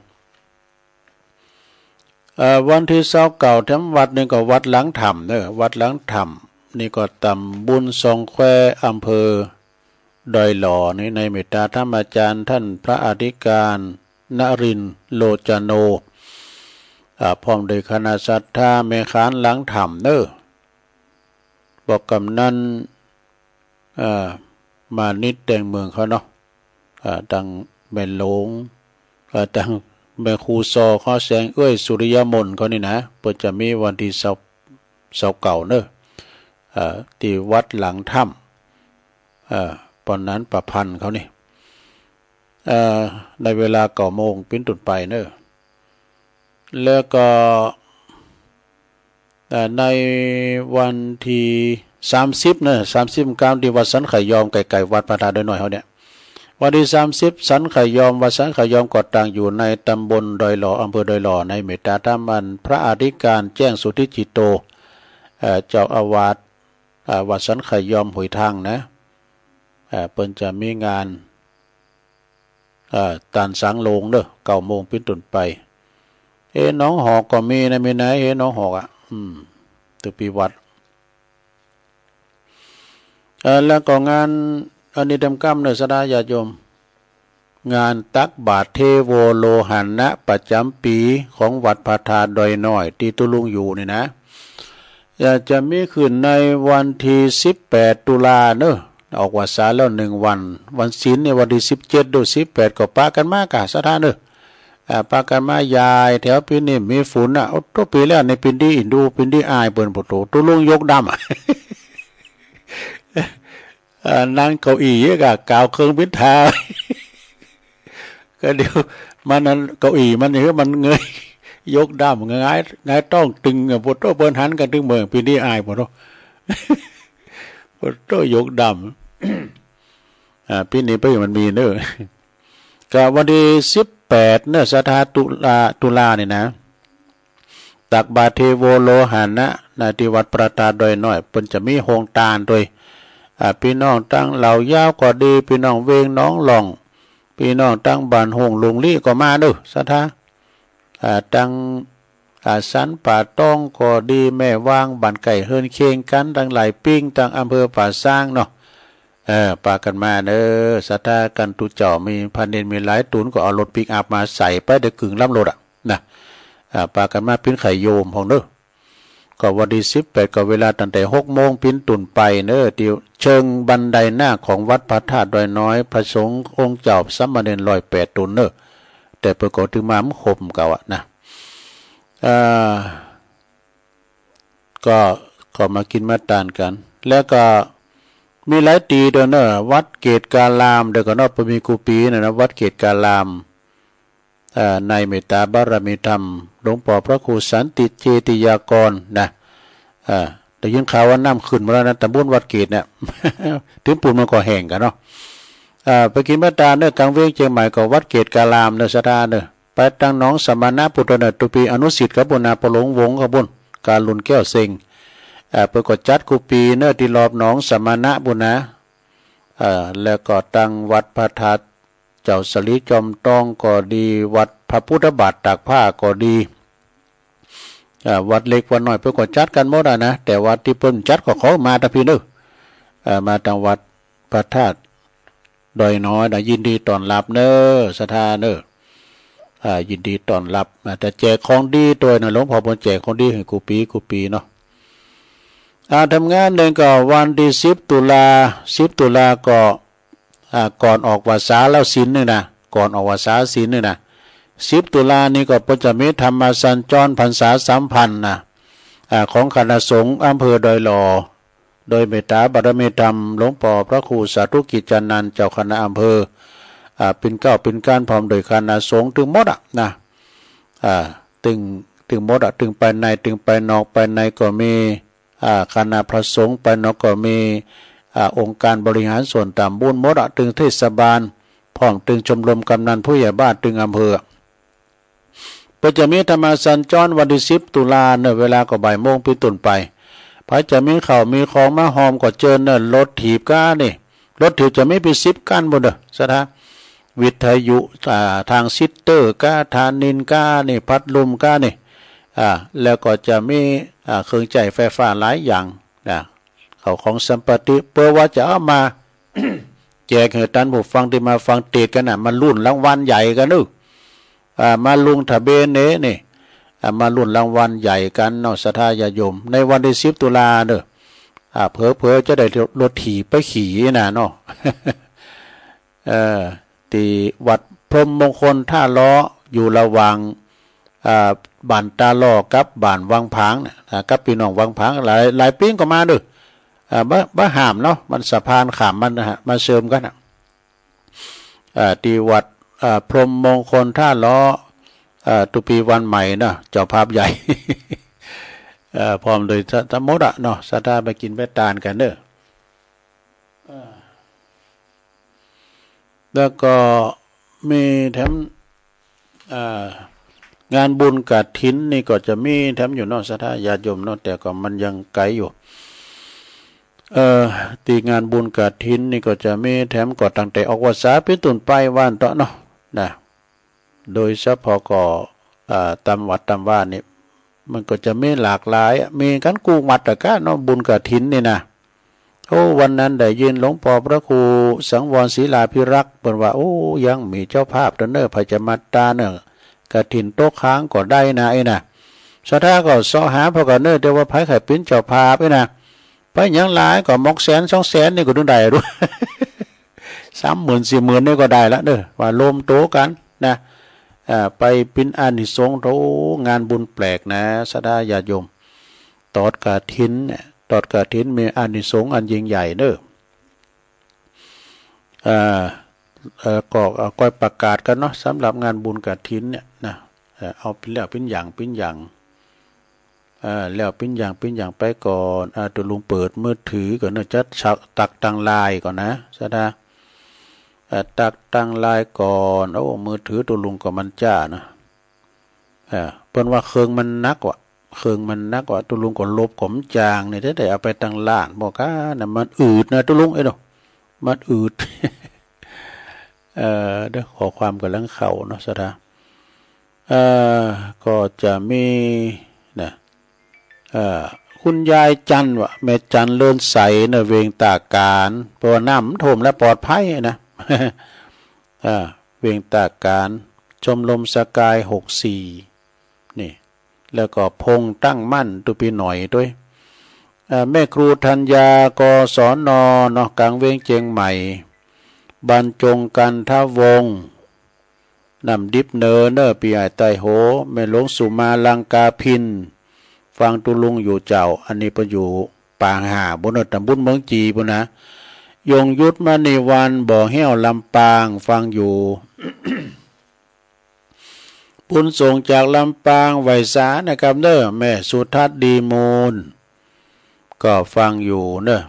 เอ่อ วันที่ซาวเก้า แถมวัดหนึ่งก็วัดหลังถ้ำเนอะ วัดหลังถ้ำนี่ก็ตำบลซองแคว อำเภอดอยหล่อนี่ ในเมตตาธรรมาจารย์ท่านพระอธิการนรินทร์โลจโน อ่า พร้อมด้วยคณะศรัทธาแม่ขานหลังถ้ำเนอะ บอกกำนัน เอ่อ มานิดแดงเมืองเขาเนาะ เอ่อ ตังแม่หลวง เอ่อ ตังแม่ครูซอเขาแสงเอื้อยสุริยมนต์เขานี่นะ เปิ้นจะมีวันที่ซาว ซาวเก้าเนอะ เอ่อ ที่วัดหลังถ้ำ เอ่อ ปอนนั้นประพันธ์เขานี่ เอ่อ ในเวลาเก้าโมงเป็นต้นไปเนอะ แล้วก็ เอ่อ ในวันที่สามสิบเนอะ สามสิบกลางที่วัดสันไข่ยอม ใกล้ๆวัดพระธาตุดอยน้อยเขาเนี่ย วันที่สามสิบ สันไข่ยอม วัดสันไข่ยอมก็ตั้งอยู่ในตำบลดอยหล่อ อำเภอดอยหล่อ ในเมตตาธรรมอันพระอธิการแจ้งสุทธิจิตโต เอ่อ เจ้าอาวาส เอ่อ วัดสันไข่ยอมห้วยทางนะ เอ่อ เปิ้นจะมีงาน เอ่อ ตานสังโลงเนอะ เก้าโมงเป็นต้นไป เอ หนองหอกก็มีนะ มีไหน เอ หนองหอกอ่ะ อืม ตุปีวัด เอ่อ แล้วก็งานอันนี้เต็มกำเนอะ ศรัทธาญาติโยม งานตักบาตรเทโวโลหะนะประจำปีของวัดพระธาตุดอยน้อย ที่ตุ๊ลุงอยู่นี่นะ อยากจะมีขึ้นในวันที่สิบแปดตุลาเนอะ ออกพรรษาแล้วหนึ่งวัน วันศีลในวันที่สิบเจ็ด ด้วย สิบแปด ก็ปะกันมากะ ศรัทธาเนอะ อ่า ปะกันมายายแถวปีนี้มีฝนน่ะ โอ้ ตัวปีแล้วในปีนี้อินดูปีนี้อายเปิ้น โอ้โห ตุ๊ลุงยกดำอะ อ่า นั่งเก้าอี้กะกาวเครื่องบินทา ก็เดี๋ยวมันนั้นเก้าอี้มันนี่มันเงย ยกดำหงาย หงายท้องตึงอะ โอ้โห เปิ้นหันกันตึงเมือง ปีนี้อาย โอ้โห โอ้โห ยกดำ อ่า ปีนี้ไปมันมีเนอะ ก็วันที่สิบแปดเนอะ ศรัทธา ตุลา ตุลานี่นะ ตักบาตรเทโวโลหะนะ ณ ที่วัดพระธาตุดอยน้อย เปิ้นจะมีโฮงตานโดย อ่า พี่น้องตังเหล่ายาวก็ดี พี่น้องเวียงหนองล่อง พี่น้องตังบ้านโฮงลุงลี้ก็มาเด้อ ศรัทธา อ่า ตัง อาสันป่าตองก็ดี แม่วางบ้านใกล้เฮือนเคียงกัน ตังหลายปิ้ง ตังอำเภอป่าซางเนาะ เออ ปากั๋นมาเน่อ ศรัทธากัน ตุ๊เจ้ามีพระเณรมีหลายต๋น ก็เอารถปิกอัพมาใส่ไปได้กึ่งลำรถอะ นะ อ่า ปากั๋นมาปิ้นไข่โยมพ่องเน่อ ก็วันตี้สิบแปด ก็เวลาตั้งแต่หกโมงปิ้นต้นไปเน่อ ตี้เชิงบันไดหน้าของวัดพระธาตุดอยน้อย พระสงฆ์องค์เจ้าสามเณรร้อยแปดต๋นเน่อ แต่เปิ้นก็ถือมาบ่ครบเก่าอะนะ อ่า ก็ ก็มากิ๋นมาตานกั๋น แล้วก็มีหลายตี้ตวยเน่อ วัดเกตุการาม เดี๋ยวก่อนเนาะ บ่มีกู้ปี๋นะนะ วัดเกตุการาม เอ่อ ในเมตตาบารมีธรรม หลวงป้อพระครูสันติเจติยากรนะ เอ่อ ได้ยินข่าวว่าน้ำขึ้นมาแล้วนะ ตำบลวัดเกตุเนี่ย ถึงปูนมันก็แห้งกั๋นเนาะ เอ่อ ไปกิ๋นมาตานเน่อ กลางเวียงเจียงใหม่ก็วัดเกตุการามเน่อ ศรัทธาเน่อ ไปตังหนองสมณะพุทธเน่อ ตุ๊ปีอนุสิทธิ์ครับปู้นนา ป้อหลวงวงศ์ครับปู้น การุณแก้วเซ็ง เอ่อ เปิ้นก็จัดกู้ปี๋เน่อ ตี้รอบหนองสมณะปู้นนา เอ่อ แล้วก็ตังวัดพระธาตุ เจ้าสลีจอมตองก็ดี วัดพระพุทธบาทตากผ้าก็ดี อ่า วัดเล็กวัดน้อยเปิ้นก็จัดกั๋นหมดอะนะ แต่วัดตี้เปิ้นจัดก็ขอมาตะพีเน่อ เอ่อ มาตังวัดพระธาตุดอยน้อยนะ ยินดีต้อนรับเน่อ ศรัทธาเน่อ อ่า ยินดีต้อนรับ อ่า แต่แจกของดีตวยนะ หลวงป้อเปิ้นแจกของดีหื้อกู้ปี๋กู้ปี๋เนาะ อ่า แถมงานหนึ่งก็วันตี้สิบตุลา สิบตุลาก็ อ่า ก่อนออกพรรษาแล้วศีลหนึ่งนะ ก่อนออกพรรษาศีลหนึ่งนะ สิบตุลานี้ก็เปิ้นจะมีธรรมสัญจรพรรษาสัมพันธ์นะ อ่า ของคณะสงฆ์อำเภอดอยหล่อ โดยเมตตาบารมีธรรมหลวงป้อพระครูสาธุกิจจานันท์เจ้าคณะอำเภอ อ่า ปิ้นเกล้าปิ้นก๊านพร้อมโดยคณะสงฆ์ตึงหมดอะนะ อ่า ตึง ตึงหมดอะ ตึงภายใน ตึงภายนอก ภายในก็มี อ่า คณะพระสงฆ์ ภายนอกก็มี อ่า องค์การบริหารส่วนตำบลหมดอะ ตึงเทศบาล พร้อมตึงชมรมกำนันผู้ใหญ่บ้าน ตึงอำเภอ เปิ้นจะมีธรรมสัญจรวันตี้สิบตุลาเน่อ เวลาก็บ่ายโมงปิ้นต้นไป ไผจะมีข้าวมีของมาฮอมก็เจิญเน่อ รถถีบก้านี่ รถถีบจะมีปิ้นสิบคันปู้นเน่อ ศรัทธา วิทยุ อ่า ทรานซิสเตอร์ก้า ธานินทร์ก้านี่ พัดลมก้านี่ อ่า แล้วก็จะมี อ่า เครื่องใจ๊ไฟฟ้าหลายอย่างนะ ข้าวของสัมปติ เปื้อว่าจะเอามา แจกหื้อต้านผู้ฟังตี้มาฟังเตสน์กั๋นนะ มาลุ้นรางวัลใหญ่กั๋นเน่อ อ่า มาลงทะเบียนเน่นี่ อ่า มาลุ้นรางวัลใหญ่กั๋นเนาะ ศรัทธาญาติโยม ในวันตี้สิบตุลาเน่อ อ่า เผลอๆ จะได้รถถีบไปขี่นะเนาะ เอ่อ ตี้วัดพรหมมงคลท่าล้อ อยู่ระหว่าง อ่า บ้านตาล้อกับบ้านวังผางนะ อ่า กับปี้น้องวังผาง หลาย หลายปิ้งก็มาเน่อ อ่า บ่ บ่ห้ามเนาะ มันสะพานข้ามมันนะฮะ มาเชื่อมกั๋นนะ อ่า ตี้วัด อ่า พรหมมงคลท่าล้อ อ่า ตุ๊ปี๋วันใหม่เนาะ เจ้าภาพใหญ่ เอ่อ พร้อมโดยทั้งหมดอะเนาะ ศรัทธาไปกิ๋นไปตานกั๋นเน่อ อ่า แล้วก็มีแถม อ่า งานบุญกฐินนี่ก็จะมีแถมอยู่เนาะ ศรัทธาญาติโยมเนาะ แต่ก็มันยังไกลอยู่ เอ่อ ตี้งานบุญกฐินนี่ก็จะมีแถม ก็ตั้งแต่ออกพรรษาปิ้นต้นไปว่าอั้นเถาะเนาะ นะ โดยเฉพาะก็ อ่า ต๋ามวัดต๋ามวานี่ มันก็จะมีหลากหลายอะ มีกั๋นกู้วัดอะก้าเนาะ บุญกฐินนี่นะ โอ้ วันนั้นได้ยินหลวงป้อพระครูสังวรศิลาภิรักษ์เปิ้นว่า โอ้ ยังมีเจ้าภาพเน่อ ไผจะมาตานเน่อ กฐินตกค้างก็ได้นะ ไอ้นะ ศรัทธาก็เซาะหาพ่อกันเน่อ แต่ว่าไผใค่ปิ้นเจ้าภาพ ไอ้นะ ไปหยังหลายก็หมกแสนสองแสนนี่ก็ต้องได้ดู สามหมื่นสี่หมื่นนี่ก็ได้ละเน่อ ว่ารวมตั๋วกั๋นนะ อ่า ไปปิ้นอานิสงส์ โธ่ งานบุญแปลกนะ ศรัทธาญาติโยม ตอดกฐินเนี่ย ตอดกฐินมีอานิสงส์อันยิ่งใหญ่เน่อ อ่า เอ่อ ก็ เอ่อ ก้อยประกาศกั๋นเนาะ สำหรับงานบุญกฐินเนี่ยนะ เอ่อ เอาปิ้นแล้วปิ้นอย่าง ปิ้นอย่าง เอ่อ แล้วปิ้นอย่าง ปิ้นอย่างไปก่อน อ่า ตุ๊ลุงเปิดมือถือก่อนเนาะ จะตักตังไลน์ก่อนนะ ศรัทธา เอ่อ ตักตังไลน์ก่อน โอ้ มือถือตุ๊ลุงก็มันจ้านะ เอ่อ เปิ้นว่าเครื่องมันหนักว่ะ เครื่องมันหนักว่ะ ตุ๊ลุงก็ลบก็บ่จ่างนี่ แต่ได้เอาไปตังล้าน บ่ก้านะ มันอืดนะตุ๊ลุงเอ้ยเนาะ มันอืด เอ่อ เดี๋ยวข้อความก่อน หลังเข้าเนาะ ศรัทธา เอ่อ ก็จะมีนะ เอ่อ คุณยายจันทร์วะ แม่จันทร์เลินใสเนอะ เวียงตากาน เพราะว่าน้ำมันท่วมแล้วปลอดภัยนะ เอ่อ เวียงตากาน ชมรมสกาย หกสี่ นี่ แล้วก็พงษ์ตั้งมั่น ตุ๊ปีหน่อยด้วย เอ่อ แม่ครูธัญญา กศน เนาะ กลางเวียงเจียงใหม่ บรรจงกันทวงศ์ น้ำดิบเนอเนอ ปีอ้ายใต้โห แม่หลวงสุมาลังกาพิน ฟังตุ๊ลุงอยู่เจ้า อันนี้เปิ้นอยู่ปางห้าบุญเนอ ตำบลเมืองจีบุญนะ ยงยุทธมณีวัน บ่อแห้วลำปาง ฟังอยู่ บุญส่งจากลำปาง ไหว้สานะครับเนอ แม่สุทัศน์ดีมูล ก็ฟังอยู่เนอะ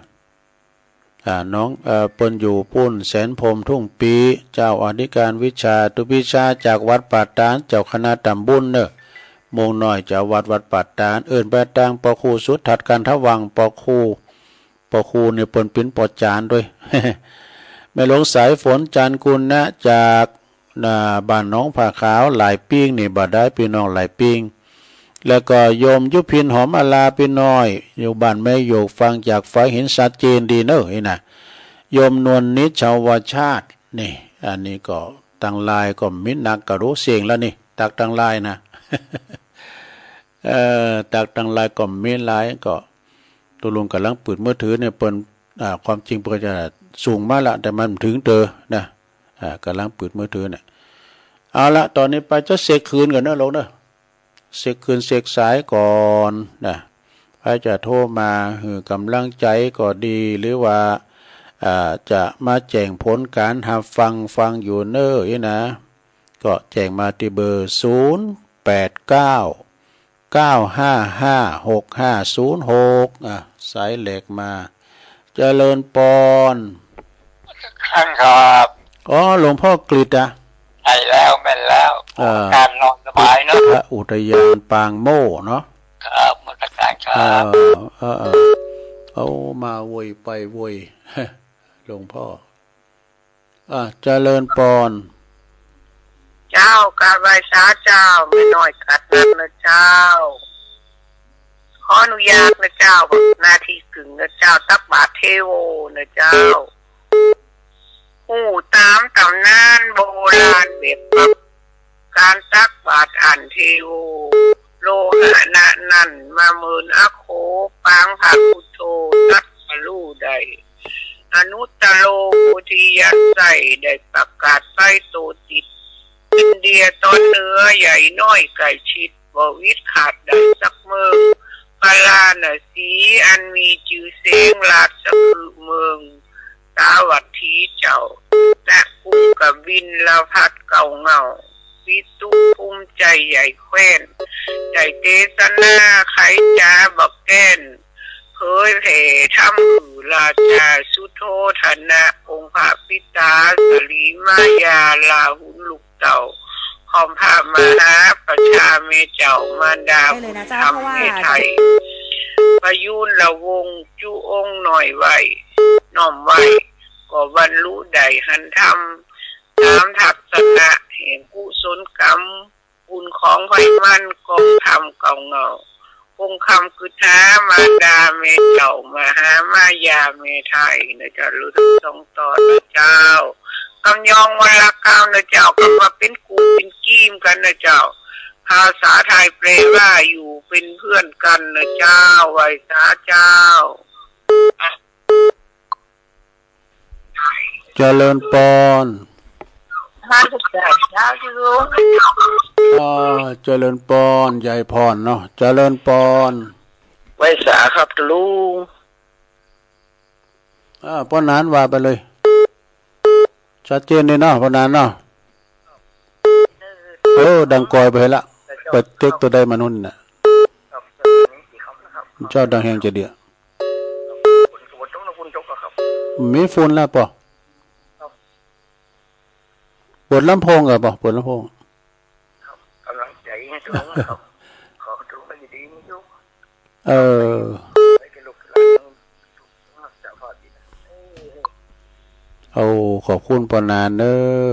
อ่า น้อง เอ่อ เปิ้นอยู่ปู้น แสนพรหมทุ่งปี เจ้าอธิการวิชา ตุ๊ปีชา จากวัดป่าตาด เจ้าคณะตำบลเนอะ โมงน้อย เจ้าวัดวัดป่าตาด เอิ้นไปตางปอครูสุทัศน์ กันทวังค์ ปอครู ปอครูนี่เปิ้นเป๋นปอจารย์ด้วย แม่หลวงสายฝน จันทร์กุณะ จาก น่า บ้านหนองผาขาว หลายปิ้งนี่ บ่ได้ พี่น้องหลายปิ้ง แล้วก็โยมยุพิน หอมอาลา พี่น้อย อยู่บ้านแม่โยก ฟังจากฝายหินชัดเจนดีเนอะ นี่นะ โยมนวลนิชชาวชาติ นี่ อันนี้ก็ตังไลน์ก็มีนักกะรู้เสียงแล้วนี่ ตักตังไลน์นะ เอ่อ ตักตังไลน์ก็มีหลาย ก็ตุ๊ลุงกำลังเปิดมือถือเนี่ย เปิ้น อ่า ความจริงเปิ้นจะส่งมาละ แต่มันบ่ถึงเตอนะ อ่า กำลังเปิดมือถือเนี่ย เอาละ ตอนนี้ไปจะเช็คคืนก่อนเนอะลูกเนอะ เช็คคืนเช็คสายก่อนนะ ใครจะโทรมาหื้อกำลังใจก็ดี หรือว่า อ่า จะมาแจ้งผลการรับฟัง ฟังอยู่เนอะ นี่นะ ก็แจ้งมาที่เบอร์ ศูนย์แปดเก้า เก้าห้าห้า หกห้าศูนย์หก อ่ะ สายแรกมา เจริญปอน ท่านครับ อ๋อ หลวงพ่อกฤษอ่ะ ใช่แล้ว แม่นแล้ว เออ การนอนสบายเนอะ พุทธอุทยานปางโม่เนาะ ครับ นมัสการครับ เออ เออ เออ เอามาโวยไปโวย หลวงพ่อ อ่ะ เจริญปอน เจ้า กราบไหว้สาเจ้า แม่น้อยกัดนัดนะเจ้า ขออนุญาตนะเจ้า นาทีครึ่งนะเจ้า ตักบาตรเทโวนะเจ้า ฮู้ต๋ามต๋ำนานโบราณแบบปับ ก๋านตักบาตรอั้นเทโว โลหะนะนั้นมาเหมินอโข ปางพระพุทโธตรัสรู้ได้ อนุตตโร ผู้ที่ยัดใส่ได้ประกาศไซโตติด เป็นเดียต๋อนเหนือใหญ่น้อยใกล้ชิด บ่วิดขาดได้สักเมิง พาราณสีอันมีจื้อเสียงราชคฤห์เมือง สาวัตถีเจ้า ณ กรุงกบิลพัสดุ์เก้าเหง้า ปิตุภูมิใจใหญ่แคว้น ได้เตสนาไขจ๋าบักแก้น เผยแผ่ธรรมหื้อราชาสุโธธนะ องค์พระปิตาสลีมายาลาหุลลูกเต้า พร้อมพระมหาประชาแม่เจ้ามารดา ได้เลยนะเจ้า บุญธรรม เพราะว่า แม่ไทย ประยูรละวงศ์จุองค์น้อยไว้ น้อมไว้ ก็บรรลุได้หันธรรม ต๋ามทัศนะแห่งกุศลกรรม บุญของไพมันกองธรรมเก้าเหง้า คงคำกึษา มารดาแม่เจ้ามหามายาแม่ไทยนะเจ้า ลูกทั้งสองต๋อนนะเจ้า กำยองวันละเก้านะเจ้า กำมาเป็นกูเป็นกีมกันนะเจ้า ภาษาไทยแปลว่าอยู่เป็นเพื่อนกันนะเจ้า ไหว้สาเจ้า เจริญปอน อ่า เจริญปอน ยายพรเนาะ เจริญปอน ไหว้สาครับตุ๊ลุง อ่า ป้อหนานว่าไปเลย ชัดเจนเลยเนาะ ป้อหนานเนาะ เออ ดังกอยไปละ เปิดเต็กตัวใดมานู่นน่ะ เจ้าดังแฮงจะเดีย มีฝุ่นแล้วปอ เปิดลำโพงก่อนปอ เปิดลำโพง ครับ กำลังใจให้ทุกคนครับ ขอทุกคนดีๆ อยู่ เออ ให้กับลูกหลาน เอา ขอบคุณป้อหนานเด้อ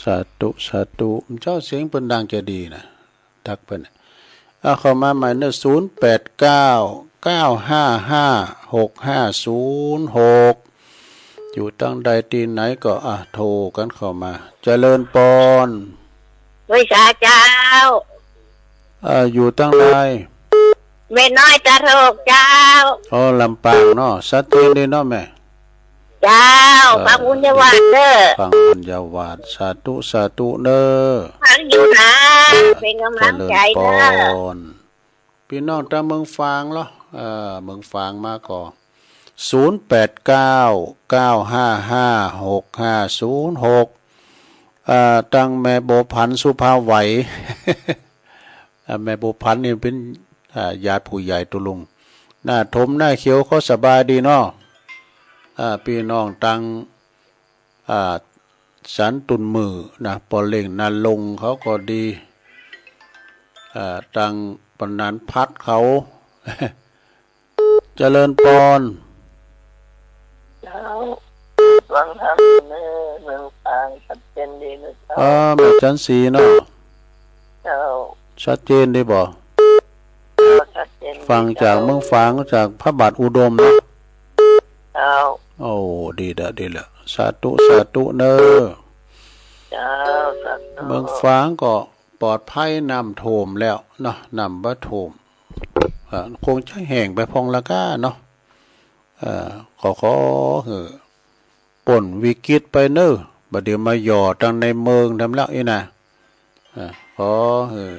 สาธุ สาธุ เจ้าเสียงเปิ้นดังจะดีนะ ทักไปนะ อ่ะ เข้ามาใหม่เนอะ ศูนย์แปดเก้า เก้าห้าห้า หกห้าศูนย์หก อยู่ตังใดตี้ไหนก็ อ่ะ โทรกันเข้ามา เจริญปอน ไหว้สาเจ้า เอ่อ อยู่ตังใด แม่น้อยตาโทกเจ้า อ๋อ ลำปางเนาะ ชัดเจนดีเนาะแม่ เจ้า เอ่อ ฟังบุญญาวาสเด้อ ฟังบุญญาวาส สาธุ สาธุเนอะ ฟังอยู่นะ เอ่อ เป็นกำลังใจเด้อ เจริญปอน พี่น้องตางเมืองฝางเหรอ เอ่อ เมืองฝางมาก็ ศูนย์แปดเก้า เก้าห้าห้า หกห้าศูนย์หก เอ่อ ตางแม่บัวผันสุภาไหว อ่า แม่บัวผันนี่เปิ้น อ่า ญาติผู้ใหญ่ตุลุง หน้าถมหน้าเขียวเขาสบายดีเนาะ อ่า พี่น้องตาง อ่า สันตุนมือนะ ปอเล่งนาลงเขาก็ดี อ่า ตางปนันพัดเขา เจริญปอน เจ้า ฟังธรรมเนอะ เมืองฝางชัดเจนดีนะเจ้า อ๋อ แม่จันสีเนาะ เจ้า ชัดเจนดีบ่ เจ้า ชัดเจนดี ฟังจาก เจ้า เมืองฝาง จากพระบาทอุดมเนาะ เจ้า โอ้ ดีละ ดีละ สาธุ สาธุเนอะ เจ้า สาธุ เมืองฝางก็ปลอดภัย น้ำท่วมแล้วเนาะ น้ำบ่ท่วม อ่า คงจะแห้งไปพ่องละก้าเนาะ เอ่อ ขอ ขอหื้อป๊นวิกฤตไปเนอะ บ่าเดี่ยวมาหย่อตังในเมืองแถมแล้วอี้นะ เอ่อ ขอหื้อ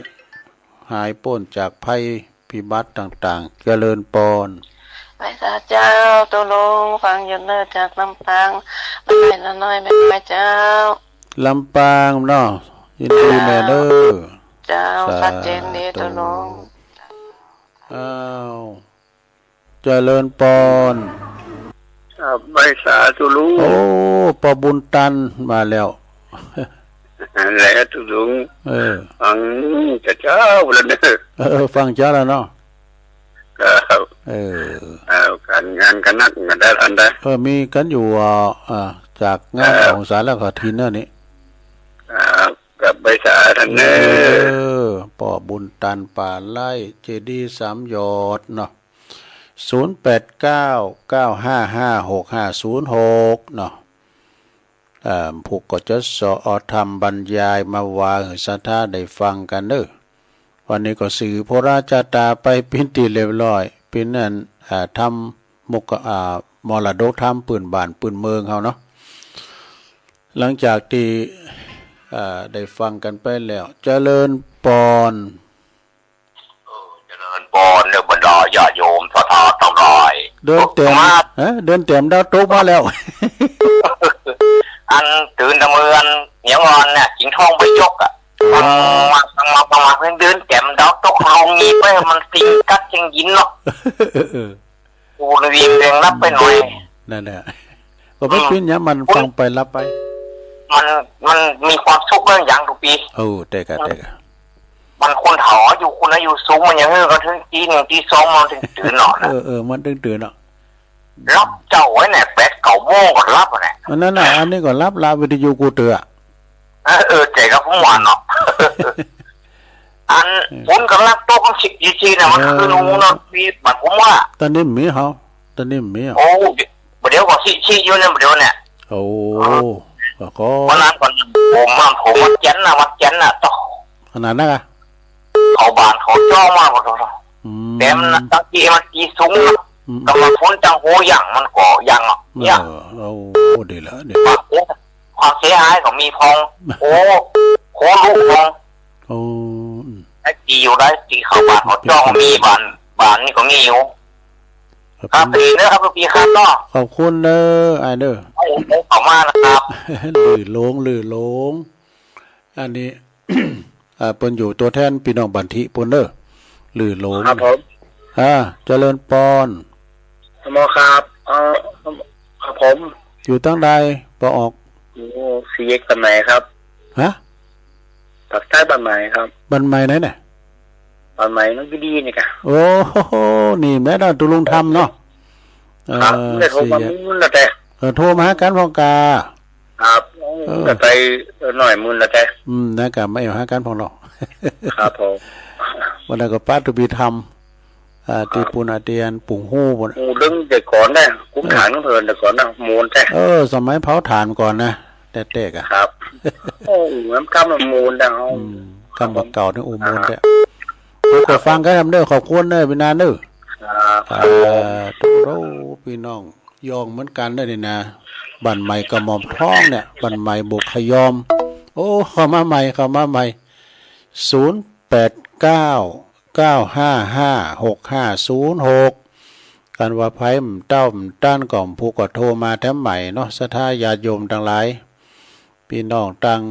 หายป๊นจากภัยพิบัติต่างๆ เจริญปอน ไหว้สาเจ้า ตุลุง ฟังอยู่เนอะ จากลำปาง แม่น้อย แม่น้อยเจ้า ลำปางเนาะ ยินดีแม่เนอะ เจ้า สาธุ ชัดเจนดี ตุลุง อ้าว เจริญปอน ครับ ไหว้สาตุลุง โอ้ ปอบุญตันมาแล้ว นั่นแหละตุลุง เออ ฟังแต่เช้าแล้วเนอะ เออ ฟังเช้าแล้วเนาะ ครับ เออ เอา การงานก็หนักเหมือนกันได้ทันได้ เออ มีกันอยู่ อ่า อ่า จากงาน เออ ของสารคดีเนอะนี่ ครับ กับไหว้สาท่านเนอะ เออ ปอบุญตันป่าไร่ เจดีย์สามยอดเนาะ ศูนย์แปดเก้า เก้าห้าห้า หกห้าศูนย์หก เนาะ เอ่อ ผู้ก็จะสอเอาธรรมบรรยายมาว่าหื้อศรัทธาได้ฟังกันเนอะ วันนี้ก็สืบโหราชาตาไปเป๋นตี้เรียบร้อย เป๋นอัน อ่า ธรรมมก อ่า มรดกธรรมปื้นบ้านปื้นเมืองเฮาเนาะ หลังจากตี้ อ่า ได้ฟังกันไปแล้ว เจริญปอน เออ เจริญปอนเด้อบรรดาญาติโยมศรัทธาทั้งหลาย เดือนแต้ม มา ฮะ เดือนแต้มดาวตกมาแล้ว อันตื่นแต่เมื่อวันเหียงอ่อนเนี่ย สิงห์ทองไปยกอะ อ๋อ มา มา มา มา เดือนแต้มดาวตกลงนี้ไป มันสิงกัดเชียงยินเนาะ เออ เออ กูรีบเร่งรับไปหน่อย นั่นแหละ ก็ไม่ อืม เป๋นหยัง มัน คุณ ฟังไปรับไป มัน มันมีความสุขเรื่องอย่างทุกปี โอ้ แต่กะ แต่กะ มันคนเฒ่าอายุ คนอายุสูง มันยังเฮือกันถึงตีหนึ่งตีสอง มันถึงตื่นนอนนะ เออ เออ มันถึงตื่นเนาะ รับเจ้าไว้เนี่ย แปดเก้าโมงก็รับอะเนี่ย อันนั้นน่ะ อันนี้ก็รับละ วิทยุกูเตือ เออ เออ ใจกับผมว่าเนาะ อัน อืม ฝนกำลังตก มันสิบจีซีนะ มัน เออ คือหนูเนาะ มีบัตรผมว่า ตอนนี้มีเหรอ ตอนนี้มีเหรอ โอ้ เดี๋ยวก็สิ สิอยู่เนี่ย เดี๋ยวเนี่ย โอ้ ก็ วันนั้นก่อน ผมมา ผมมาเขียนนะ มาเขียนนะ ต่อ ขนาดนั้นอะ เขาบ้านเขาจ้องมาหมดเลย อืม แต่มันตั้งที่มันตีสูงนะ อืม ก็มาฝนจังโหยังมันก็ยังอ่ะ เนี่ย เออ โอ้ ดีละ ดีละ ความเสีย ความเสียหายก็มีพอง โอ้ โหลูกพอง โอ้ อืม ไอ้ที่อยู่ได้ที่เขาบ้านเขาจ้องมีบ้าน บ้านนี่ก็มีอยู่ ครับ ครับ ดีนะครับ พี่ครับเนาะ ขอบคุณเด้อ อ้ายเด้อ ให้ผมเข้ามานะครับ ลื่นหลง ลื่นหลง อันนี้ อ่า เปิ้นอยู่ตัวแทนพี่น้องบันทิปู้นเด้อ หรือหลง ครับผม อ่า เจริญปอน หมอครับ เอ่อ ครับผม อยู่ตังใด ปอออก อยู่สี่แยกบ้านใหม่ครับ ฮะ ปากใต้บ้านใหม่ครับ บ้านใหม่ไหนเนี่ย บ้านใหม่น้องกีดีนี่กะ โอ้โห นี่แม่นเนาะ ตุลุงธรรมเนาะ ครับ เออ ได้โทรมา สี่แยก มื้อนั้นแต่ เออ โทรมาหากันพร้อมกา ครับ เออ ก็ไปหน่อยมื้อนะแท้ อืม นะก็มาเอี่ยวหากันพ่องเนาะ ครับผม วันนั้นก็ปาตุบีทำ อ่า ครับ ที่ปูนอาเตียนปุ่งฮู้บน หมู่เรื่องแต่ก่อนนะ คุ้ม เออ ขังเพิ่นแต่ก่อนนะ มูลแท้ เออ สมัยเผาถ่านก่อนนะ แต่ๆ อะ ครับ โอ้ เหมือนกำมันมูลนะ อืม กำบ่าเก่านี่ โอ้ มูลแท้ ครับ ผมก็ฟังกันนำเด้อ ขอบคุณเด้อ พี่นาเด้อ ครับ อ่า ผม ทุกโรพี่น้อง ย่องเหมือนกันเด้อนี่นะ บ้านใหม่กระหม่อมทองเนี่ย บ้านใหม่บกขยอม โอ้ เข้ามาใหม่ เข้ามาใหม่ ศูนย์แปดเก้า เก้าห้าห้า หกห้าศูนย์หก กันว่าไผมันเต้ามันต้านก็ผู้ก็โทรมาแถมใหม่เนาะ ศรัทธาญาติโยมทั้งหลาย พี่น้องตัง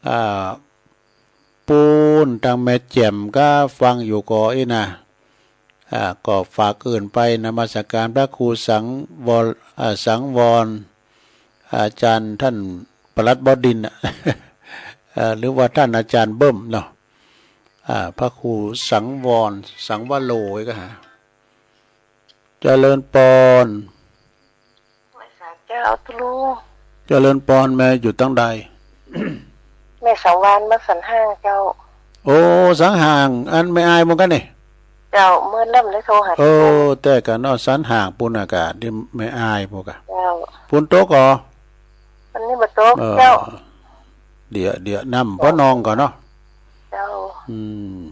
อ่า ปูนตังแม่แจ่มก็ฟังอยู่ก็อี้นะ อ่า ก็ฝากเอิ้นไปนมัสการพระครูสังวร อ่า สังวร อาจารย์ท่านปลัดบ่อดินน่ะ เอ่อ หรือว่าท่านอาจารย์เบิ้มเนาะ อ่า พระครูสังวร สังวโรก็ฮะ เจริญปอน เจ้า ตุลุง เจริญปอน แม่อยู่ตังใด แม่สังวานมาสันห้างเจ้า โอ้ สันห้าง อันแม่อายหมู่กันนี่ เจ้า เมื่อเริ่มได้โทรหา โอ้ แต่กันเนาะ สันห้างปูนอากาศที่แม่อายพวกอะ เจ้า ฝนตกก่อ วันนี้บ่ตก เออ เจ้า เดี๋ยว เดี๋ยวน้ำพอนองก่อนเนาะ เจ้า อืม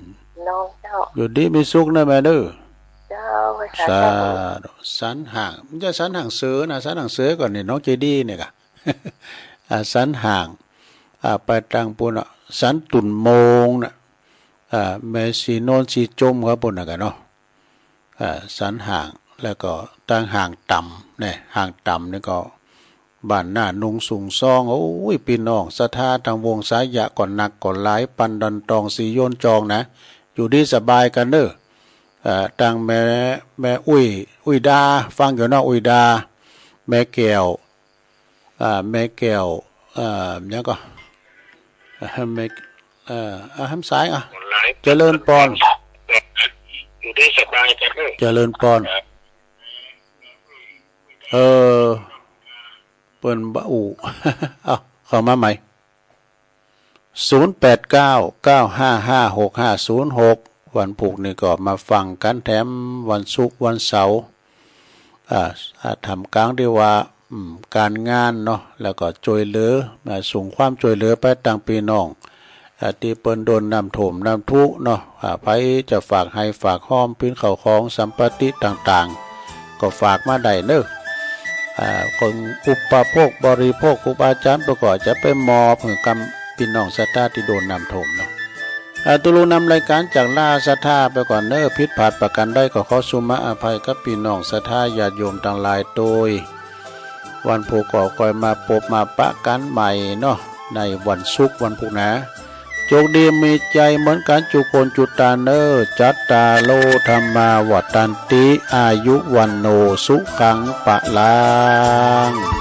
นองเจ้า อยู่ดีมีสุขนะแม่เด้อ เจ้า สาธุ สันห้าง มันจะสันห้างเสือนะ สันห้างเสือก่อนนี่ น้องเจดีเนี่ยกะ อ่า สันห้าง อ่า ไปตังปูนอะ สันตุ่นโมงนะ อ่า แม่สีโนนสีจมครับปูนนะกันเนาะ อ่า สันห้าง แล้วก็ตังห้างต่ำเนี่ย ห้างต่ำนี่ก็ บ้านหน้านุงสุงซอง โอ้ย พี่น้องศรัทธาตังวงสายะก็หนักก็หลาย ปันดันตองสีโยนจองนะ อยู่ดีสบายกันเด้อ อ่า ตังแม่ แม่อุ้ย อุ้ยดา ฟังอยู่เนาะ อุ้ยดา แม่แก้ว อ่า แม่แก้ว อ่า หยังก็ อ่า แม่ อ่า อ่า หำสายอ่ะ เจริญปอน อยู่ดีสบายกันเด้อ เจริญปอน เออ เปิ้นบ่อู้ เอ้า เข้ามาใหม่ ศูนย์แปดเก้า เก้าห้าห้า หกห้าศูนย์หก วันพุธนี่ก็มาฟังกันแถมวันศุกร์วันเสาร์ อ่า อ่า ท่ามกลางที่ว่า อืม การงานเนาะ แล้วก็ช่วยเหลือ อ่า ส่งความช่วยเหลือไปตังพี่น้อง อ่า ที่เปิ้นโดนน้ำท่วมน้ำทุกข์เนาะ อ่า ไผจะฝากไฮ่ฝากฮ้อม ปิ้นข้าวของสัมปติต่างๆ ก็ฝากมาได้เนอะ อ่า คนอุปโภคบริโภค ครูบาอาจารย์เปิ้นก็จะไปมอบหื้อกับพี่น้องศรัทธาที่โดนน้ำท่วมเนาะ อ่า ตุลุงนำรายการจากลาศรัทธาไปก่อนเนอะ ผิดพลาดประการใดก็ขอสุมาอภัยกับพี่น้องศรัทธาญาติโยมทั้งหลายโดย วันพุธก็ค่อยมาปบมาปะกันใหม่เนาะ ในวันศุกร์วันพุธนะ โชคดีมีชัยเหมือนกันจุคนจุตาเนอ จัตตาโร ธัมมา วัฑฒันติ อายุ วัณโณ สุขัง พลัง